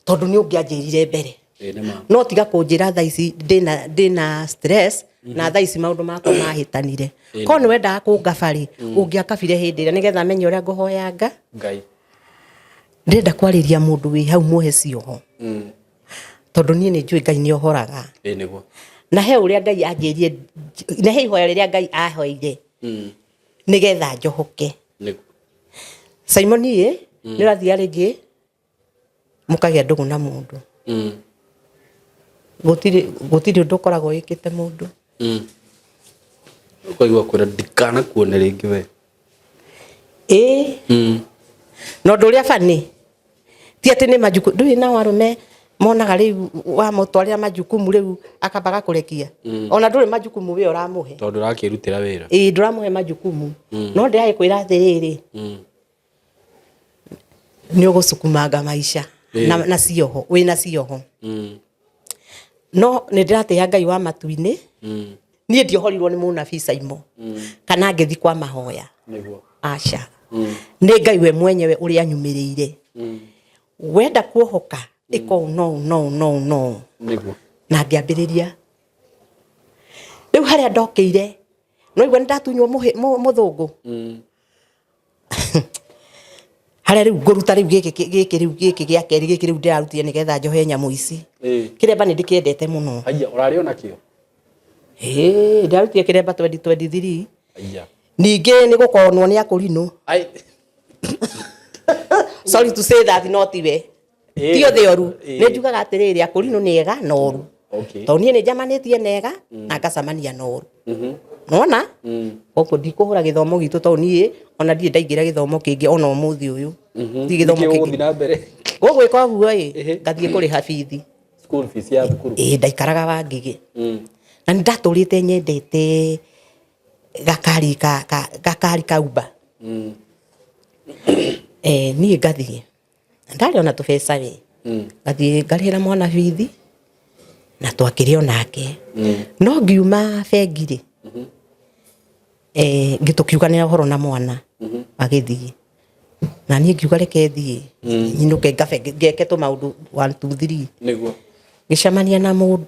Tondũ nĩ ũngĩanjĩrire mbere.
Ĩĩ, nĩ ma.
No tiga kũnjĩra thaa ici ndĩna stress, na thaa ici maũndũ makwa mahĩtanire. Korwo nĩ wendaga kũngaba rĩ, ũngĩakabire hĩndĩ ĩrĩa nĩgetha menye ũrĩa ngũhoyanga.
Ngai.
Ndĩrenda kwarĩria mũndũ wĩ hau muohe cioho. Tondũ niĩ nĩ njũĩ Ngai nĩ ohoraga.
Ĩĩ, nĩguo.
Na he ũrĩa Ngai anjĩrire, na he ihoya rĩrĩa Ngai ahoire. Nĩgetha njohoke.
Nĩguo.
Simon ĩ, nĩ ũrathiĩ rĩngĩ mũkagĩa ndũgũ na mũndũ. Gũtirĩ ũndũ ũkoragwo wĩkĩte mũndũ.
Ũkaigua kwĩra ndikanakuone rĩngĩ we.
Ĩĩ. Na ũndũ ũrĩa bani ti atĩ nĩ majukumu, ndũĩ nao arũme monaga rĩu wamũtwarĩra majukumu rĩu akamba agakũrekia. Ona ndũrĩ majukumu we ũramũhe.
Tondũ ũrakĩrutĩra wĩra.
Ĩĩ, ndũramũhe majukumu. No ndĩragĩkwĩra atĩrĩrĩ, nĩ ũgũcukumanga maica na cioho, wĩna cioho. No nĩ ndĩratĩĩa Ngai wa matu-inĩ. Niĩ ndiohorirwo nĩ mũnabii Saimo kana ngĩthiĩ kwa mahoya.
Nĩguo.
Aca. Nĩ Ngai we mwenyewe ũrĩa anyumĩrĩire. Wenda kuohoka ĩka ũũ no no no no.
Nĩguo.
Na ngĩambĩrĩria. Rĩu harĩa ndokĩire, no igua nĩ ndatunywo mũthũngũ. Harĩa rĩu ngũruta rĩu gĩkĩ gĩkĩ rĩu gĩkĩ gĩa kerĩ gĩkĩ rĩu ndĩrarutire nĩgetha njohe nyamũ ici. Kĩremba nĩ ndĩkĩendete mũno.
Haiya, ũrarĩ ona kĩo?
Ĩĩ, ndĩrarutire kĩremba 2023.
Haiya.
Ningĩ nĩ gũkonwo nĩ akũrinũ.
Ai.
Sorry to say that, not we. Ti othe oru. Nĩ njugaga atĩrĩrĩ, akũrinũ nĩ ega na oru. Tondũ niĩ nĩ njamanĩtie na ega na ngacamania na oru. Nona? Koguo ndikũhũra gĩthomo gitũ tondũ niĩ ona ndirĩ ndaingĩra gĩthomo kĩngĩ ona ũmũthĩ ũyũ. Ndirĩ gĩthomo
Nĩkĩ
kĩngĩ.
ũgũthiĩ na mbere?
Gũgwĩka ũguo ĩ, ngathiĩ kũrĩha bithi.
School fees ya thukuru.
Ĩĩ, ndaikaraga wa Ngigĩ. Na nĩ ndatũrĩte nyendete gakari gakari ka Uber. Niĩ ngathiĩ. Ndarĩ ona tũbeca we. Ngathiĩ ngarĩhĩra mwana bithi na twakĩrĩ onake. No ngiuma bengi rĩ, ngĩtũkiuganĩra ũhoro na mwana agĩthiĩ. Na niĩ ngiuga reke thiĩ nyinũke ngabe ngeke tũmaũndũ 1 2 3.
Nĩguo.
Ngĩcemania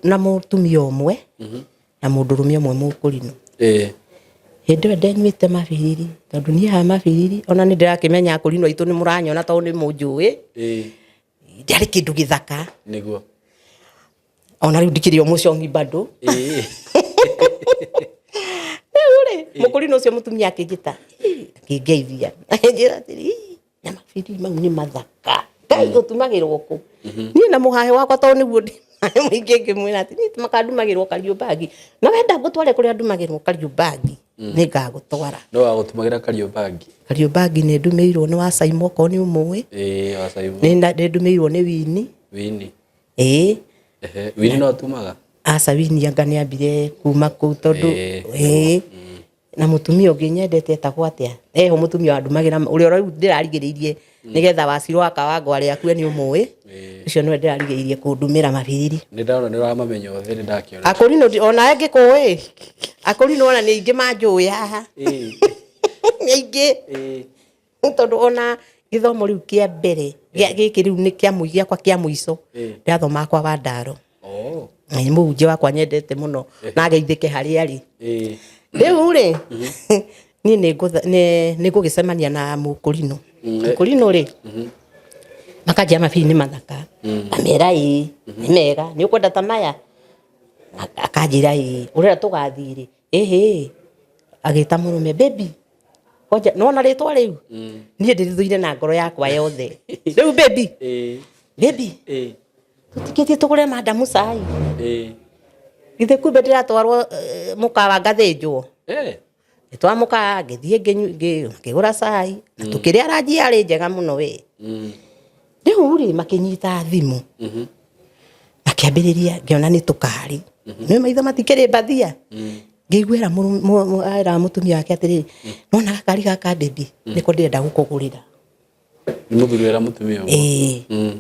na mũtumia ũmwe na mũndũrũme ũmwe mũkũrinũ. Hĩndĩ ĩyo ndenyuĩte mabiriri tondũ niĩ haha mabiriri ona nĩ ndĩrakĩmenya akũrinũ aitũ nĩ mũranyona tondũ nĩ mũnjũĩ. Ndiarĩ kĩndũ gĩthaka.
Nĩguo.
Ona rĩu ndikĩrĩ o mũcongi bado. Rĩu rĩ, mũkũrinũ ũcio mũtumia akĩnjĩta, akĩngeithia. Akĩnjĩra atĩrĩ, na mabiriri mau nĩ mathaka. Ngai ũtumagĩrwo kũ? Niĩ na mũhahe wakwa tondũ nĩguo ndĩ mũingĩ ngĩmwĩra atĩ niĩ makandumagĩrwo Kariobangi. Na wenda ngũtware kũrĩa ndumagĩrwo Kariobangi, nĩ ngagũtwara.
No wagũtumagĩra Kariobangi?
Kariobangi nĩ ndumĩirwo nĩ wa Saimo okorwo nĩ ũmũĩ.
Ĩĩ, wa Saimo.
Nĩ ndumĩirwo nĩ Wini.
Wini.
Ĩĩ.
Wini no atumaga?
Aca, Wini anga nĩ ambire kuma kũu tondũ ĩĩ. Na mũtumia ũngĩ nyendete etagwo atĩa? Eho mũtumia wandumagĩra ũrĩa rĩu ndĩrarigĩrĩirie nĩgetha Wacirũ wa Kawangware akue nĩ ũmũĩ. Ũcio nĩwe ndĩrarigĩrĩirie kũndumĩra mabiriri.
Nĩ ndona nĩ ũramamenya othe, nĩ ndakĩona.
Akũrinũ ona ngĩkũĩ. Akũrinũ ona nĩ aingĩ manjũĩ haha. Nĩ aingĩ. Tondũ ona gĩthomo rĩu kĩa mbere gĩkĩ rĩu nĩ kĩa gĩakwa kĩa mũico. Ndĩrathomaga kwa Wandaro. Nĩ mũhunjia wakwa nyendete mũno na ageithĩke harĩa arĩ. Rĩu rĩ, niĩ nĩ ngũgĩcemania na mũkũrinũ. Mũkũrinũ rĩ, makanjia mabiri nĩ mathaka. Ngamera ĩĩ, nĩ mega, nĩ ũkwenda ta maya? Akanjĩra ĩĩ, ũrenda tũgathiĩ rĩ? Ĩhĩ. Agĩta mũrũme, baby, ngoja, nĩwona rĩtwa rĩu? Niĩ ndĩrĩthũire na ngoro yakwa yothe. Rĩu baby, baby, tũtikĩthiĩ tũgũre madamu cai. Githĩ kumbe ndĩratwarwo mũkawa ngathĩnjwo. Ngĩtwara mũkawa, ngĩthiĩ ngĩgũra cai, na tũkĩrĩa ranji yarĩ njega mũno we. Rĩu rĩ, makĩnyita thimũ. Makĩambĩrĩria, ngĩona nĩ tũkari. Nĩ maitho matikĩrĩ mbathia. Ngĩiguĩra era mũtumia wake atĩrĩrĩ, nona gakari gaka baby, nĩko ndĩrenda gũkũgũrĩra.
Nĩ mũthuri wera mũtumia ũguo.
Ĩĩ.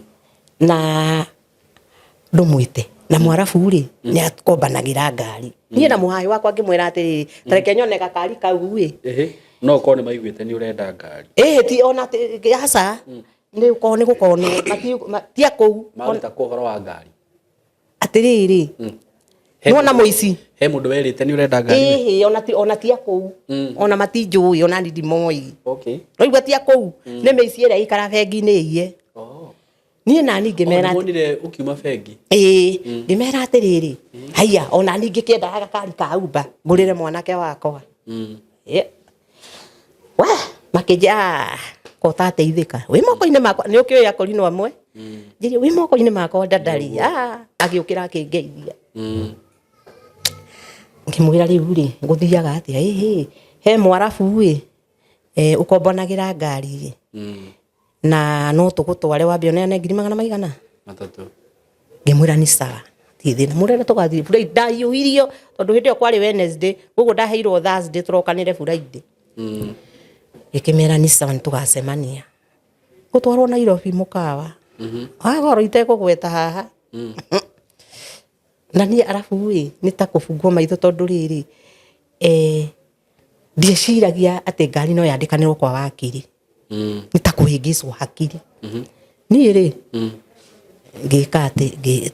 Na ndũmwĩte. Na mwarabu rĩ, nĩ akombanagĩra ngari. Niĩ na mũhahe wakwa ngĩmwĩra atĩrĩrĩ, ta reke nyone gakari kau ĩ.
No ũkorwo nĩ maiguĩte nĩ ũrenda ngari.
Ĩĩ, ti ona ti, aca. Nĩ ũkorwo nĩ gũkorwo nĩ, ti a kũu.
Maruta kũ ũhoro wa ngari?
Atĩrĩrĩ, nĩwona mũici?
He mũndũ werĩte nĩ ũrenda ngari?
Ĩhĩ, ona ti a kũu. Ona matinjũĩ, ona niĩ ndimoĩ. Ũraigua ti a kũu? Nĩ mĩici ĩrĩa ĩikaraga bengi-inĩ ĩiye. Niĩ nani ngĩmera
atĩ- Nĩwonire ũkiuma bengi?
Ĩĩ, ngĩmera atĩrĩrĩ, haiya, ona niĩ ngĩkĩendaga gakari ka Uber, ngũrĩre mwanake wakwa. We, makĩnjĩra, ko ũtateithĩka. Wĩ moko-inĩ makwa, nĩ ũkĩũĩ akũrinũ amwe? Njĩrire wĩ moko-inĩ makwa ndandari. Agĩũkĩra akĩngeithia. Ngĩmwĩra rĩu rĩ gũthiaga atĩa? Ĩhĩ, he mwarabu ĩ ũkombanagĩra ngari ĩ na no tũgũtware wambe ũneane ngiri magana maigana
3.
Ngĩmwĩra nĩ sawa, tirĩ thĩna, mũrere tũgathiĩ Friday. Ndahiũhirio tondũ hĩndĩ ĩyo kwarĩ Wednesday, koguo ndaheirwo Thursday tũrokanĩre Friday. Ngĩkĩmera nĩ sawa, nĩ tũgacemania. Gũtwarwo Nairobi mũkawa wa goro itekũgweta haha. Na niĩ arabu ĩ nĩ ta kũbungwo maitho tondũ rĩrĩ ndieciragia atĩ ngari no yandĩkanĩrwo kwa wakiri. Nĩ ta kũhĩngĩcwo hakiri. Niĩ rĩ ngĩka atĩ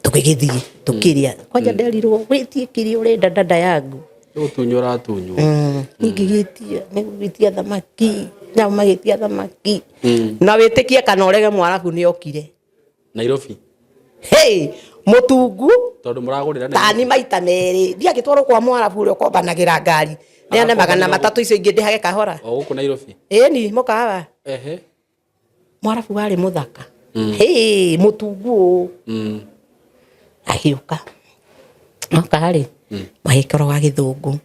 tũgĩgĩthiĩ tũkĩrĩa kwanja nderirwo wĩtie kĩrĩa ũrenda dada yangu.
Gũtunywo ũratunywo.
Niĩ ngĩgĩtia nĩgũgĩtia thamaki nao magĩtia thamaki. Na wĩtĩkie kana ũrege mwarabu nĩ okire
Nairobi.
Hey, mũtungu
Tondũ mũragũrĩra
tani maita merĩ thiĩ agĩtwarwo kwa mwarabu ũrĩa ũkombanagĩra ngari neane magana matatũ icio ingĩ ndĩhage kahora.
O gũkũ Nairobi.
Ĩni mũkawa.
Ehe.
Mwarabu warĩ mũthaka. Hey, mũtungu ũũ. Agĩũka. Oka rĩ, magĩkoroga gĩthũngũ.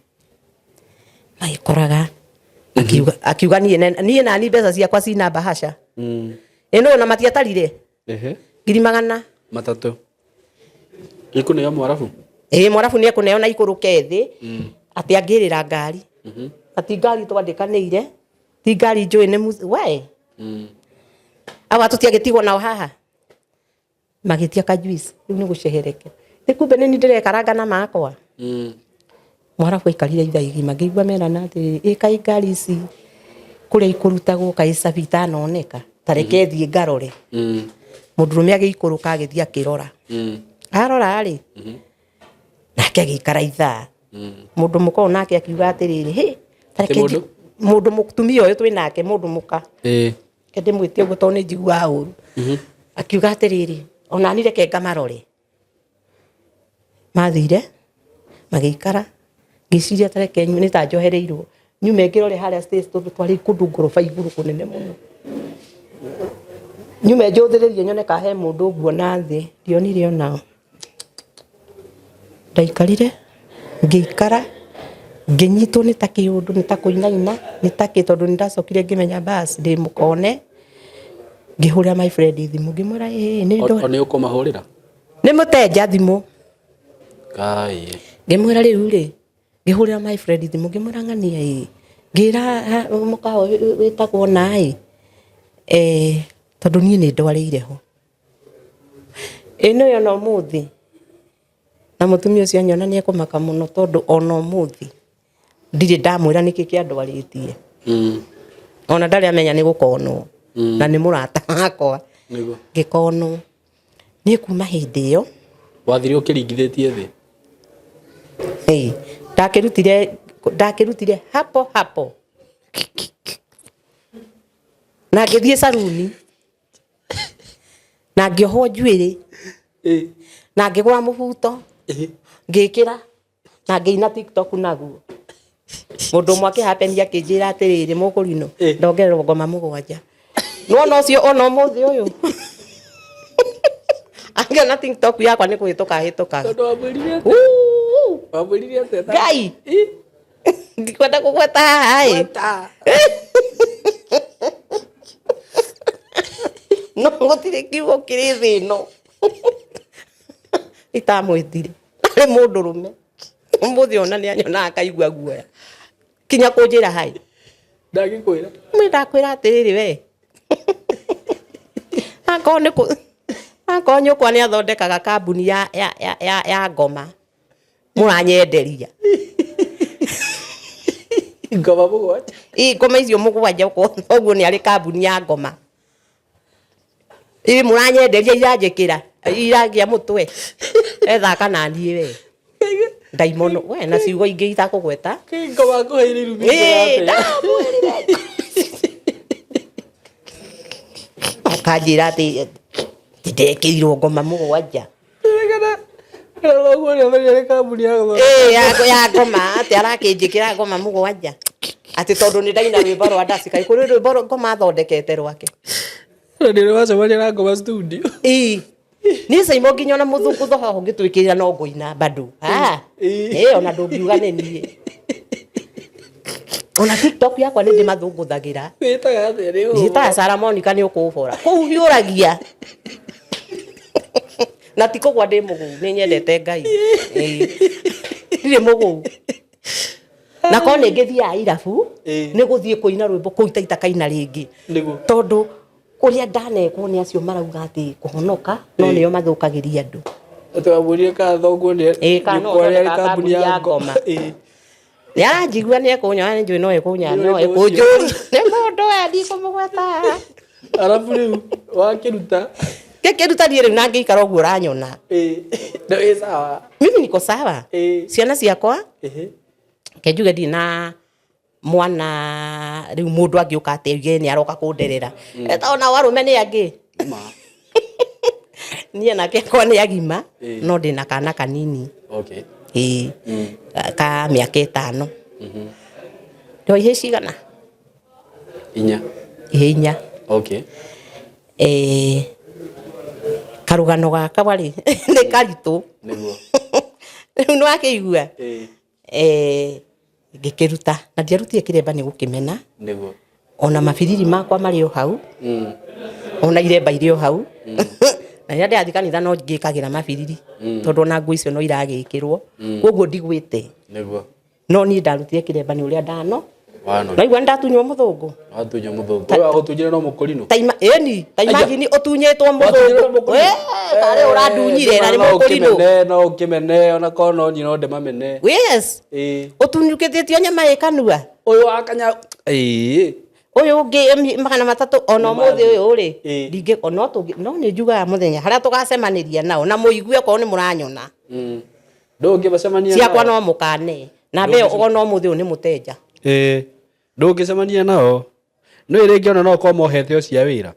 Magĩkoraga akiuga akiuga niĩ nani mbeca ciakwa cina bahasha. Ĩno na matiatarire.
Ehe.
Ngiri magana
3. Ikũneo mwarabu?
Ĩĩ, mwarabu nĩ ekũneo na ikũrũke thĩ atĩ angĩrĩra ngari. Na ti ngari twandĩkanĩire, ti ngari njũĩ nĩ we. Awa tũtiagĩtigwo nao haha. Magĩtia ka juice, rĩu nĩ gũcehereke. Nĩ kumbe nĩ niĩ ndĩrekaranga na makwa. Mwarabu aikarire ithaa igima ngĩigua merana atĩrĩrĩ, ĩ kaĩ ngari ici kũrĩa ikũrutagwo kaĩ cabi itanoneka, ta reke thiĩ ngarore. Mũndũrũme agĩikũrũka agĩthiĩ akĩrora. Arora rĩ, nake agĩikara ithaa. Mũndũ mũka ũyũ nake akiuga atĩrĩrĩ, hĩ, ta reke
Mũndũ?
Mũndũ mũtumia ũyũ twĩ nake, mũndũ mũka. Reke ndĩmwĩte ũguo tondũ nĩ njiguaga ũru. Akiuga atĩrĩrĩ, ona niĩ reke ngamarore. Mathire, magĩikara, ngĩciria ta reke nĩ ta njohereirwo, nyume ngĩrore harĩa stage tondũ twarĩ kũndũ ngoroba igũrũ kũnene mũno. Nyume njũthĩrĩrie nyone kana he mũndũ nguona thĩ, ndionire onao. Ndaikarire, ngĩikara, ngĩnyitwo nĩ ta kĩũndũ, nĩ ta kũinaina, nĩ ta kĩ tondũ nĩ ndacokire ngĩmenya bas ndĩ mũkone, ngĩhũrĩra my friend thimũ ngĩmwĩra ĩĩ nĩ ndo.
O nĩ ũkũmahũrĩra?
Nĩ mũtenja thimũ.
Ngai.
Ngĩmwĩra rĩu rĩ, ngĩhũrĩra my friend thimũ ngĩmwĩra ng'ania ĩ, ngĩra mũkawa wĩtagwo na ĩ, tondũ niĩ nĩ ndwarĩire ho. Ĩ nĩ ona ũmũthĩ, na mũtumia ũcio anyona nĩ ekũmaka mũno tondũ ona ũmũthĩ ndirĩ ndamwĩra nĩkĩ kĩandwarĩtie. Ona ndarĩ amenya nĩ gũkonwo. Na nĩ mũrata wakwa.
Nĩguo.
Ngĩkonwo. Niĩ kuma hĩndĩ ĩyo.
Wathire ũkĩringithĩtie thĩ?
Ĩĩ, ndakĩrutire hapo hapo. Na ngĩthiĩ saruni. Na ngĩohwo njuĩrĩ. Na ngĩgũra mũbuto. Ngĩkĩra. Na ngĩina TikTok naguo. Mũndũ ũmwe akĩhapenia akĩnjĩra atĩrĩrĩ, mũkũrinũ, ndongererwo ngoma 7. Nĩwona ũcio ona ũmũthĩ ũyũ. Angĩona TikTok yakwa nĩ kũhĩtũka hĩtũkaga.
Tondũ wamwĩrire atĩa?
Uu!
Wamwĩrire atĩa?
Ngai! Ndikwenda kũgweta haha ĩ.
Gweta.
No gũtirĩ kiugo kĩrĩ thĩ ĩno. Itamwĩtire. Arĩ mũndũrũme. Ũmũthĩ ona nĩ anyonaga akaigua guoya. Kinya kũnjĩra hai.
Ndangĩkwĩra.
Mwĩ ndakwĩra atĩrĩrĩ we. Akorwo nĩ kũ akorwo nyũkwa nĩ athondekaga kambuni ya ngoma. Mũranyenderia.
Ngoma 7.
Ĩ ngoma icio 7 ũguo nĩ arĩ kambuni ya ngoma. Ĩ mũranyenderia iranjĩkĩra, iragĩa mũtwe. Ethaka na niĩ we. Ndaimono, we na ciugo ingĩ itakũgweta.
Ngoma ngũheire irumi
Ĩ, ndamwĩrire. Akanjĩra atĩ ndekĩrirwo ngoma 7. Ĩ, ya ngoma, atĩ arakĩnjĩkĩra ngoma 7. Atĩ tondũ nĩ ndaina rwĩmbo rwa ndaci, kaĩ kũrĩ rwĩmbo ngoma athondekete rwake.
Na nĩ wacemania na ngoma studio.
Ĩĩ. Niĩ Saimo nginya ona mũthũngũtho haha ũngĩtwĩkĩrĩra no ngũina bado. Ha. Ĩĩ ona ndũngiuga nĩ niĩ. Ona TikTok yakwa nĩ ndĩmathũngũthagĩra.
Wĩtaga atĩa rĩu?
Njĩtaga Sarah Monica nĩ ũkũbora. Kũu hiũragia. Na ti kũgwa ndĩ mũgũu, nĩ nyendete Ngai. Ĩĩ. Ndirĩ mũgũu. Na korwo nĩ ngĩthiaga irabu,
Ĩĩ.
nĩ gũthiĩ kũina rwĩmbo kũu itaitakaina rĩngĩ.
Nĩguo.
Tondũ ũrĩa ndanekwo nĩ acio marauga atĩ kũhonoka no
Ĩĩ.
nĩo mathũkagĩria andũ.
Atĩ wamwĩrire kana thoguo nĩ
Ĩĩ, kana no
nyũkwa arĩ
ũthondekaga
kambuni ya
kambuni ya ngoma.
Ĩĩ.
Nĩ aranjigua nĩ ekũnyona nĩ njũĩ no ekũnya
Nĩ
no
ũrĩkũ ũcio?
ekũnjũria. Nĩ mũndũ we ndikũmũgweta.
Arabu rĩu wakĩruta.
Ngĩkĩruta niĩ rĩu na ngĩikara ũguo ũranyona.
Ĩĩ. Na wĩ sawa.
Mimi niko sawa.
Ĩĩ.
Ciana ciakwa
Ĩhĩ.
reke njuge ndirĩ na mwana rĩu mũndũ angĩũka atĩ oige nĩ aroka kũnderera. Eta ona arũme nĩ angĩ.
Ma.
Niĩ anake akwa nĩ agima
Ĩĩ.
no ndĩna kana kanini.
Okay.
Ĩĩ. Ka mĩaka ĩtano. Ndio ihĩĩ cigana?
Inya.
Ihĩĩ inya.
Okay.
Eh, karũgano gaka rĩ nĩ karitũ.
Nĩguo.
Rĩu nĩ wakĩigua?
Ĩĩ.
Eh, ngĩkĩruta na ndiarutire kĩremba nĩ gũkĩmena.
Nĩguo.
Ona mabiriri makwa marĩ o hau. Ona iremba irĩ o hau. Na rĩrĩa ndĩrathiĩ kanitha no ngĩkagĩra mabiriri. Tondũ ona nguo icio no iragĩkĩrwo. Koguo ndigwĩte.
Nĩguo.
No niĩ ndarutire kĩremba nĩ ũrĩa ndano.
Wano.
Naigua nĩ ndatunywo mũthũngũ.
Watunywo mũthũngũ. Ũyũ wagũtunyire no mũkũrinũ.
Ta ima, ĩni, ta imagine ũtunyĩtwo
Watunyirwo
mũthũngũ.
mũkũrinũ.
Wee, tarĩ ũrandunyire na nĩ
No
mũkũrinũ.
ũkĩmene, no ũkĩmene ona korwo no niĩ no ndĩmamene.
Yes.
Ĩĩ.
Ũtunyũkĩtĩtio nyama ĩ kanua.
Ũyũ wa kanya. Ĩĩ.
Ũyũ ũngĩ 300 ona ũmũthĩ ũyũ rĩ.
Ĩĩ.
Ndingĩ no tũngĩ no nĩ njugaga mũthenya harĩa tũgacemanĩria nao na mũigue okorwo nĩ mũranyona.
Ndũngĩmacemania
Ciakwa no mũkane. Na mbeo ona ũmũthĩ ũyũ nĩ mũtenja.
Ĩĩ. Ndũngĩcemania nao. Nĩ rĩngĩ ona no ũkorwo mohete o cia wĩra.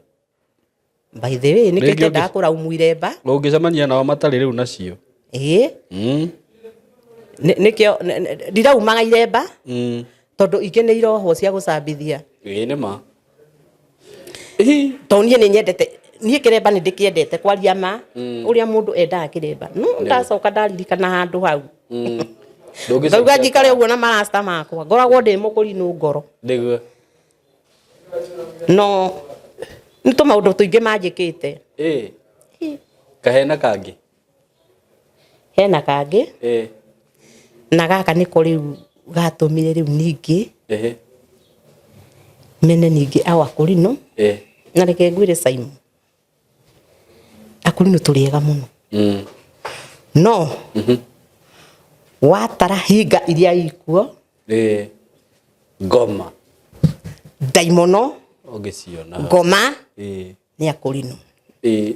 By the way, nĩkĩo
Rĩngĩ
itendaga kũraumu iremba.
Ũngĩcemania nao matarĩ rĩu nacio.
Ĩĩ. Nĩkĩo ndiraumaga iremba. Tondũ ingĩ nĩ irohwo cia gũcambithia.
Ĩĩ nĩ ma.
Tondũ niĩ nĩ nyendete niĩ kĩremba nĩ ndĩkĩendete kwaria ma ũrĩa mũndũ endaga kĩremba. No ndacoka ndaririkana handũ hau. Ndauga njikare ũguo na marasta makwa. Ngoragwo ndĩ mũkũrinũ ngoro.
Nĩguo.
No nĩ tũmaũndũ tũingĩ manjĩkĩte.
Ĩĩ. Kahena kangĩ.
Hena kangĩ.
Ĩĩ.
Na gaka nĩko rĩu gatũmire rĩu ningĩ.
Ĩhĩ.
Mene ningĩ awa kũrinũ.
Ĩĩ.
Na reke ngwĩre Simon. Akũrinũ tũrĩ ega mũno. No. Watara hinga iria ikuo.
Ĩĩ. Ngoma.
Ndaimono.
Ũngĩciona.
Ngoma.
Ĩĩ.
Nĩ akũrinũ.
Ĩĩ.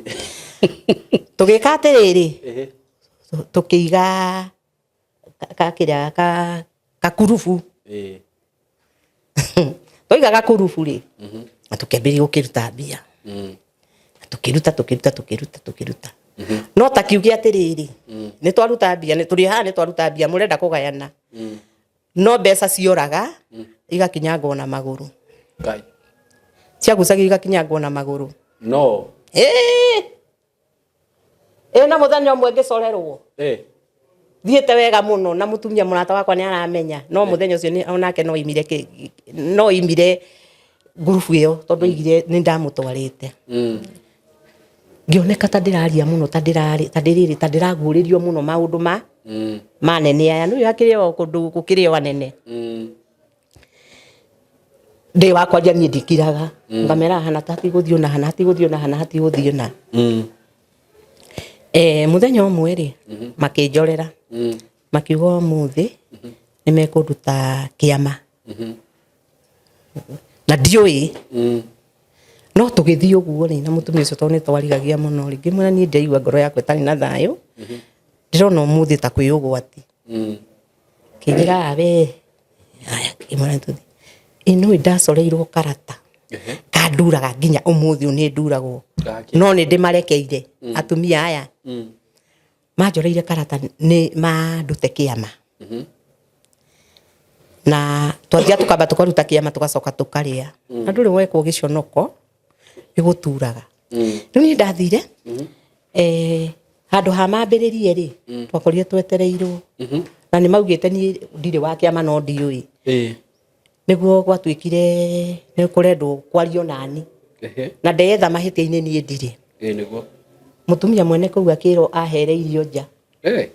Tũgĩka atĩrĩrĩ.
Ĩhĩ.
Tũkĩiga ka kĩrĩa ka gakurubu.
Ĩĩ.
Twaiga gakurubu rĩ. Na tũkĩambĩrĩria gũkĩruta mbia. Na tũkĩruta tũkĩruta tũkĩruta tũkĩruta. No ta kiuge atĩrĩrĩ. Nĩ twaruta mbia, nĩ tũrĩ haha nĩ twaruta mbia, mũrenda kũgayana. No mbeca cioraga igakinyangwo na magũrũ.
Ngai.
Ciagucagio igakinyangwo na magũrũ.
No.
Ĩĩ. Ĩĩ na mũthenya ũmwe ngĩcorerwo.
Ĩĩ.
Thiĩte wega mũno na mũtumia mũrata wakwa nĩ aramenya no mũthenya ũcio onake no oimire no oimire ngurubu ĩyo tondũ oigire nĩ ndamũtwarĩte. Ngĩoneka ta ndĩraria mũno ta ndĩrarĩ ta ndĩrĩrĩ ta ndĩraguũrĩrio mũno maũndũ ma manene aya. Nĩũĩ hakĩrĩ o kũndũ gũkĩrĩ o anene. Ndĩ wa kwaria niĩ ndikiraga. Ngamera hana ta hatigũthiĩ na hana hatigũthiĩ na hana hatigũthiĩ na. Mũthenya ũmwe rĩ, makĩnjorera. Makiuga ũmũthĩ nĩ mekũnduta kĩama. Na ndiũĩ. No tũgĩthiĩ ũguo rĩ, na mũtumia ũcio tondũ nĩ twarigagia mũno rĩ, ngĩmwĩra niĩ ndĩraigua ngoro yakwa ĩtarĩ na thayũ. Ndĩrona ũmũthĩ ta kwĩ ũgwati. Kĩnjĩra we, aya ngĩmwĩra tũthiĩ. Ĩ nĩũĩ ndacoreirwo karata. Kanduraga nginya ũmũthĩ ũyũ nĩ nduragwo. No nĩ ndĩmarekeire atumia aya. Manjoreire karata nĩ mandute kĩama. Na twathiaga tũkamba tũkaruta kĩama tũgacoka tũkarĩa. Na ndũrĩ wekwo gĩconoko. Ĩgũturaga. Rĩu niĩ ndathire handũ ha mambĩrĩrie rĩ, twakorire twetereirwo na nĩ maugĩte niĩ ndirĩ wa kĩama no ndiũĩ. Nĩguo gwatuĩkire nĩ kũrendwo kwario nani na ndeyetha mahĩtia-inĩ niĩ ndirĩ.
Nĩguo.
Mũtumia mwene kũu akĩrwo ahere irio nja.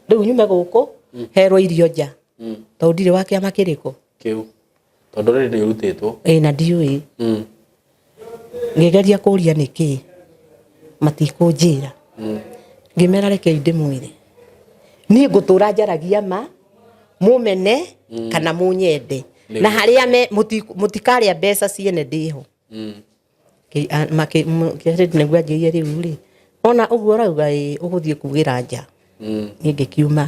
Rĩu nyume gũkũ herwo irio nja tondũ ndirĩ wa kĩama kĩrĩkũ.
Kĩu tondũ rĩrĩ nĩ ũrutĩtwo.
Ĩ, na ndiũĩ. Ngĩgeria kũria nĩkĩ matikũnjĩra. Ngĩmera rekei ndĩmwĩre, niĩ ngũtũra njaragia ma, mũmene kana mũnyende, na harĩa me mũtikarĩa mbeca ciene ndĩho. Nĩguo anjĩrire rĩu rĩ, ona ũguo ũrauga ĩ, ũgũthiĩ kugĩra nja. Niĩ ngĩkiuma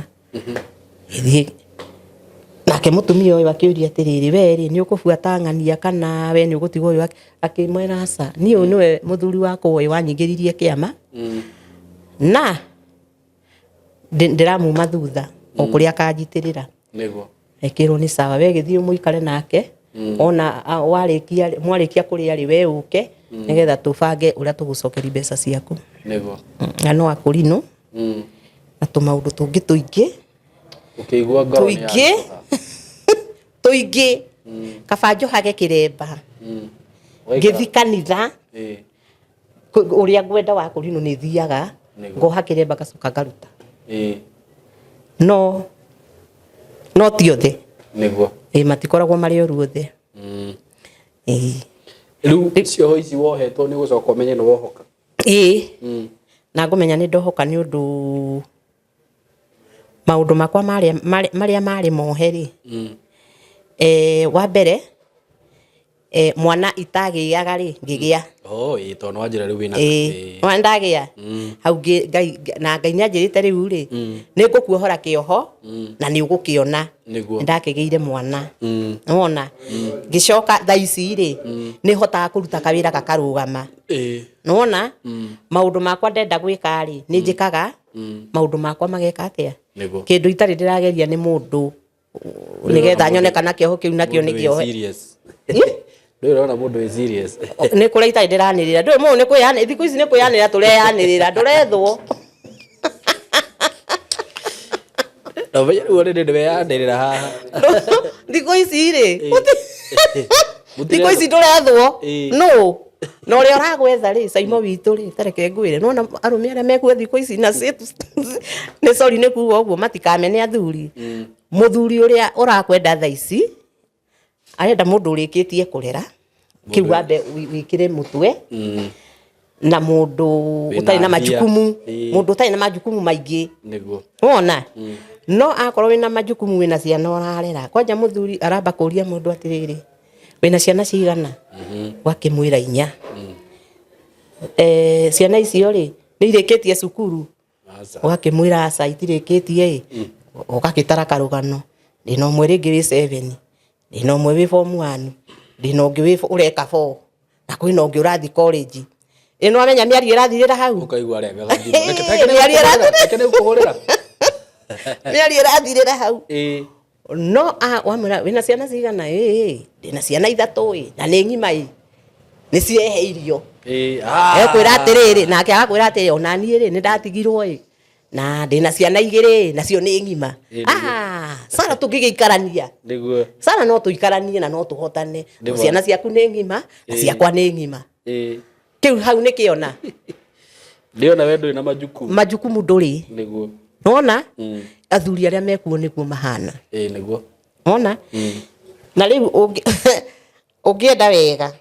ngĩthiĩ nake mũtumia ũyũ akĩũria atĩrĩrĩ, we rĩ, nĩ ũkũbuata ng'ania kana we nĩ ũgũtigwo ũyũ? Akĩmwĩra aca, niĩ ũyũ nĩwe mũthuri wakwa ũyũ wanyingĩririe kĩama na ndĩramuma thutha o kũrĩa akanjitĩrĩra.
Nĩguo.
Ekĩrwo nĩ sawa, we gĩthiĩ mũikare nake, ona warĩkia mwarĩkia kũrĩa rĩ, we ũke nĩgetha tũbange ũrĩa tũgũcokeria mbeca ciaku.
Nĩguo.
Na no akũrinũ na tũmaũndũ tũngĩ tũingĩ.
Ũkĩigua ngoro nĩ
Tũingĩ.
yaritũha.
Tũingĩ. Kaba njohage kĩremba. Ngĩthi kanitha. Ũrĩa ngwenda wa kũrinũ nĩ thiaga.
Nĩguo.
Ngoha kĩremba ngacoka ngaruta. No no ti othe.
Nĩguo.
Ĩ, matikoragwo marĩ oru othe. Ĩ.
Rĩu cioho ici wohetwo nĩ ũgũcoka ũmenye nĩ wohoka?
Ĩ. Na ngũmenya nĩ ndohoka nĩ ũndũ maũndũ makwa marĩa marĩ mohe rĩ. Wa mbere, mwana itagĩaga rĩ, ngĩgĩa.
Oh, ĩ, tondũ nĩwanjĩra rĩu wĩna
Ĩ, mwana ndagĩa. Hau Ngai, na Ngai nĩanjĩrĩte rĩu rĩ, nĩ ngũkuohora kĩoho na nĩ ũgũkĩona.
Nĩguo.
Nĩndakĩgĩire mwana. Nĩwona? Ngĩcoka thaa ici rĩ, nĩhotaga kũruta kawĩra gakarũgama. Nĩwona? Maũndũ makwa ndenda gwĩka rĩ, nĩ njĩkaga, maũndũ makwa mageka atĩa?
Nĩguo.
Kĩndũ itarĩ ndĩrageria nĩ mũndũ nĩgetha nyone kana kĩoho kĩu nakĩo nĩ kĩohe.
Ndũrĩ ũrona mũndũ wĩ serious.
Nĩ kũrĩa itarĩ ndĩranĩrĩra. Ndũĩ mũndũ nĩ kwĩyanĩrĩra, thikũ ici nĩ kwĩyanĩrĩra tũreyanĩrĩra, ndũrethwo.
Na ũmenye rĩu already nĩweyanĩrĩra haha.
Thikũ ici rĩ, thikũ ici ndũrethwo. Nũ? Na ũrĩa ũragwetha rĩ, Saimo witũ rĩ, ta reke ngwĩre, nĩwona arũme arĩa mekuo thikũ ici na nĩ sorry nĩ kuga ũguo matikamene athuri. Mũthuri ũrĩa ũrakwenda thaa ici, arenda mũndũ ũrĩkĩtie kũrera, kĩu wambe wĩkĩre mũtwe, na mũndũ ũtarĩ na majukumu, mũndũ ũtarĩ na majukumu maingĩ.
Nĩguo.
Wona? No akorwo wĩna majukumu, wĩna ciana ũrarera, kwanja mũthuri aramba kũria mũndũ atĩrĩrĩ, wĩna ciana cigana? Ũgakĩmwĩra 4. Ciana icio rĩ, nĩ irĩkĩtie cukuru? Ũgakĩmwĩra aca itirĩkĩtie ĩ. Ũgagĩtara karũgano, ndĩna ũmwe rĩngĩ wĩ 7, ndĩna ũmwe wĩ form 1, ndĩna ũngĩ wĩ ũreka 4, na kwĩna ũngĩ ũrathiĩ college. Ĩ nĩwamenya mĩario ĩrathirĩra hau?
Ũkaigua arengaga thimũ.
Mĩario ĩrathirĩra.
Reke nĩngũkũhũrĩra.
Mĩario ĩrathirĩra hau. No wamwĩra wĩna ciana cigana? Ĩ, ndĩna ciana 3 ĩ, na nĩ ng'ima ĩ, nĩ cieheirio. Ekwĩra atĩrĩrĩ, nake agakwĩra atĩrĩ, ona niĩ rĩ, nĩ ndatigirwo ĩ, na ndĩna ciana 2 nacio nĩ ng'ima. Sara tũngĩgĩikarania.
Nĩguo.
Sara no tũikaranie na no tũhotane. Ciana ciaku nĩ ng'ima, na ciakwa nĩ ng'ima. Kĩu hau nĩ kĩona.
Ndĩona we ndũrĩ na majukumu.
Majukumu ndũrĩ.
Nĩguo.
Nĩwona? Athuri arĩa mekuo nĩguo mahana.
Nĩguo.
Wona? Na rĩu ũngĩenda wega,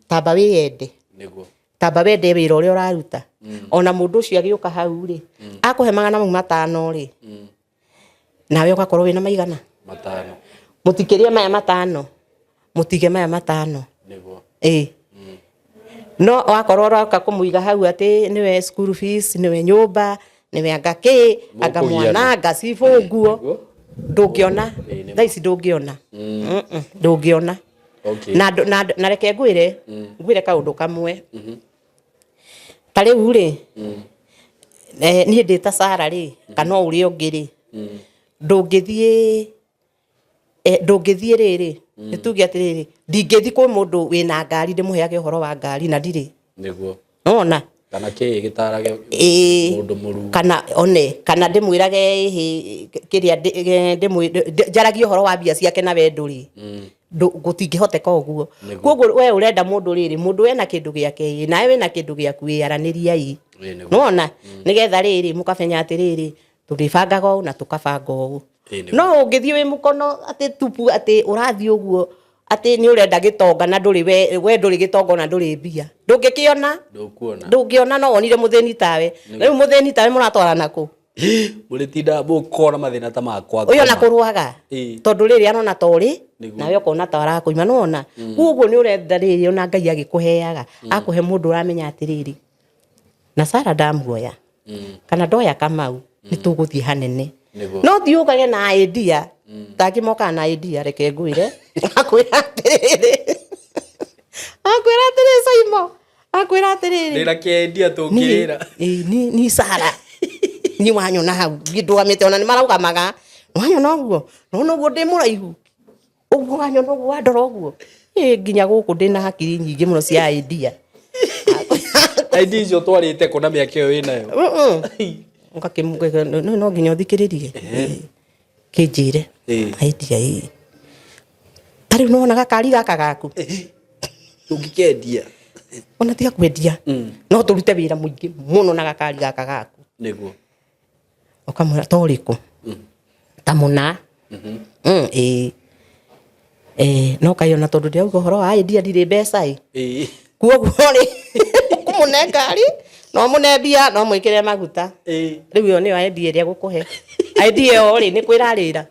tamba wĩyende.
Nĩguo.
Tamba wende wĩra ũrĩa ũraruta. Ona mũndũ ũcio agĩũka hau rĩ, akũhe magana mau 5 rĩ, nawe ũgakorwo wĩna maigana?
5.
Mũtikĩrĩe maya 5, mũtige maya 5.
Nĩguo.
No wakorwo ũroka kũmũiga hau atĩ nĩwe school fees, nĩwe nyũmba, nĩwe anga kĩ, anga mwana, anga cibũ nguo, ndũngĩona. Thaa ici ndũngĩona. Ndũngĩona. Na reke ngwĩre, ngwĩre kaũndũ kamwe. Ta rĩu rĩ, niĩ ndĩ ta Sarah rĩ, kana o ũrĩa ũngĩ rĩ, ndũngĩthiĩ ndũngĩthiĩ rĩrĩ, nĩ tuge atĩrĩrĩ, ndingĩthiĩ kwĩ mũndũ wĩna ngari ndĩmũheage ũhoro wa ngari na ndirĩ.
Nĩguo.
Nona
Kana kĩ gĩtarage
Ĩĩ.
mũndũ mũruu.
Kana one kana ndĩmwĩrage ĩhĩ kĩrĩa njaragie ũhoro wa mbia ciake na we ndũrĩ gũtingĩhoteka ũguo.
Nĩguo.
Koguo we ũrenda mũndũ rĩrĩ, mũndũ wena kĩndũ gĩake ĩ, nawe wĩna kĩndũ gĩaku ĩ, aranĩriai.
Ĩĩ, nĩguo.
Nĩwona nĩgetha rĩrĩ mũkamenya atĩrĩrĩ, tũrĩbangaga ũũ na tũkabanga ũũ.
Ĩĩ, nĩguo.
No ũngĩthiĩ wĩ mũkono atĩ tupu atĩ ũrathiĩ ũguo atĩ nĩ ũrenda gĩtonga na ndũrĩ we ndũrĩ gĩtonga ona ndũrĩ mbia, ndũngĩkĩona.
Ndũkuona.
Ndũngĩona, no wonire mũthĩni tawe. Rĩu mũthĩni tawe mũratwarana kũ?
Mũrĩtinda mũkona mathĩna ta makwa.
Ũyũ ona kũrũaga.
Ĩĩ.
Tondũ rĩrĩ arona ta ũrĩ
Nĩguo.
nawe ũkona ta arakũima, nĩwona. Koguo nĩ ũrenda rĩrĩ ona Ngai agĩkũheaga akũhe mũndũ ũramenya atĩrĩrĩ, na Sara ndamuoya kana ndoya Kamau nĩ tũgũthiĩ hanene.
Nĩguo.
No ti ũkage na idea tangĩ mokaga na idea, reke ngwĩre, akwĩra atĩrĩrĩ, akwĩra atĩrĩrĩ Saimo, akwĩra atĩrĩrĩ,
Ndĩna kĩendia tũngĩrĩra.
Ni Sara ni wanyona hau ndũgamĩte, ona nĩ marũgamaga, wanyona ũguo, nona ũguo ndĩ mũraihu ũguo, wanyona ũguo, wandora ũguo, ĩ nginya gũkũ ndĩna hakiri nyingĩ mũno cia idea.
Idea icio twarĩte kũ na mĩaka ĩyo wĩnayo?
No nginya ũthikĩrĩrie kĩnjĩre idea ĩ ta rĩu nĩwona gakari gaka gaku
Tũngĩkendia.
Ona tiga kwendia, no tũrute wĩra mũingĩ mũno na gakari gaka gaku.
Nĩguo.
Ũkamwĩra ta ũrĩkũ, ta mũna. Ĩĩ. No kaĩ ona tondũ ndĩrauga ũhoro wa idea ndirĩ mbeca ĩ.
Ĩĩ.
Kuoguo rĩ, ũkũmũne ngari, no mũne mbia, no mwĩkĩre maguta.
Ĩĩ.
Rĩu ĩyo nĩyo idea ĩrĩa gũkũhe. Idea ĩyo rĩ, nĩ kwĩrarĩra.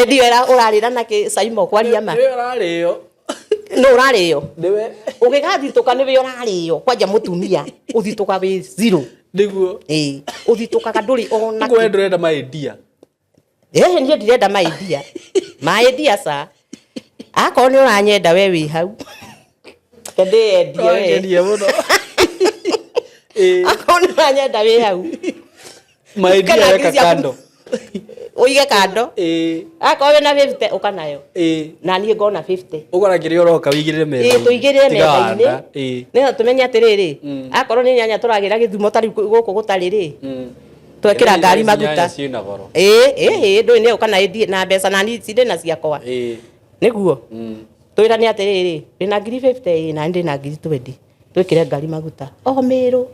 Idea ĩrĩa ũrarĩra nakĩ Saimo, kwaria ma?
Nĩwe ũrarĩo.
Nũ ũrarĩo?
Nĩwe.
Ũgĩgathitũka nĩwe ũrarĩo. Kwanja mũtumia, ũthitũka wĩ zero.
Nĩguo.
Ĩĩ, ũthitũkaga ndũrĩ ona
Ũguo we ndũrenda ma idea.
Ĩhĩ, niĩ ndirenda ma idea. Ma idea ca. Akorwo nĩ ũranyenda we wĩ hau. Reke ndĩyendie we.
Wangenia mũno. Ĩĩ.
Akorwo nĩ ũranyenda wĩ hau.
Ma idea
Kana
weka
ngiri ciaku-
kando.
Ũige kando.
Ĩĩ.
Akorwo wĩna 50 ũka nayo.
Ĩĩ.
Na niĩ ngona 50.
Ũgũra kĩrĩa ũroka wĩigĩrĩre metha-inĩ.
Ĩĩ, tũigĩrĩre
Tiga
metha-inĩ.
wanda. Ĩĩ.
Nĩgetha tũmenye atĩrĩrĩ, akorwo nĩ nyanya tũragĩra gĩthumo ta rĩu gũkũ gũtarĩ rĩ, twekĩra ngari maguta.
Nyanya ciĩna goro.
Ĩĩ, ĩhĩ, ndũĩ nĩ ũka na ĩndie na mbeca na niĩ cirĩ na ciakwa.
Ĩĩ.
Nĩguo. Twĩrane atĩrĩrĩ, ndĩna ngiri 50 ĩĩ, na niĩ ndĩna ngiri 20. Twĩkĩre ngari maguta. O mĩrũ.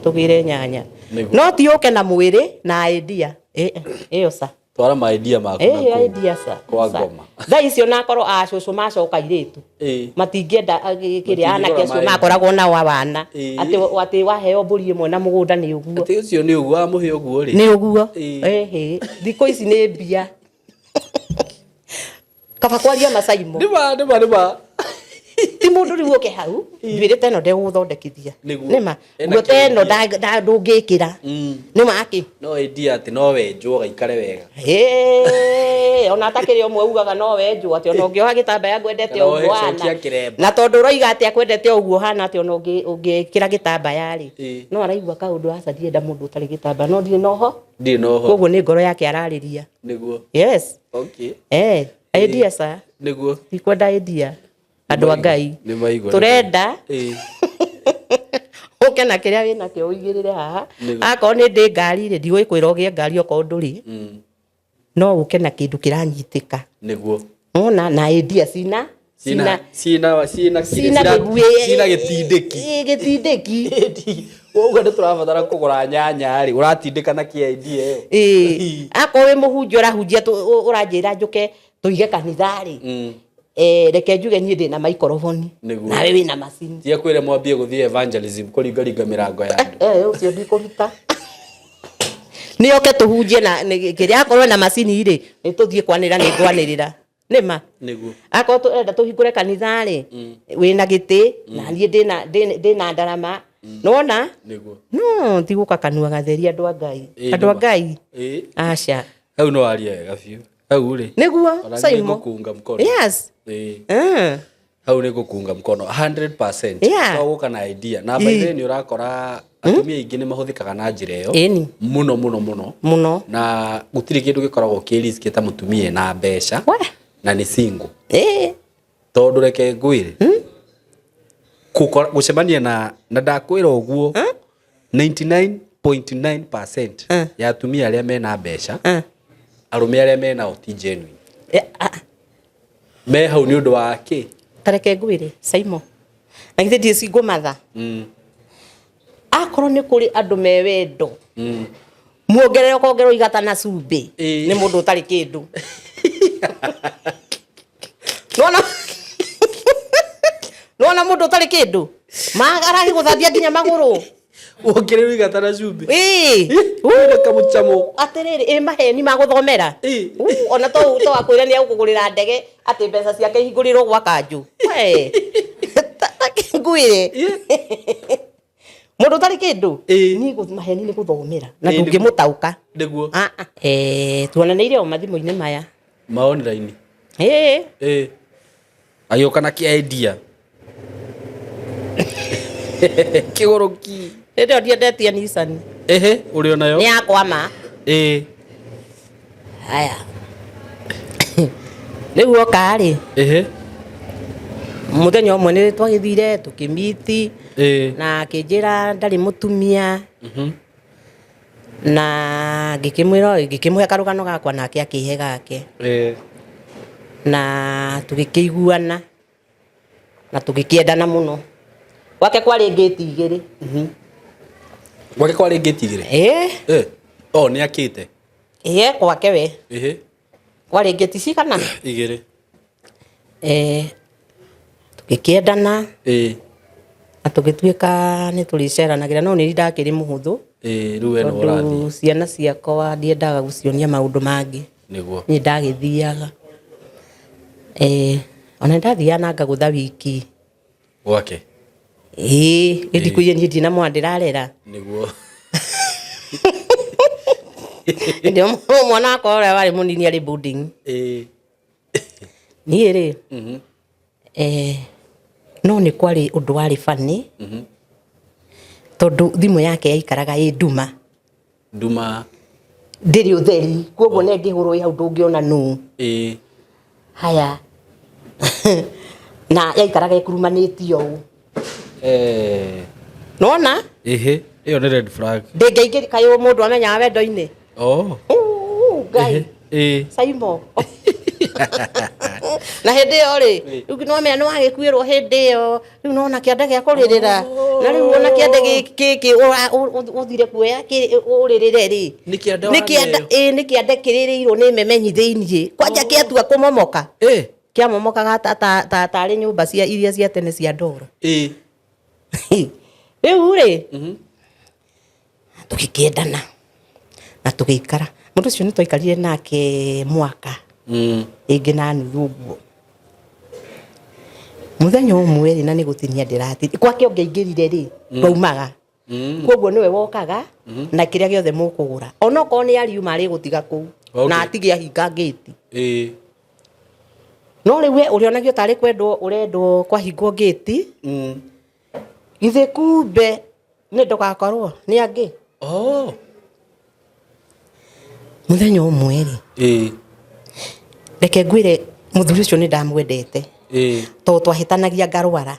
Tũgĩre nyanya.
Nĩguo.
No ti ũke na mwĩrĩ na idea. Ĩĩ, ĩyo ca.
Twara ma idea maku na
Ĩĩ,
kũu.
idea ca.
Kwa
ca.
ngoma.
Thaa icio nakorwo a cũcũ macoka airĩtu.
Ĩĩ.
Matingĩenda kĩrĩa
Matingĩgũra
anake acio
ma idea.
makoragwo nao awana.
Ĩĩ.
Atĩ waheo mbũri ĩmwe na mũgũnda nĩ ũguo.
Atĩ ũcio nĩ ũguo wamũhe ũguo rĩ.
Nĩ ũguo.
Ĩĩ.
Ĩhĩ. Thikũ ici nĩ mbia. Kaba kwaria macaimo.
Nĩma nĩma nĩma.
Ti mũndũ rĩu ũke hau njuĩrĩ ta ĩno ndegũgũthondekithia.
Nĩguo.
Nĩma
Ena
nguo ta ĩno
kĩendia.
ndũngĩkĩra. Nĩma akĩ?
No idea atĩ no wenjwo ũgaikare wega.
Ĩĩ, ona atakĩrĩ ũmwe ugaga no wenjwo atĩ ona ũngĩoha gĩtambaya ngwendete
Kana
ũguo
wohe
hana.
cokia kĩremba.
Na tondũ ũroiga atĩ akwendete ũguo hana atĩ ona ũngĩkĩra gĩtambaya rĩ,
Ĩĩ.
no araigua kaũndũ aca ndienda mũndũ ũtarĩ gĩtambaya, no ndirĩ na ũho.
Ndirĩ na ũho.
Koguo nĩ ngoro yake ararĩria.
Nĩguo.
Yes.
Okay.
Idea ca.
Nĩguo.
Ndikwenda idea. Andũ a Ngai.
Nĩmaigua.
Tũrenda
Ĩĩ.
ũke na kĩrĩa wĩnakĩo ũigĩrĩre haha.
Nĩguo.
Akorwo nĩ ndĩ ngari rĩ, ndigũgĩkwĩra ũgĩe ngari okorwo ndũrĩ. No ũke na kĩndũ kĩranyitĩka.
Nĩguo.
Wona na idea cina
Cina cina cina
cina mĩguĩ
cina gĩtindĩki.
Ĩĩ, gĩtindĩki.
Ũguo nĩ tũrabatara kũgũra nyanya rĩ, ũratindĩka na kĩ idea ĩyo.
Ĩĩ. Akorwo wĩ mũhunjia ũrahunjia ũranjĩra njũke tũige kanitha rĩ, reke njuge niĩ ndĩna maikoroboni
Nĩguo.
nawe wĩna macini.
Tiga kwĩre mwambie gũthiĩ evangelism kũringaringa mĩrango ya andũ.
Ũcio ndikũruta. Nĩ oke tũhunjie na kĩrĩa akorwo na macini rĩ, nĩ tũthiĩ kwanĩrĩra, nĩ ngwanĩrĩra. Nĩma?
Nĩguo.
Akorwo tũrenda tũhingũre kanitha rĩ, wĩna gĩtĩ na niĩ ndĩna ndarama. Nĩwona?
Nĩguo.
No, ti gũka kanua gatheri andũ a Ngai.
Ĩĩ,
Andũ a
nĩma.
Ngai.
Ĩĩ.
Aca.
Hau no waria wega biũ. Hau rĩ.
Nĩguo,
Ona niĩ
Saimo.
ngũkũunga mkono.
Yes.
Ĩĩ. Hau nĩ ngũkũunga mkono 100%.
Yeah.
To gũka na idea. Na by the way nĩ ũrakora atumia aingĩ nĩ mahũthĩkaga na njĩra ĩyo.
Ĩni.
Mũno mũno mũno.
Mũno.
Na gũtirĩ kĩndũ gĩkoragwo kĩ risk ta mũtumia ena mbeca
We.
na nĩ single.
Ĩĩ.
Tondũ reke ngwĩre, Gũcemania na ndakwĩra ũguo, 99.9% ya atumia arĩa mena mbeca, arũme arĩa menao ti genuine. Me hau nĩ ũndũ wa kĩ?
Tareke ngwĩre, Saimo, na githĩ ndiĩ single mother? Akorwo nĩ kũrĩ andũ me wendo, muongerere ũkongerwo igata na cumbĩ, nĩ mũndũ ũtarĩ kĩndũ. Nĩwona, nĩwona mũndũ ũtarĩ kĩndũ aragĩgũthambia nginya magũrũ.
Wongererwo igata na cumbĩ.
Ĩĩ.
Wĩna kamũcamo.
Atĩrĩrĩ, ĩ maheni ma gũthomera. Ona to akwĩre nĩ egũkũgũrĩra ndege, atĩ mbeca ciake ihingũrĩrwo gwa kanjũ. We, ta ngwĩre, mũndũ ũtarĩ kĩndũ, niĩ maheni nĩ gũthomera na ndũngĩmũtaũka.
Nĩguo.
Ah, ah. Tuonanĩire o mathimũ-inĩ maya.
Ma online.
Ĩĩ.
Ĩĩ. Agĩũka na kĩendia kĩgũrũki.
Hĩndĩ ĩyo ndiendetie Nissan.
Ehe, ũrĩ onayo.
Nĩ yakwama.
Ĩĩ.
Haya, rĩu oka rĩ, mũthenya ũmwe nĩ twagĩthire tũkĩmiti, na akĩnjĩra ndarĩ mũtumia, na ngĩkĩmwĩra, ngĩkĩmũhe karũgano gakwa, nake akĩhe gake, na tũgĩkĩiguana na tũgĩkĩendana mũno. Gwake kwarĩ ngĩti igĩrĩ.
Gwake kwarĩ ngĩti igĩrĩ?
Ĩĩ.
Eh. Oh, nĩ akĩte?
Ĩĩ, gwake we. Kwarĩ ngĩti cigana?
Igĩrĩ.
Tũgĩkĩendana na tũgĩtuĩka nĩ tũrĩceranagĩra, no nĩ ndakĩrĩ mũhũthũ.
Ĩĩ, rĩu we nĩwe
Tondũ
ũrathiĩ.
ciana ciakwa ndiendaga gũcionia maũndũ mangĩ.
Nĩguo.
Niĩ ndagĩthiaga. Ona nĩ ndathiaga na ngagũtha wiki.
Gwake?
Ĩĩ, ĩndi kũiye niĩ ndirĩ na mwana ndĩrarera.
Nĩguo.
Hĩndĩ ĩyo mwana wakwa ũrĩa warĩ mũnini arĩ boarding. Niĩ rĩ, no nĩ kwarĩ ũndũ warĩ funny, tondũ thimũ yake yaikaraga ĩ nduma.
Nduma.
Ndĩrĩ ũtheri, koguo nĩ ĩngĩhũrwo ĩ hau ndũngĩona nũ. Haya. Na yaikaraga ĩkurumanĩtio ũũ. Nĩwona?
Ĩhĩ, ĩyo nĩ red flag.
Ndĩngĩaingĩri, kaĩ mũndũ amenyaga wendo-inĩ?
Oh.
Uu, Ngai.
Ĩhĩ.
Saimo. Na hĩndĩ ĩyo rĩ, rĩu nĩ wamenya nĩ wagĩkuĩrwo hĩndĩ ĩyo, rĩu nĩwona kĩande gĩa kũrĩrĩra. Na rĩu ona kĩande gĩkĩ ũthire kuoya ũrĩrĩre rĩ.
Nĩ kĩande
Nĩ kĩande,
waneo.
ĩĩ, nĩ kĩande kĩrĩrĩirwo nĩ memenyi thĩiniĩ. Kwanja kĩatua kũmomoka. Kĩamomokaga tarĩ nyũmba cia iria cia tene cia ndoro. Rĩu rĩ, tũgĩkĩendana na tũgĩikara. Mũndũ ũcio nĩ twaikarire nake mwaka ĩngĩ na nuthu ũguo. Mũthenya ũmwe rĩ, na nĩ gũtinia ndĩratinia, gwake ũngĩaingĩrire rĩ, ndwaumaga. Koguo nĩwe wokaga na kĩrĩa gĩothe mũkũgũra, onokorwo nĩ ariuma arĩgũtiga kũu, na atige ahinga ngĩti. No rĩu we ũrĩonagio tarĩ kwendwo ũrendwo kwahingwo ngĩti. Githĩ kumbe nĩ ndũgakorwo nĩ angĩ. Mũthenya ũmwe rĩ, reke ngwĩre, mũthuri ũcio nĩ ndamwendete, tondũ twahĩtanagia ngarwara.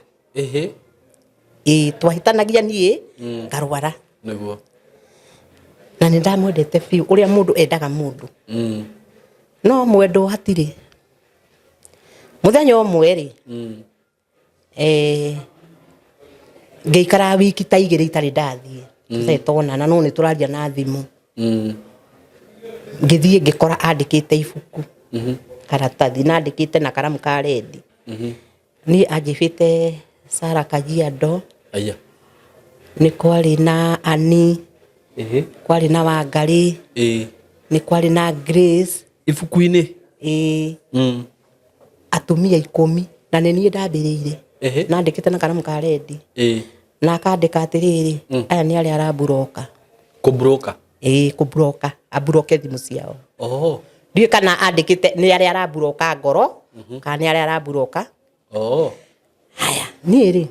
Ĩĩ, twahĩtanagia niĩ ngarwara.
Nĩguo.
Na nĩ ndamwendete biũ, ũrĩa mũndũ endaga mũndũ. No mwendwo hatirĩ. Mũthenya ũmwe rĩ, ngĩikara wiki ta igĩrĩ itarĩ ndathiĩ, tũtarĩ tuonana, no nĩ tũraria na thimũ. Ngĩthiĩ ngĩkora andĩkĩte ibuku, karatathi, na andĩkĩte na karamu ka rendi. Niĩ anjĩbĩte Sarah Kajiado.
Aya.
Nĩ kwarĩ na Annie. Kwarĩ na Wangarĩ. Nĩ kwarĩ na Grace.
Ibuku-inĩ?
Ĩĩ. Atumia 10, na nĩ niĩ ndambĩrĩire. Na andĩkĩte na karamu ka rendi. Na akandĩka atĩrĩrĩ, aya nĩ arĩa aramburoka.
Kũmburoka?
Ĩĩ, kũmburoka, amburoke thimũ ciao. Ndiũĩ kana andĩkĩte nĩ arĩa aramburoka ngoro, kana nĩ arĩa aramburoka. Haya, niĩ rĩ,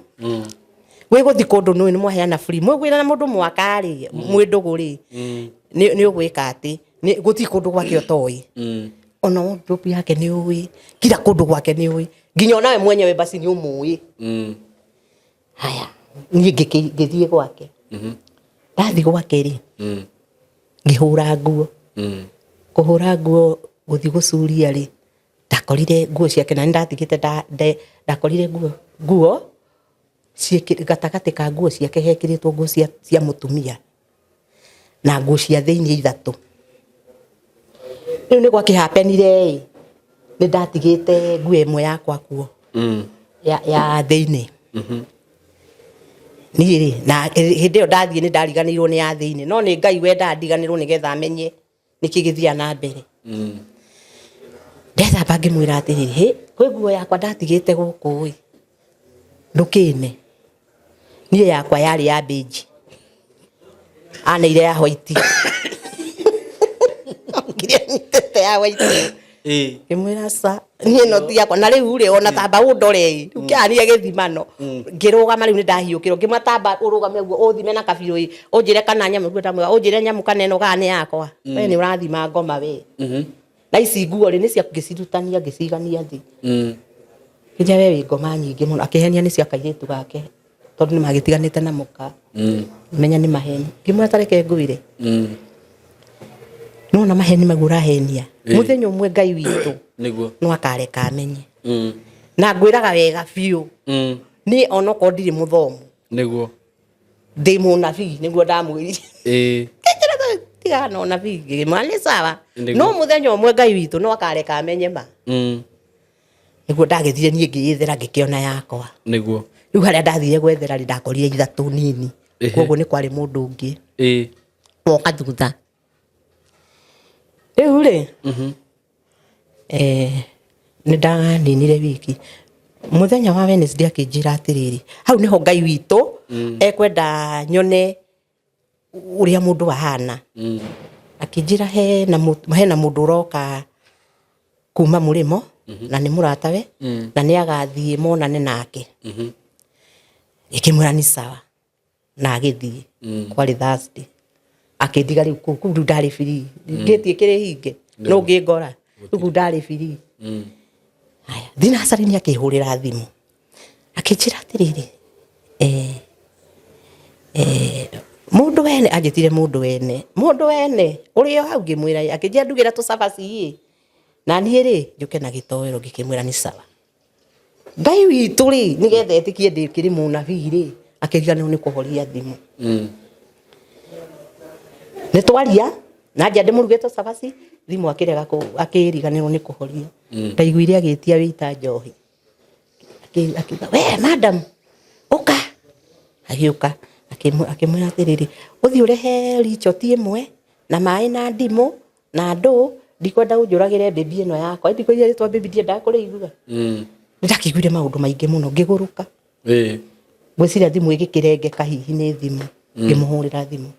wĩ gũthiĩ kũndũ nĩũĩ nĩ mwaheana free, mwĩgwĩra na mũndũ mwaka rĩ, mwĩ ndũgũ rĩ, nĩ ũgwĩka atĩ, gũtirĩ kũndũ gwake ũtoĩ. Ona wardrobe yake nĩ ũĩ, kila kũndũ gwake nĩ ũĩ, nginya onawe mwenyewe basi nĩ ũmũĩ. Haya, niĩ ngĩthiĩ gwake. Ndathiĩ gwake rĩ, ngĩhũra nguo. Kũhũra nguo gũthiĩ gũcuria rĩ, ndakorire nguo ciake na nĩ ndatigĩte ndakorire nguo gatagatĩ ka nguo ciake hekĩrĩtwo nguo cia mũtumia na nguo cia thĩinĩ ithatũ. Rĩu nĩ gwakĩhapenire ĩ, nĩ ndatigĩte nguo ĩmwe yakwa kuo ya thĩinĩ. Niĩ rĩ, na hĩndĩ ĩyo ndathiĩ nĩ ndariganĩirwo nĩ ya thĩinĩ, no nĩ Ngai wendaga ndiganĩrwo nĩgetha amenye nĩkĩ gĩthiaga na mbere. Ndethamba ngĩmwĩra atĩrĩrĩ, hĩ, kwĩ nguo yakwa ndatigĩte gũkũ ĩ, ndũkĩne. Niĩ yakwa yarĩ ya beige, aneire ya white. Okire anyitĩte ya white. Ngĩmwĩra ca, niĩ ĩno ti yakwa. Na rĩu rĩ, ona tamba ũndore ĩ, rĩu kĩarania gĩthimano. Ngĩrũgama rĩu nĩ ndahiũkĩrwo, ngĩmwĩra tamba ũrũgame ũguo ũthime na kabirũ ĩ, ũnjĩre kana nyamũ, nĩguo ndamwĩra, ũnjĩre nyamũ kana ĩno kana nĩ yakwa. We nĩ ũrathima ngoma we. Na ici nguo rĩ, nĩ ciaku, ngĩcirutania ngĩcigania thĩ. Ngĩnjĩra we wĩ ngoma nyingĩ mũno, akĩhenia nĩ cia kairĩtu gake, tondũ nĩ magĩtiganĩte na mũka. Menya nĩ maheni. Ngĩmwĩra ta reke ngwĩre. Nĩwona maheni mau ũrahenia. Mũthenya ũmwe Ngai witũ no akareka amenye. Na ngwĩraga wega biũ. Niĩ onokorwo ndirĩ mũthomu. Ndĩ mũnabii nĩguo ndamwĩrire. Kĩnjĩra tiga na ũnabii, ngĩmwĩra nĩ sawa. No mũthenya ũmwe Ngai witũ no akareka amenye ma. Nĩguo ndagĩthire niĩ ngĩyethera ngĩkĩona yakwa. Rĩu harĩa ndathire gwethera rĩ, ndakorire ithatũ nini. Koguo nĩ kwarĩ mũndũ ũngĩ. Woka thutha. Rĩu rĩ, nĩ ndaninire wiki. Mũthenya wa Wednesday akĩnjĩra atĩrĩrĩ, hau nĩho Ngai witũ ekwenda nyone ũrĩa mũndũ ahana. Akĩnjĩra hena mũndũ ũroka kuma mũrĩmo na nĩ mũratawe na nĩ agathiĩ monane nake. Ngĩkĩmwĩra nĩ sawa na agĩthiĩ. Kwarĩ Thursday. Akĩndiga rĩu kũu, kũu rĩu ndarĩ free. Ngĩti ĩkĩrĩ hinge, no ngĩngora. Rĩu kũu ndarĩ free. Haya, thinacarĩ nĩ akĩhũrĩra thimũ. Akĩnjĩra atĩrĩrĩ, mũndũ wene, anjĩtire mũndũ wene, mũndũ wene, ũrĩ o hau? Ngĩmwĩra ĩ, akĩnjĩra ndugĩra tũcabaci ĩ, na niĩ rĩ, njũke na gĩtoero. Ngĩkĩmwĩra nĩ sawa. Ngai witũ rĩ, nĩgetha etĩkie ndĩkĩrĩ mũnabii rĩ, akĩriganĩrwo nĩ kũhoria thimũ. Nĩ twaria, na nja ndĩmũrugĩte cabaci, thimũ akĩrega akĩriganĩrwo nĩ kũhoria. Ndaiguire agĩtia wĩita njohi. Akiuga, we madam, ũka. Agĩũka, akĩmwĩra atĩrĩrĩ, ũthiĩ ũrehe richoti ĩmwe, na maĩ na ndimũ, na ndũ, ndikwenda ũnjũragĩre baby ĩno yakwa. Ndikũigua rĩtwa baby ndiendaga kũrĩigua. Nĩndakĩiguire maũndũ maingĩ mũno, ngĩgũrũka. Ngwĩciria thimũ ĩgĩkĩrengeka hihi nĩ thimũ. Ngĩmũhũrĩra thimũ.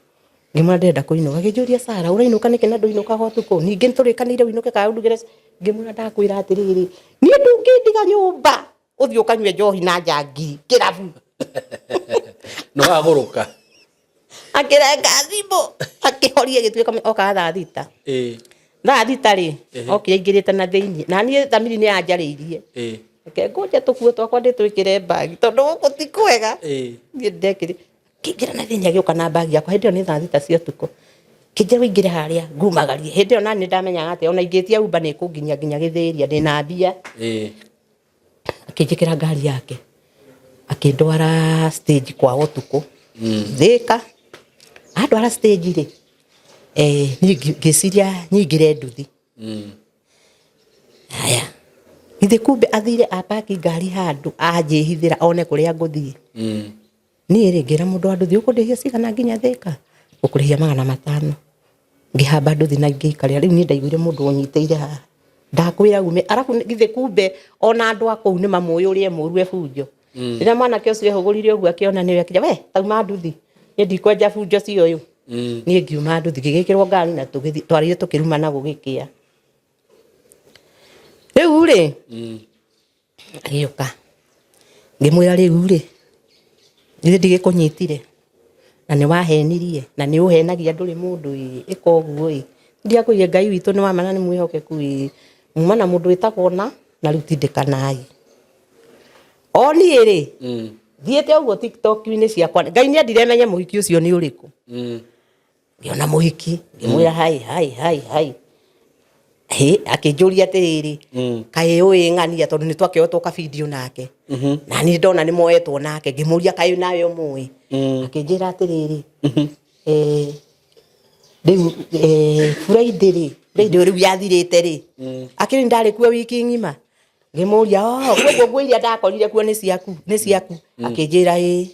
Ngĩmwĩra ndĩrenda kũinũka. Akĩnjũria Sarah, ũrainũka nĩkĩ na ndũinũkaga ũtukũ? Ningĩ nĩtũrĩkanĩire ũinũke kana ũndugĩre. Ngĩmwĩra ndakwĩra atĩrĩrĩ, niĩ ndũngĩndiga nyũmba ũthiĩ ũkanyue njohi na njangi kĩrabu.
Nĩwagũrũka.
Akĩrenga thimũ, akĩhoria ĩgĩtuĩka okaga thaa thita. Thaa thita rĩ, okire aingĩrĩte na thĩinĩ. Na niĩ thamiri nĩ yanjarĩirie. Reke ngũnje tũkuo twakwa ndĩtwĩkĩre mbagi tondũ gũkũ ti kwega. Niĩ ndekĩrire. Akĩingĩra na thĩinĩ agĩũka na mbagi yakwa. Hĩndĩ ĩyo nĩ thaa thita cia ũtukũ. Akĩnjĩra ũingĩre harĩa ngumagarie. Hĩndĩ ĩyo nani ndamenyaga atĩ ona ingĩtia Uber nĩ ĩkũnginyia nginya Gĩthĩria ndĩna mbia. Akĩnjĩkĩra ngari yake. Akĩndwara stage kwao ũtukũ. Thĩka. Andwara stage rĩ, niĩ ngĩciria nyingĩre nduthi. Haya. Githĩ kumbe athire apaki ngari handũ anjĩhithĩra one kũrĩa ngũthiĩ. Niĩ rĩ ngĩra mũndũ wa nduthi ũkũndĩhia cigana nginya Thĩka? Ngũkũrĩhia 500. Ngĩhamba nduthi na ngĩikarĩra. Rĩu niĩ ndaiguire mũndũ ũnyitĩire haha. Ndakwĩra ume. Arabu githĩ kumbe ona andũ a kũu nĩ mamũĩ ũrĩa e mũru e bunjo. Rĩrĩa mwanake ũcio ehũgũrire ũguo akĩona nĩwe akĩnjĩra we tauma nduthi. Niĩ ndikwenja bunjo cia ũyũ. Niĩ ngiuma nduthi ngĩgĩkĩrwo ngari na tũgĩthiĩ twarire tũkĩrumana gũgĩkĩa. Rĩu rĩ, agĩũka ngĩmwĩra rĩu rĩ, githĩ ndigĩkũnyitire na nĩ wahenirie na nĩ ũhenagia ndũrĩ mũndũ ĩ, ĩka ũguo ĩ. Ndiakwĩrire Ngai witũ nĩ wa ma na nĩ mwĩhokeku ĩ, muma na mũndũ wĩtagwo na rĩu tindĩkanai. O niĩ rĩ, Thiĩte ũguo TikTok-inĩ ciakwa, Ngai nĩ endire menye mũhiki ũcio nĩ ũrĩkũ. Ngĩona mũhiki, ngĩmwĩra hai hai hai hai. Hĩ, akĩnjũria atĩrĩrĩ, kaĩ ũĩ ng'ania, tondũ nĩ twakĩoetwo ka video nake. Na niĩ ndona nĩ moetwo nake, ngĩmũria kaĩ nawe ũmũĩ. Akĩnjĩra atĩrĩrĩ, rĩu Friday rĩ, Friday rĩu yathirĩte rĩ, akĩrĩ ndarĩ kuo wiki ng'ima. Ngĩmũria, oh, koguo nguo iria ndakorire kuo nĩ ciaku, nĩ ciaku. Akĩnjĩra ĩĩ,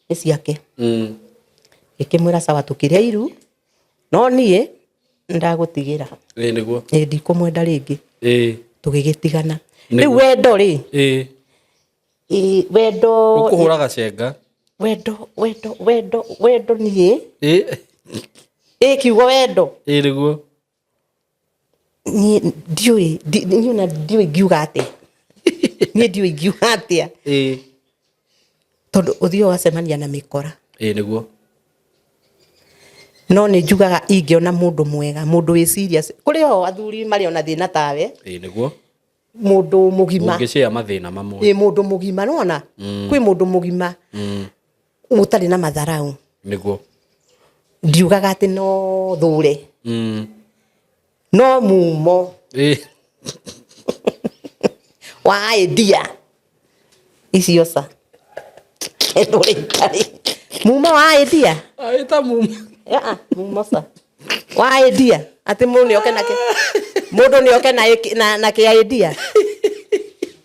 nĩ ciake. Ngĩkĩmwĩra sawa, tũkĩrĩa iru, no niĩ ndagũtigĩra.
Ĩĩ nĩguo.
Ĩĩ ndikũmwenda rĩngĩ. Tũgĩgĩtigana. Rĩu wendo rĩ, ĩĩ wendo,
ũkũhũraga cenga.
Wendo, wendo, wendo, wendo niĩ. Ĩĩ kiugo wendo.
Ĩĩ nĩguo.
Niĩ ndiũĩ, niĩ ona ndiũĩ ngiuga atĩa. Niĩ ndiũĩ ngiuga atĩa. Tondũ ũthiĩ ũgacemania na mĩkora.
Ĩĩ nĩguo.
No nĩ njugaga ingĩona mũndũ mwega, mũndũ wĩ serious. Kũrĩ o athuri marĩ ona thĩna tawe.
Ĩĩ nĩguo.
Mũndũ mũgima.
Ũngĩshare mathĩna mamwe.
Ĩĩ mũndũ mũgima, nĩwona? Kwĩ mũndũ mũgima ũtarĩ na matharau.
Nĩguo.
Ndiugaga atĩ no thũre. No mumo. Wa idea. Icio ca. Ndũrĩ itarĩ. Mumo wa idea.
Ĩta mumo.
Aa, mumo ca. Wa idea. Atĩ mũndũ nĩoke na kĩ. Mũndũ nĩoke na kĩa idea.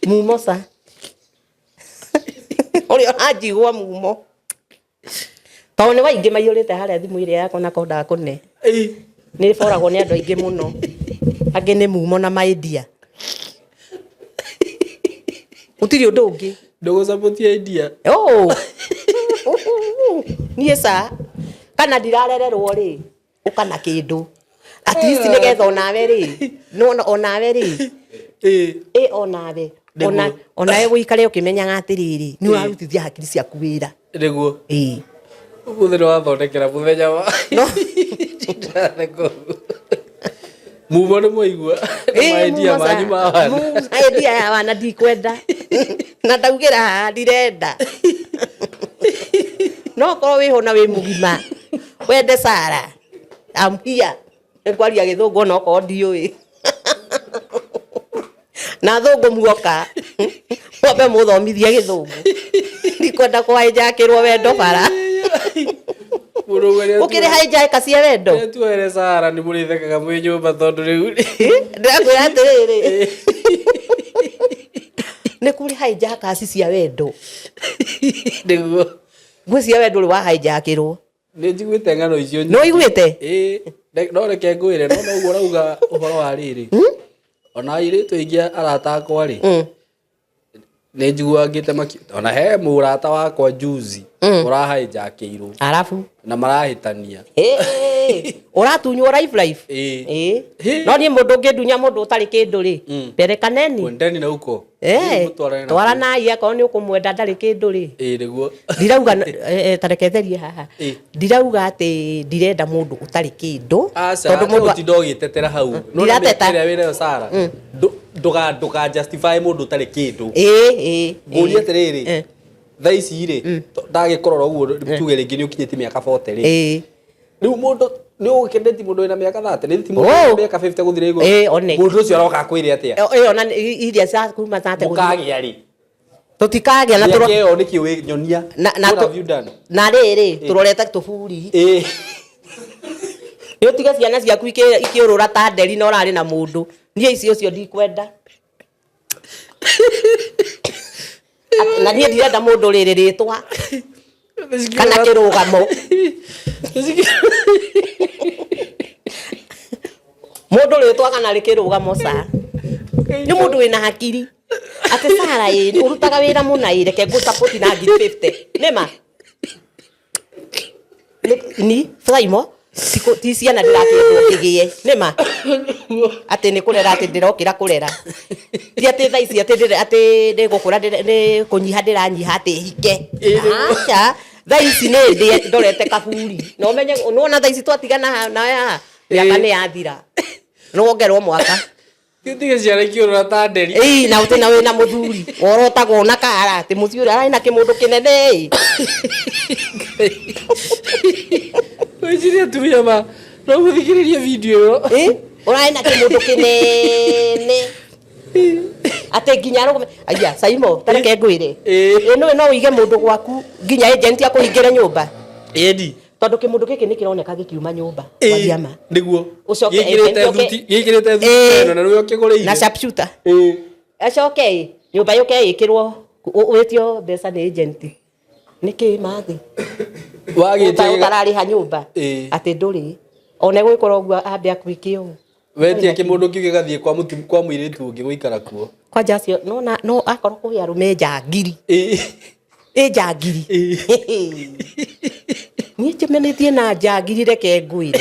Mumo ca. Ũrĩa ũranjigua mumo. Tondũ nĩ waingĩ maiyũrĩte harĩa thimũ ĩrĩa yakwa na kondaga kũne. Nĩ boragwo nĩ andũ aingĩ mũno. Angĩ nĩ mumo na maidia. Gũtirĩ ũndũ ũngĩ.
Ndũgũcabotia idea.
Oh. Niĩ ca. Kana ndirarererwo rĩ, ũka na kĩndũ. At least nĩgetha onawe rĩ, no onawe rĩ. Ĩ onawe. Ona onawe gũikare ũkĩmenyaga atĩrĩrĩ, nĩ ũrarutithia hakiri ciaku wĩra.
Nĩguo.
Ĩĩ.
Ũmũthĩ nĩ wathondekera mũthenya wa.
No.
Mumo nĩ mwaigua. Idea manyu ma wana.
Idea ya wana ndikwenda. Na ndaugĩra haha ndirenda. No korwo wĩho na wĩ mũgima. Wende Sara. I'm here. Nĩ kwaria gĩthũngũ ona okorwo ndiũĩ. Na thũngũ muoka. Mwambe mũthomithie gĩthũngũ. Ndikwenda kũhaijakĩrwo wendo bara. Ũkĩrĩ hijack cia wendo.
Tuoere Sara nĩ mũrĩthekaga mwĩ nyũmba tondũ rĩu.
Ndĩrakwĩra atĩrĩrĩ. Nĩ kũrĩ hijackers cia wendo.
Nĩguo.
Ngwĩciria wendo ũrĩ wa hijackĩrwo.
Nĩ njiguĩte ng'ano icio.
Nĩ ũiguĩte?
Ĩĩ. No reke ngwĩre, no noguo ũrauga ũhoro wa rĩrĩ. Ona airĩtu aingĩ arata akwa rĩ, nĩ njiguaga ngĩte maki ona he mũrata wakwa juzi ũrahijackĩirwo.
Arabu.
Na marahĩtania.
Ũratunywo life life.
Ĩĩ.
No niĩ mũndũ ũngĩndunya mũndũ ũtarĩ kĩndũ rĩ, perekaneni.
Kwendeni na huko.
Twaranai akorwo nĩ ũkũmwenda ndarĩ kĩndũ rĩ.
Ĩĩ nĩguo.
Ndirauga ta reke therie haha. Ndirauga atĩ ndirenda mũndũ ũtarĩ kĩndũ.
Aca, tondũ mũndũ ũtinda ũgĩtetera hau. No
Ndirateta.
ĩrĩa wĩnayo Sara. Ndũga justify mũndũ ũtarĩ kĩndũ.
Ĩĩ.
Ngũrie atĩrĩrĩ. Thaa ici rĩ, ndagĩkũrora ũguo tuge rĩngĩ nĩ ũkinyĩtie mĩaka 40 rĩ. Rĩu mũndũ nĩ ũgĩkendeti mũndũ wĩna mĩaka 30, nĩ ti mũndũ wĩna mĩaka 50 gũthiĩ igũrũ.
Ĩĩ, one.
Mũndũ ũcio aroka akwĩre atĩa?
Ĩyo ona iria cia kuma 30 gũthiĩ.
Mũkagĩa rĩ?
Tũtikagĩa na
tũro. Mĩaka ĩyo nĩkĩ wĩ nyonia?
Na
What have you done?
Na rĩrĩ, tũrorete tũburi. Nĩ ũtige ciana ciaku ikĩũrũra ta nderi na ũrarĩ na mũndũ. Niĩ ici ũcio ndikwenda. Na niĩ ndirenda mũndũ rĩrĩ rĩtwa kana kĩrũgamo. Mũndũ rĩtwa kana rĩkĩrũgamo ca. Nĩ mũndũ wĩna hakiri. Atĩ Sara ĩ, ũrutaga wĩra mũna ĩ, reke ngũ support na ngiri 50. Nĩma? Ni, Saimo, ti ciana ndĩrakĩendwo ngĩgĩe. Nĩma? Atĩ nĩ kũrera atĩ ndĩrokĩra kũrera. Ti atĩ thaa ici atĩ atĩ nĩ gũkũra nĩ kũnyiha ndĩranyiha atĩ hike. Aca, thaa ici nĩ ndĩe ndorete kaburi. Na ũmenye, nĩwona thaa ici twatigana nawe haha, mĩaka nĩ yathira. Nĩwongerwo mwaka.
Tige ciana ikiũrũra ta nderi.
Ĩĩ, na ũtĩ na wĩna mũthuri worotagwo na kara atĩ mũciĩ ũrĩa ararĩ na kĩmũndũ kĩnene ĩ.
Wĩcirie atumia ma no mũthikĩrĩrie video ĩyo.
Ĩ, ũrarĩ na kĩmũndũ kĩnene atĩ nginya arũgame aya Saimo tareke ngwĩre.
Ĩ.
Ĩ, nĩwe no ũige mũndũ gwaku nginya agent akũhingĩre nyũmba?
Ĩni.
Tondũ kĩmũndũ gĩkĩ nĩ kĩroneka gĩkiuma nyũmba kwaria ma.
Nĩguo.
Ũcoke
Gĩkĩrĩte
agent oke-
thuti, gĩkĩrĩte thuti
Ĩ.
ĩno na nĩwe ũkĩgũrĩire.
Na sharpshooter.
Ĩ.
Acoke ĩ nyũmba yũke ĩkĩrwo wĩtio mbeca nĩ agent nĩkĩ mathi?
Wagĩtie
Ũtararĩha nyũmba.
Ĩ.
Atĩ ndũrĩ ona gũgĩkorwo ũguo ambe akwĩke ũũ.
Wetie kĩmũndũ kĩu gĩgathiĩ kwa mũtu kwa mũirĩtu ũngĩ gũikara kuo.
Kwanja acio no na no akorwo kwĩ arũme njangiri.
Ĩ.
Ĩ njangiri. Niĩ njemanĩtie na njangiri, reke ngwĩre,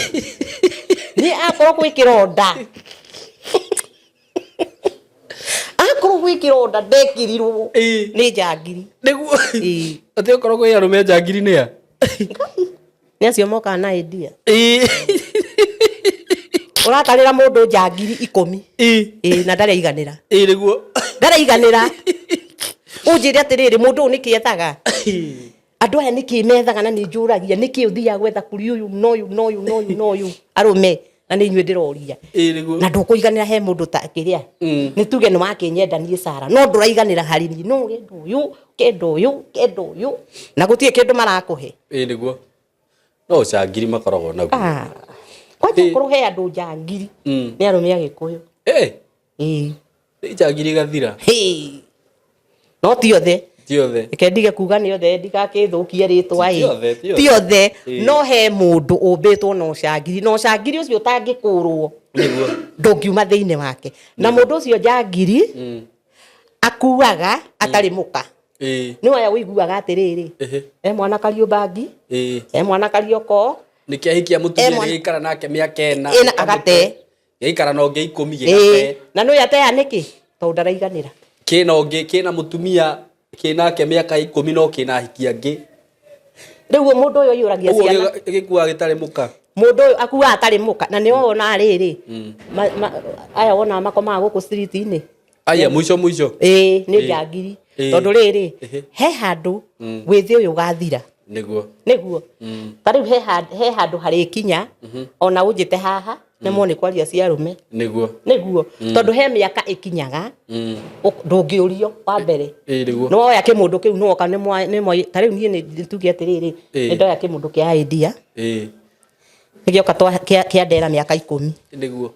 niĩ akorwo gwĩ kĩronda, akorwo gwĩ kĩronda ndekĩrirwo nĩ njangiri.
Nĩguo.
Ĩ.
Atĩ okorwo kwĩ arũme njangiri nĩ a?
Nĩ acio mokaga na idea.
Ĩ.
Ũratarĩra mũndũ njangiri 10.
Ĩ.
Ĩ, na ndaraiganĩra.
Ĩ, nĩguo.
Ndaraiganĩra. Ũnjĩre atĩrĩrĩ, mũndũ ũyũ nĩkĩ ethaga? Andũ aya nĩkĩ methaga? Na nĩ njũragia nĩkĩ ũthiaga gwetha kũrĩ ũyũ na ũyũ na ũyũ na ũyũ na ũyũ? Arũme, na nĩ inyuĩ ndĩroria.
Ĩ, nĩguo.
Na ndũkũiganĩra he mũndũ ta kĩrĩa nĩ tuge nĩ wakĩnyenda niĩ Sara, no ndũraiganĩra harĩ niĩ, no ũrenda ũyũ, kenda ũyũ, kenda ũyũ, na gũtirĩ kĩndũ marakũhe.
Ĩ, nĩguo. No ũcangiri makoragwo naguo.
Ah. Kwanja okorwo he andũ njangiri nĩ arũme Agĩkũyũ.
Ĩ.
Ĩ.
Nĩ njangiri igathira.
Hĩ. No ti othe.
Ti othe.
Reke ndige kuga nĩ othe ndigakĩthũkie rĩtwa
Ti
ĩ.
othe, ti othe.
Ti othe.
Ĩ.
No he mũndũ ũmbĩtwo na ũcangiri, na ũcangiri ũcio ũtangĩkũrwo.
Nĩguo.
Ndũngiuma thĩinĩ wake. Na mũndũ ũcio njangiri akuaga atarĩ mũka.
Ĩ.
Nĩ waya ũiguaga atĩrĩrĩ,
Ehe.
e mwana Kariũmbangi,
Ĩ.
e mwana Karioko,
Nĩkĩo ahikia mũtumia
E mwana-
gĩgĩikara nake mĩaka 4.
Ĩna agate.
Gĩgaikara na ũngĩ 10
Ĩ,
gĩgate.
na nĩ atea nĩkĩ? Tondũ ndaraiganĩra.
Kĩna ũngĩ, kĩna mũtumia kĩnake mĩaka 10 no kĩna ahiki angĩ.
Rĩu mũndũ ũyũ aiyũragia
Ũguo
ciana.
gĩkuaga gĩtarĩ mũka.
Mũndũ ũyũ akuaga atarĩ mũka, na nĩ wona rĩrĩ, aya wonaga makomaga gũkũ street-inĩ.
Aya mũico mũico.
Ĩ, nĩ
Ĩ.
njangiri.
Ĩ.
Tondũ rĩrĩ,
Ehe.
he handũ wĩthĩ ũyũ ũgathira.
Nĩguo.
Nĩguo. Ta rĩu he handũ harĩkinya ona ũnjĩte haha nĩ nĩ kwaria cia arũme.
Nĩguo.
Nĩguo. Tondũ he mĩaka ĩkinyaga ndũngĩũrio wa mbere.
Ĩ, nĩguo.
Nĩ woya kĩmũndũ kĩu nĩwoka nĩ mwa ta rĩu niĩ nĩ tuge atĩrĩrĩ,
Ĩ.
nĩ ndoya kĩmũndũ kĩa idea.
Ĩ.
Nĩgĩoka kĩa ndera mĩaka 10.
Nĩguo.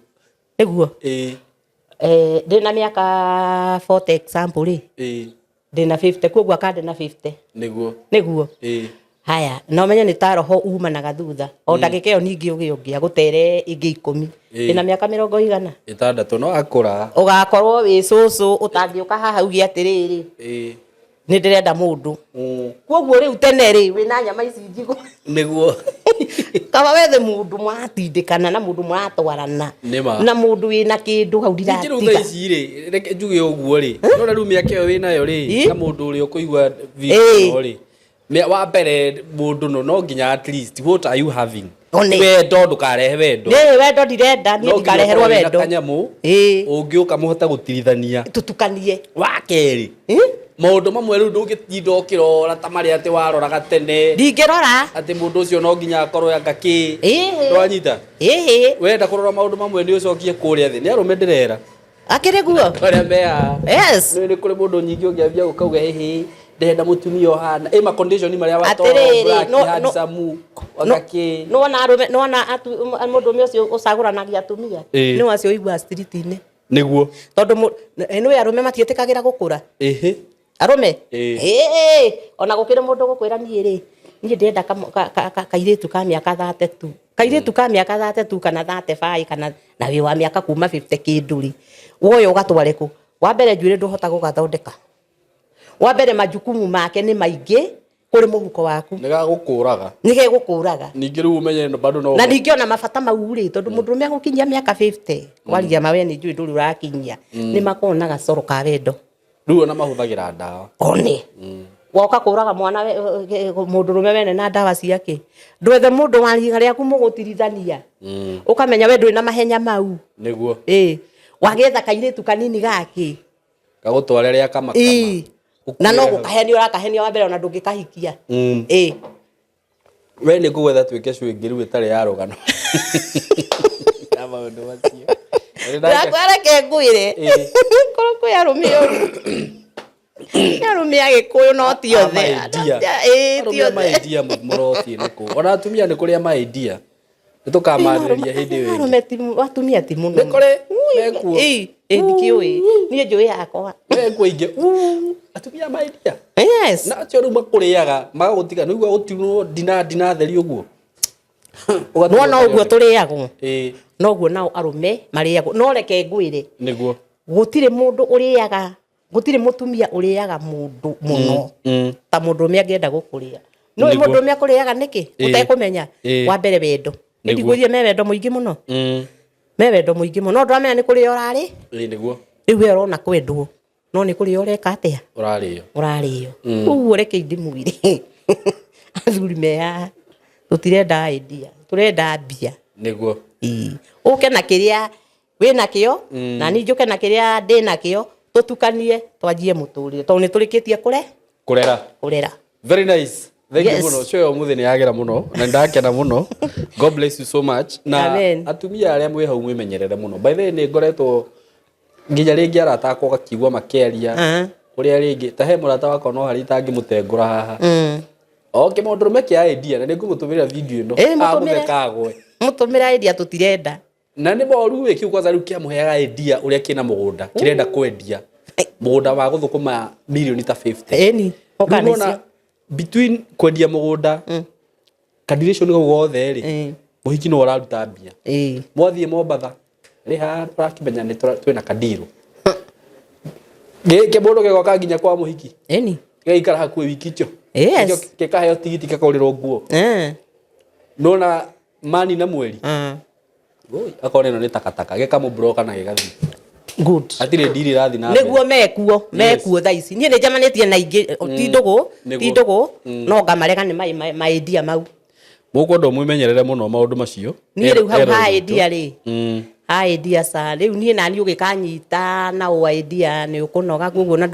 Nĩguo.
Ĩ.
Ndĩna mĩaka 40 example rĩ.
Ĩ.
Ndĩna 50, koguo akande na 50.
Nĩguo.
Nĩguo.
Ĩ.
Haya, na ũmenye nĩ ta roho umanaga thutha. O ndagĩka ĩyo ningĩ ũgĩe ũngĩ agũtere ĩngĩ 10.
Ĩ.
Ndĩna mĩaka mĩrongo igana.
6 no akũra.
Ũgakorwo wĩ cũcũ ũtangĩũka haha uge atĩrĩrĩ,
Ĩ.
nĩ ndĩrenda mũndũ. Koguo rĩu tene rĩ wĩna nyama ici njigũ.
Nĩguo.
Kaba wethe mũndũ mũratindĩkana na mũndũ mũratwarana.
Nĩma.
Na mũndũ wĩna kĩndũ hau
Ningĩ rĩu thaa
ndiratiga.
ici rĩ, reke njuge ũguo rĩ, no rĩu mĩaka ĩyo wĩnayo rĩ,
Ĩ.
na mũndũ ũrĩa ũkũigua video
Ĩ.
ĩno rĩ, wa mbere mũndũ no nginya at least what are you having?
One.
Wendo ndũkarehe wendo.
Nĩ wendo ndirenda, niĩ
No nginya
ndikareherwo
ũkorwo wĩna
wendo.
kanyamũ
Ĩ.
ũngĩũka mũhote gũtirithania.
Tũtukanie.
Wa kerĩ,
Ĩ?
maũndũ mamwe rĩu ndũngĩtinda ũkĩrora ta marĩa atĩ waroraga tene.
Ndingĩrora.
Atĩ mũndũ ũcio no nginya akorwo anga kĩ.
Ĩ.
Ndwanyita?
Ĩ.
Wenda kũrora maũndũ mamwe nĩ ũcokie kũrĩa thĩ. Nĩ arũme ndĩrera.
Akĩrĩ guo?
Arĩa me haha.
Yes.
Nĩ kũrĩ mũndũ nyingĩ ũngĩambia gũkauga hĩhĩ ndĩrenda mũtumia ũhana. Ĩ ma condition marĩa watoro,
Atĩrĩrĩ,
black, handsome, anga kĩ.
Nĩwona arũme, nĩwona mũndũrũme ũcio ũcagũranagia atumia.
Ĩ.
Nĩ wacio ũiguaga street-inĩ.
Nĩguo.
Tondũ nĩũĩ arũme matiĩtĩkagĩra gũkũra.
Ĩhĩ.
Arũme?
Ĩ.
Ĩ, ona gũkĩrĩ mũndũ gũkwĩra niĩ rĩ, niĩ ndĩrenda kairĩtu ka mĩaka 32. Kairĩtu ka mĩaka 32 kana 35 kana na wĩ wa mĩaka kuma 50 kĩndũ rĩ. Woya ũgatware kũ? Wa mbere njuĩrĩ ndũhota gũgathondeka. Wa mbere majukumu make nĩ maingĩ kũrĩ mũhuko waku.
Nĩ gagũkũraga.
Nĩ gegũkũraga.
Ningĩ rĩu ũmenye bado no.
Na ningĩ ona mabata mau rĩ, tondũ mũndũrũme agũkinyia mĩaka 50, waria ma we nĩ njũĩ ndũrĩ ũrakinyia, nĩ makoragwo na gacoro ka wendo.
Rĩu ona mahũthagĩra ndawa.
One. Woka kũraga mwana mũndũrũme wene na ndawa ciake. Ndwethe mũndũ wa riga rĩaku mũgũtirithania. Ũkamenya we ndũrĩ na mahenya mau.
Nĩguo.
Ĩ. Wagetha kairĩtu kanini gakĩ.
Gagũtware rĩa kamakama.
Ĩĩ. Na no gũkahenia ũrakahenia wa mbere ona ndũngĩkahikia. Ĩĩ.
We nĩ ngũgwetha twĩke show ĩngĩ rĩu ĩtarĩ ya rũgano. Ya maũndũ macio.
Ndĩrakwĩra reke ngwĩre.
Ĩĩ.
Korwo kwĩ arũme oru. Nĩ arũme a Gĩkũyũ no ti othe. Ĩĩ ti othe.
Maidia mũrothiĩ nĩkũ? Ona atumia nĩ kũrĩa maidia. Nĩ tũkamarĩrĩria hĩndĩ ĩyo ĩngĩ.
Arũme ti atumia ti mũno.
Nĩ kũrĩ mekuo.
Ĩĩ ĩĩ ndikĩũĩ. Niĩ njũĩ yakwa.
Mekuo ingĩ. Atumia maidia.
Yes.
Na acio rĩu makũrĩaga magagũtiga nĩ ũigua gũtinwo ndina ndina theri ũguo.
Nĩwona ũguo tũrĩagwo.
Ĩĩ.
Noguo nao arũme marĩagwo. No reke ngwĩre.
Nĩguo.
Gũtirĩ mũndũ ũrĩaga gũtirĩ mũtumia ũrĩaga mũndũ mũno ta mũndũrũme angĩenda gũkũrĩa. Nĩũĩ
Nĩguo.
mũndũrũme akũrĩaga nĩkĩ?
Ĩĩ.
Ũtekũmenya.
Ĩĩ.
Wa mbere wendo.
Nĩguo.
Nĩndigwĩrire me wendo mũingĩ mũno. Me wendo mũingĩ mũno. No ndũramenya nĩ kũrĩa ũrarĩ.
Ĩĩ nĩguo.
Rĩu we ũrona kwendwo. No nĩ kũrĩa ũreka atĩa?
Ũrarĩo.
Ũrarĩo. Ũguo reke ndĩmwĩre. Athuri me haha. Tũtirenda idea. Tũrenda mbia.
Nĩguo.
Ĩĩ. Ũke na kĩrĩa wĩnakĩo na niĩ njũke na kĩrĩa ndĩnakĩo tũtukanie twanjie mũtũrĩre tondũ nĩ tũrĩkĩtie kũre
Kũrera.
kũrera.
Very nice. Thank you
Yes.
mũno. Show ya ũmũthĩ nĩ yagĩra mũno na ndakena mũno. God bless you so much. Na
Amen.
atumia arĩa mwĩ hau mwĩmenyerere mũno. By the way nĩ ngoretwo nginya rĩngĩ arata akwa ũgakĩigua makĩaria ũrĩa rĩngĩ ta he mũrata wakwa no harĩa itangĩmũtengũra haha. O kĩmũndũrũme kĩa idea na nĩ ngũmũtũmĩra video ĩno.
Ĩĩ, mũtũmĩre.
Agũtheka agwe.
Mũtũmĩra idea tũtirenda.
Na nĩ moru ĩ kĩu kwanza rĩu kĩamũheaga idea ũrĩa kĩna mũgũnda kĩrenda kwendia mũgũnda wa gũthũkũma mirioni ta 50.
Ĩni. Oka
Rĩu nĩwona
nĩcio.
between kwendia mũgũnda ka duration kau gothe rĩ mũhiki nĩwe ũraruta mbia.
Ĩĩ.
Mwathiĩ Mombatha rĩ haha tũrakĩmenya nĩ twĩna kadirũ. Gĩkĩ mũndũ gĩgoka nginya kwa mũhiki.
Ĩni.
Gĩgaikara hakuhĩ wiki icio.
Yes.
Nĩkĩo gĩkaheo tigiti gĩkagũrĩrwo nguo. Nĩwona mani na mweri. Oi, akorwo ĩno nĩ takataka gĩkamũbroka na gĩgathiĩ.
Good.
Hatirĩ ndiri ĩrathiĩ na mbere.
Nĩguo mekuo mekuo thaa ici niĩ nĩ njemanĩtie na ingĩ ti ndũgũ
Nĩguo.
ti ndũgũ no ngamarega nĩ maidia mau.
Mũkwenda mwĩmenyerere mũno maũndũ macio.
Niĩ rĩu hau
Error
ha
itũ.
idea rĩ ha idea ca rĩu niĩ nani ũgĩkanyita na ũ idea nĩ ũkũnoga koguo na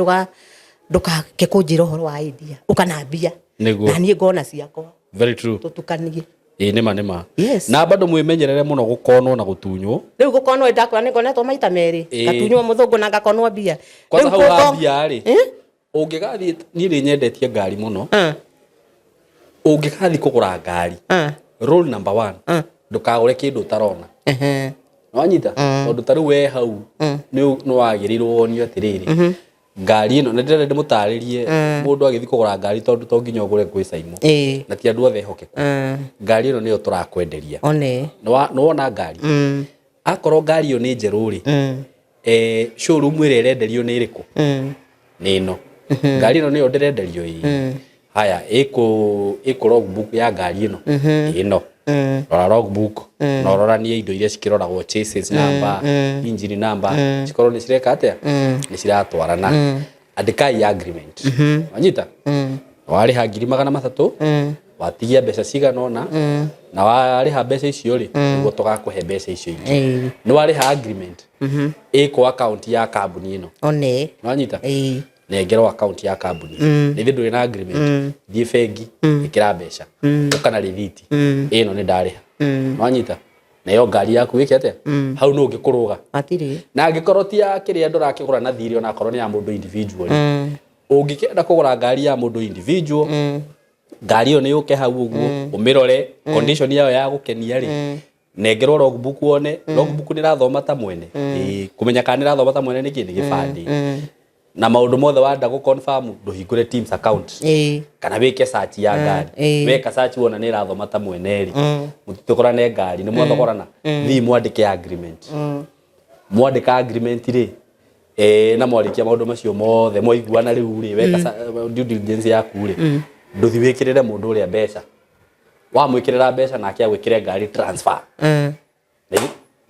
ndũkake kũnjĩra ũhoro wa idea ũkanambia.
Nĩguo.
Na niĩ ngona ciakwa.
Very true.
Tũtukanie.
Ĩĩ nĩma nĩma.
Yes.
Na bado mwĩmenyerere mũno gũkonwo na gũtunywo.
Rĩu gũkonwo ndakwĩra nĩ ngonetwo maita merĩ.
Ĩĩ.
Ngatunywo mũthũngũ na ngakonwo mbia.
Kwanza
Rĩu
hau ha
gũko-
mbia rĩ.
Ĩ?
Ũngĩgathiĩ niĩ nĩ nyendetie ngari mũno. Ũngĩgathiĩ kũgũra ngari. Rule number 1. Ndũkagũre kĩndũ ũtarona. Nĩwanyita? Tondũ ta rĩu we hau nĩ wagĩrĩirwo wonio atĩrĩrĩ. Ngari ĩno na ndĩrenda ndĩmũtarĩrie mũndũ agĩthiĩ kũgũra ngari tondũ to nginya ũgũre gwĩ Caimo. Na ti andũ othe ehokeku. Ngari ĩno nĩyo tũrakwenderia.
One.
Nĩwona ngari? Akorwo ngari ĩyo nĩ njerũ rĩ, showroom ĩrĩa ĩrenderio nĩ ĩrĩkũ? Nĩ ĩno. Ngari ĩno nĩyo ndĩrenderio ĩĩ. Haya, ĩkũ logbook ya ngari ĩno. Ĩno. Rora logbook na ũroranie indo iria cikĩroragwo chassis number, engine number, cikorwo nĩ cireka atĩa? Nĩ ciratwarana. Andĩkai agreement. Wanyita? Warĩha 300,000, watigia mbeca cigana ũna, na warĩha mbeca icio rĩ, nĩguo tũgakũhe mbeca icio ingĩ. Nĩ warĩha agreement. Ĩkũ account ya kambuni ĩno.
One.
Wanyita? Nengerwo account ya kambuni. Nĩthĩ ndũrĩ na agreement. Thiĩ bengi, ĩkĩra mbeca. Ũka na rĩthiti. Ĩno nĩ ndarĩha. Wanyita? Nayo ngari yaku ĩke atĩa? Hau nũ ũngĩkũrũga.
Hatirĩ.
Na angĩkorwo ti ya kĩrĩa ndũrakĩgũra na thirĩ ona akorwo nĩ ya mũndũ individual. Ũngĩkĩenda kũgũra ngari ya mũndũ individual, ngari ĩyo nĩ yũke hau ũguo, ũmĩrore, condition yayo ya gũkenia rĩ, nengerwo logbook wone, logbook nĩ ĩrathoma ta mwene. Ĩĩ, kũmenya kana nĩ ĩrathoma ta mwene nĩkĩ nĩ gĩbandĩ. Na maũndũ mothe wenda gũ confirm ndũhingũre Teams account. Kana wĩke search ya ngari. Weka search wona nĩ ĩrathoma ta mwene rĩ, mũtithogorane ngari, nĩ mwathogorana, thiĩ mwandĩke agreement. Mwandĩka agreement rĩ, na mwarĩkia maũndũ macio mothe mwaiguana rĩu rĩ, weka due diligence yaku rĩ, ndũthi wĩkĩrĩre mũndũ ũrĩa mbeca. Wamwĩkĩrĩra mbeca nake agwĩkĩre ngari transfer.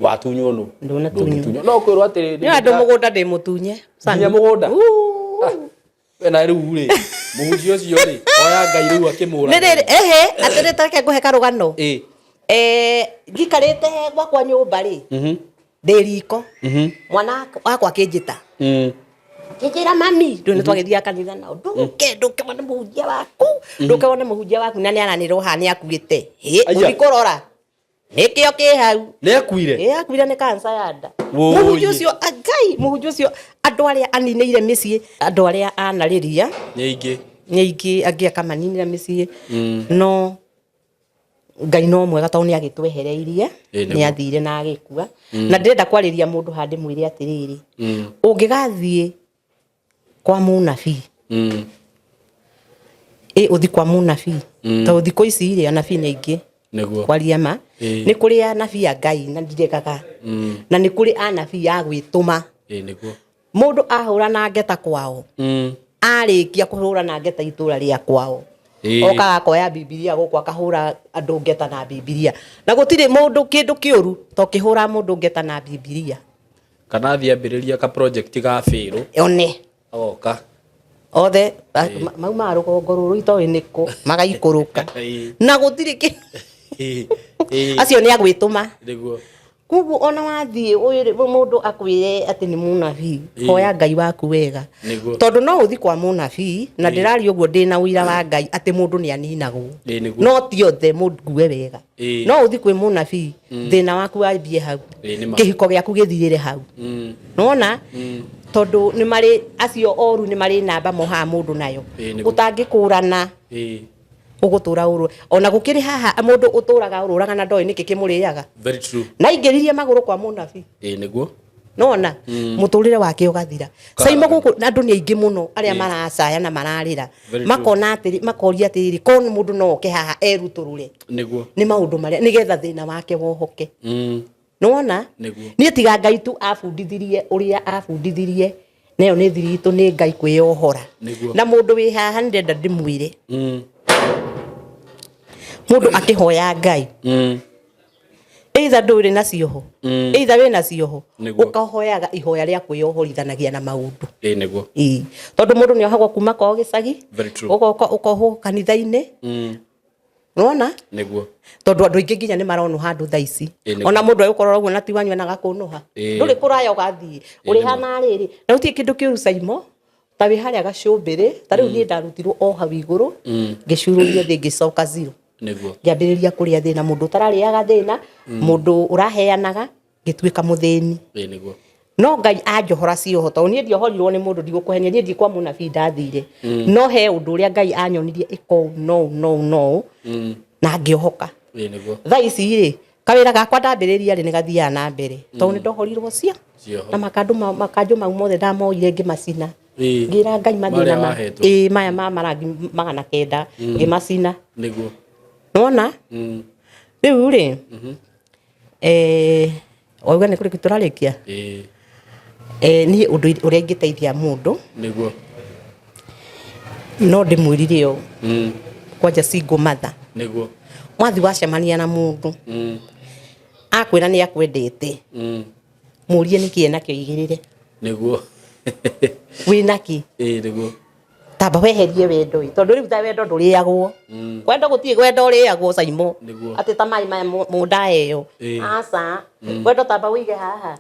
Watunywo nũ?
Ndũnatunywo.
Ndũngĩtunywo. No kwĩrwo atĩrĩ,
Nĩ andũ mũgũnda ndĩmũtunye.
Nginya mũgũnda? We na rĩu rĩ, mũhunjia ũcio rĩ, oya Ngai rĩu akĩmũra.
Nĩ rĩrĩ, ehe, atĩrĩ ta reke ngũhe karũgano. Njikarĩte gwakwa nyũmba rĩ, Ndĩ riko, mwana wakwa akĩnjĩta, kĩnjĩra, "Mami, ndũ nĩ twagĩthiaga kanitha nao, ndũke ndũke wone mũhunjia waku, ndũke wone mũhunjia waku, na nĩ aranĩrwo haha nĩ akuĩte." Hĩ!
Aya.
Ũthi kũrora nĩkĩo kĩ hau.
Nĩ akuire?
Ĩ, akuire nĩ kansa ya nda.
Wũi.
Mũhunjia ũcio, Ngai, mũhunjia ũcio, andũ arĩa aninĩire mĩciĩ, andũ arĩa anarĩria
Nĩ aingĩ.
Nĩ aingĩ, angĩ akamaninĩra mĩciĩ, no Ngai no mwega tondũ nĩ agĩtwehereirie.
Ĩ, nĩguo.
Nĩ athire na agĩkua, na ndĩrenda kwarĩria mũndũ handĩ mwĩre atĩrĩrĩ, ũngĩgathiĩ kwa mũnabii, ĩ ũthi kwa mũnabii, tondũ thikũ ici rĩ, anabii nĩ aingĩ. Kwaria ma, nĩ kũrĩ anabii a Ngai na ndiregaga, na nĩ kũrĩ anabii a gwĩtũma.
Ĩ nĩguo.
Mũndũ ahũra na ngeta kwao, arĩkia kũhũra na ngeta itũra rĩa kwao, okaga akoya Bibilia gũkũ, akahũra andũ ngeta na Bibilia, na gũtirĩ mũndũ kĩndũ kĩũru to kĩhũra mũndũ ngeta na Bibilia.
Kana athiĩ ambĩrĩria ka project ga bĩrũ.
One.
Agoka.
Othe maumaga rũgongo rũrũ itoĩ nĩkũ magaikũrũka, na gũtirĩ kĩ acio nĩ agwĩtũma. Koguo ona wathiĩ mũndũ akwĩre atĩ nĩ mũnabii, hoya Ngai waku wega, tondũ no ũthi kwa mũnabii, na ndĩraria ũguo ndĩna ũira wa Ngai atĩ mũndũ nĩ aninagwo.
Ĩ nĩguo.
No ti othe, mũngue wega. No ũthi kwĩ mũnabii, thĩna waku wambie hau,
Ĩ, nĩ ma.
kĩhiko gĩaku gĩthirĩre hau. Nona tondũ nĩ marĩ acio oru, nĩ marĩ namba mohaga mũndũ nayo
Ĩ, nĩguo.
ũtangĩkũrana. Ũgũtũra ũrũ ona gũkĩrĩ haha mũndũ ũtũraga ũrũraga na ndoĩ nĩkĩ kĩmũrĩaga.
Very true.
Na aingĩririe magũrũ kwa mũnabii,
Ĩ nĩguo.
Nona mũtũrĩre wake ũgathira. Caimo gũkũ andũ nĩ aingĩ mũno arĩa maracaya na mararĩra,
Very true.
makona atĩrĩ, makoria atĩrĩrĩ, ko mũndũ no oke haha erutũrũre nĩ maũndũ marĩa nĩgetha thĩna wake wohoke. Nĩwona? Niĩ tiga Ngai tu abundithirie ũrĩa abundithirie, nayo nĩ thiri itũ nĩ Ngai kwĩyohora. Na mũndũ wĩ haha nĩ ndĩrenda ndĩmwĩre, mũndũ akĩhoya Ngai, either ndũrĩ na cioho, either wĩ na cioho, ũkahoyaga ihoya rĩa kwĩyohorithanagia na maũndũ.
Ĩ nĩguo.
Ĩĩ, tondũ mũndũ nĩ ohagwo kuma kwao gĩcagi,
Very true.
ũgoka ũkohwo kanitha-inĩ. Nĩwona?
Nĩguo.
Tondũ andũ aingĩ nginya nĩ maronũha andũ thaa ici.
Ĩ, nĩguo.
Ona mũndũ agĩkorwo ũguo na ti wanyu anagakũnũha, ndũrĩ kũraya ũgathiĩ ũrĩ
Nĩma.
hana rĩrĩ, na gũtirĩ kĩndũ kĩũru caimo ta wĩ harĩa gacũmbĩrĩ. Ta rĩu niĩ ndarutirwo o hau igũrũ, ngĩcurũrio thĩ, ngĩcoka zero. Ngĩambĩrĩria kũrĩa thĩna, mũndũ ũtararĩaga thĩna, mũndũ ũraheanaga, ngĩtuĩka mũthĩni.
Ĩ nĩguo.
No Ngai anjohora cioho, tondũ niĩ ndiohorirwo nĩ mũndũ, ndigũkũhenia, niĩ ndi kwa mũnabii ndathire, no he ũndũ ũrĩa Ngai anyonirie ĩko no no no na ngĩohoka.
Ĩ nĩguo.
Thaa ici rĩ, kawĩra gakwa ndambĩrĩria rĩ, nĩ gathiaga na mbere, tondũ nĩ ndohorirwo cio.
Cioho.
Na makanjũ mau mothe ndamoire ngĩmacina. Ngĩra Ngai mathĩna
Marĩa
ma
wahetwo.
Ĩ, maya ma marangi 900 ngĩmacina. Nĩwona? Rĩu rĩ, wauga nĩ kũrĩkia tũrarĩkia?
Ĩ.
Niĩ ũndũ ũrĩa ingĩteithia mũndũ, no ndĩmwĩrire ũũ, kwanja single mother, wathi wacemania na mũndũ, akwĩra nĩ akwendete, mũrie nĩkĩ enakĩo igĩrĩre. Wĩnakĩ?
Ĩ nĩguo.
Tamba weherie wendo ĩ, tondũ rĩu ta wendo ndũrĩagwo. Wendo gũtirĩ wendo ũrĩagwo caimo. Atĩ ta maĩ maya mũndaheo. Aca, wendo tamba ũige haha.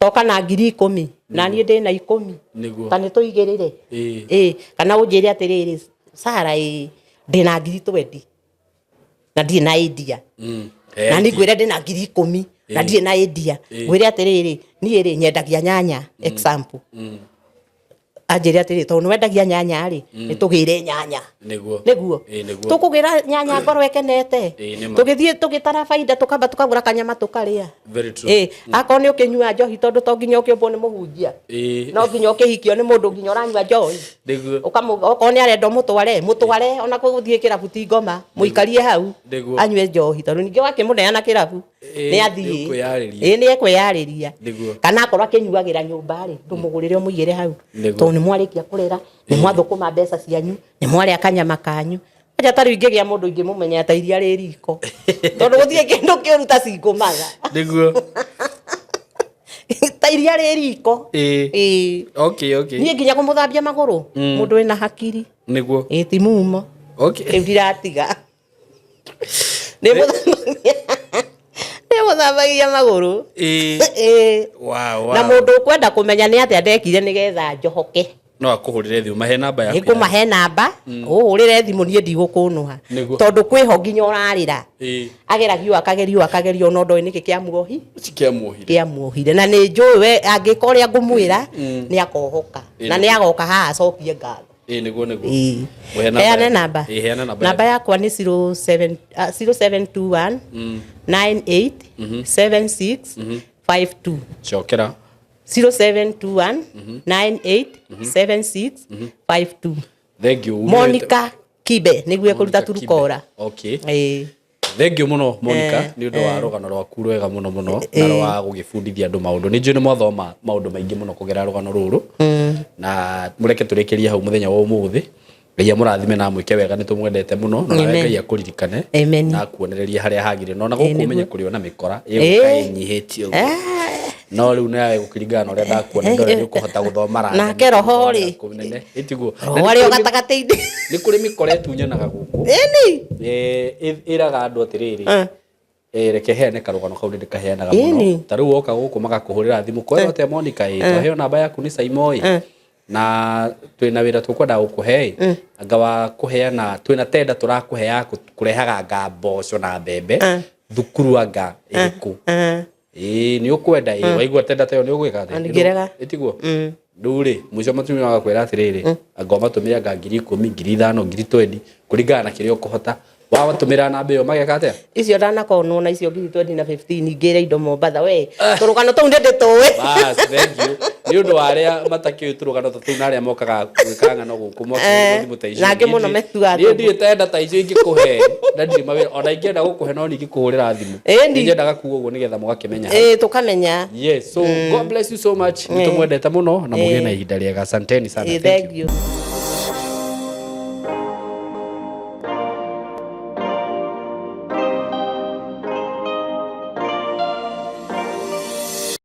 Toka na 10,000, na niĩ ndĩna 10. Ta nĩ tũigĩrĩre. Ĩ, kana ũnjĩre atĩrĩrĩ, "Sara, ĩ ndĩna 20,000 na ndirĩ na idea." Na niĩ ngwĩre ndĩna 10,000 na ndirĩ na idea. Ngwĩre atĩrĩrĩ, niĩ rĩ, nyendagia nyanya, example. Anjĩre atĩrĩ, "Tondũ nĩ wendagia nyanya rĩ, nĩ tũgĩre nyanya." Nĩguo.
Ĩ nĩguo.
Tũkũgĩra nyanya ngoro ĩkenete.
Ĩ, nĩ ma.
Tũgĩthiĩ tũgĩtara baida, tũkamba tũkagũra kanyama tũkarĩa.
Very true.
Ĩ, akorwo nĩ ũkĩnyua njohi, tondũ to nginya ũkĩũmbwo nĩ mũhunjia. No nginya ũkĩhikio nĩ mũndũ nginya ũranyua njohi. Okorwo nĩ arenda ũmũtware, mũtware ona gũthiĩ kĩrabu ti ngoma, mũikarie hau anyue njohi, tondũ ningĩ wakĩmũneana kĩrabu
Ĩ,
nĩ athiĩ.
Nĩũkwĩyarĩria.
Ĩ, nĩ ekwĩyarĩria. Kana akorwo akĩnyuagĩra nyũmba rĩ, ndũmũgũrĩre ũmũigĩre hau. Tondũ nĩ mwarĩkia kũrera, nĩ mwathũkũma mbeca cianyu, nĩ mwarĩa kanyama kanyu. Acha ta rĩu ingĩgĩa mũndũ ingĩmũmenya ta iria rĩ riko, tondũ gũtirĩ kĩndũ kĩũru ta single mother. Ta iria rĩ riko.
Ĩ. Okay, okay.
Niĩ nginya kũmũthambia magũrũ, mũndũ wĩna hakiri. Ĩ, ti mumo. Rĩu ndiratiga. Nĩ mũthambia. Nĩamũthambagia magũrũ. Ĩĩ.
Wow,
Na
wow.
mũndũ ũkwenda kũmenya nĩ atĩa ndekire nĩgetha njohoke,
No akũhũrĩre thimũ, mahe namba yaku.
Nĩngũmahe namba, ũhũrĩre thimũ, niĩ ndigũkũnũha. Tondũ kwĩho nginya ũrarĩra. Ageragio, akagerio, akagerio, no ndoĩ nĩkĩ kĩamuohi.
Kĩamuohire.
Kĩamuohire. Na nĩ njũĩ we angĩka ũrĩa ngũmwĩra, nĩ akohoka na nĩ agoka haha acokie ngatho.
Ĩĩ, nĩguo nĩguo.
Ĩĩ.
Mũhe namba
Heane
yaku.
namba.
Ĩĩ, heana namba.
Namba
yaku.
Yakwa nĩ 07 0721 98 76 52.
Cokera.
0721 98 76 52.
Thank you.
Monica Kibe nĩguo ĩkũruta
Monica Kibe.
Turukora.
Okay.
Ĩĩ.
Thank you mũno, Monica, nĩ ũndũ wa rũgano rwaku rwega mũno mũno na rwa gũgĩbundithia andũ maũndũ. Nĩ njũĩ nĩ mwathoma maũndũ maingĩ mũno kũgerera rũgano rũrũ, na mũreke tũrĩkĩrie hau mũthenya wa ũmũthĩ. Ngai amũrathime na amwĩke wega, nĩ tũmwendete mũno, na nawe
Amen.
Ngai akũririkane
Amen.
na akuonererie harĩa hagĩrĩire, na ona gũkũ ũmenye kũrĩ ona mĩkora
Ĩĩ.
ĩgũka ĩnyihĩtie ũguo, no rĩu nawe gũkĩringana na ũrĩa ndakuona, ndore nĩ ũkũhota gũthoma ranja.
Nake roho rĩ.
Nene ĩtiguo?
Roho arĩ o gatagatĩ-inĩ.
Nĩ kũrĩ mĩkora ĩtunyanaga gũkũ.
Ĩni.
Ĩraga andũ atĩrĩrĩ, reke heane karũgano kau, nĩ ndĩkaheanaga mũno. Ta rĩu woka gũkũ magakũhũrĩra thimũ, kwĩrwo atĩa, Monica, ĩ twaheo namba yaku nĩ Saimo ĩ, na twĩna wĩra tũkwenda gũkũhe ĩ, anga wa kũheana, twĩna tenda tũrakũhe ya kũrehaga anga mboco na mbembe thukuru anga ĩrĩkũ, ĩĩ nĩ ũkwenda, ĩ waigua tenda ta ĩyo nĩ ũgwĩka atĩa?
Ndingĩrega.
Ĩtiguo? Rĩu rĩ, mũico matumia magakwĩra atĩrĩrĩ, anga ũmatũmĩre anga 10,000, 5,000, 20,000, kũringana na kĩrĩa ũkũhota. Wamatũmĩra namba ĩyo mageka atĩa?
Icio ndanakonwo na icio 20,000 na 15 ngĩre indo Mombatha, we tũrũgano tũu nĩ ndĩtũĩ.
Bas, thank you. Nĩ ũndũ wa arĩa matakĩũĩ tũrũgano ta tũu na arĩa mokaga gwĩka ng'ano gũkũ mokĩhũrwo thimũ ta icio.
Na angĩ mũno metuaga
Niĩ ndirĩ tenda ta icio ingĩkũhe, na ndirĩ mawĩra ona ingĩenda gũkũhe, no ningĩkũhũrĩra thimũ.
Ĩni.
Nĩ nyendaga kuga ũguo nĩgetha mũgakĩmenya.
Ĩĩ, tũkamenya.
Yes, so God bless you so much. Nĩ tũmwendete mũno na mũgĩe na ihinda rĩega. Asanteni sana.
Ĩĩ,
Thank you.
Thank you.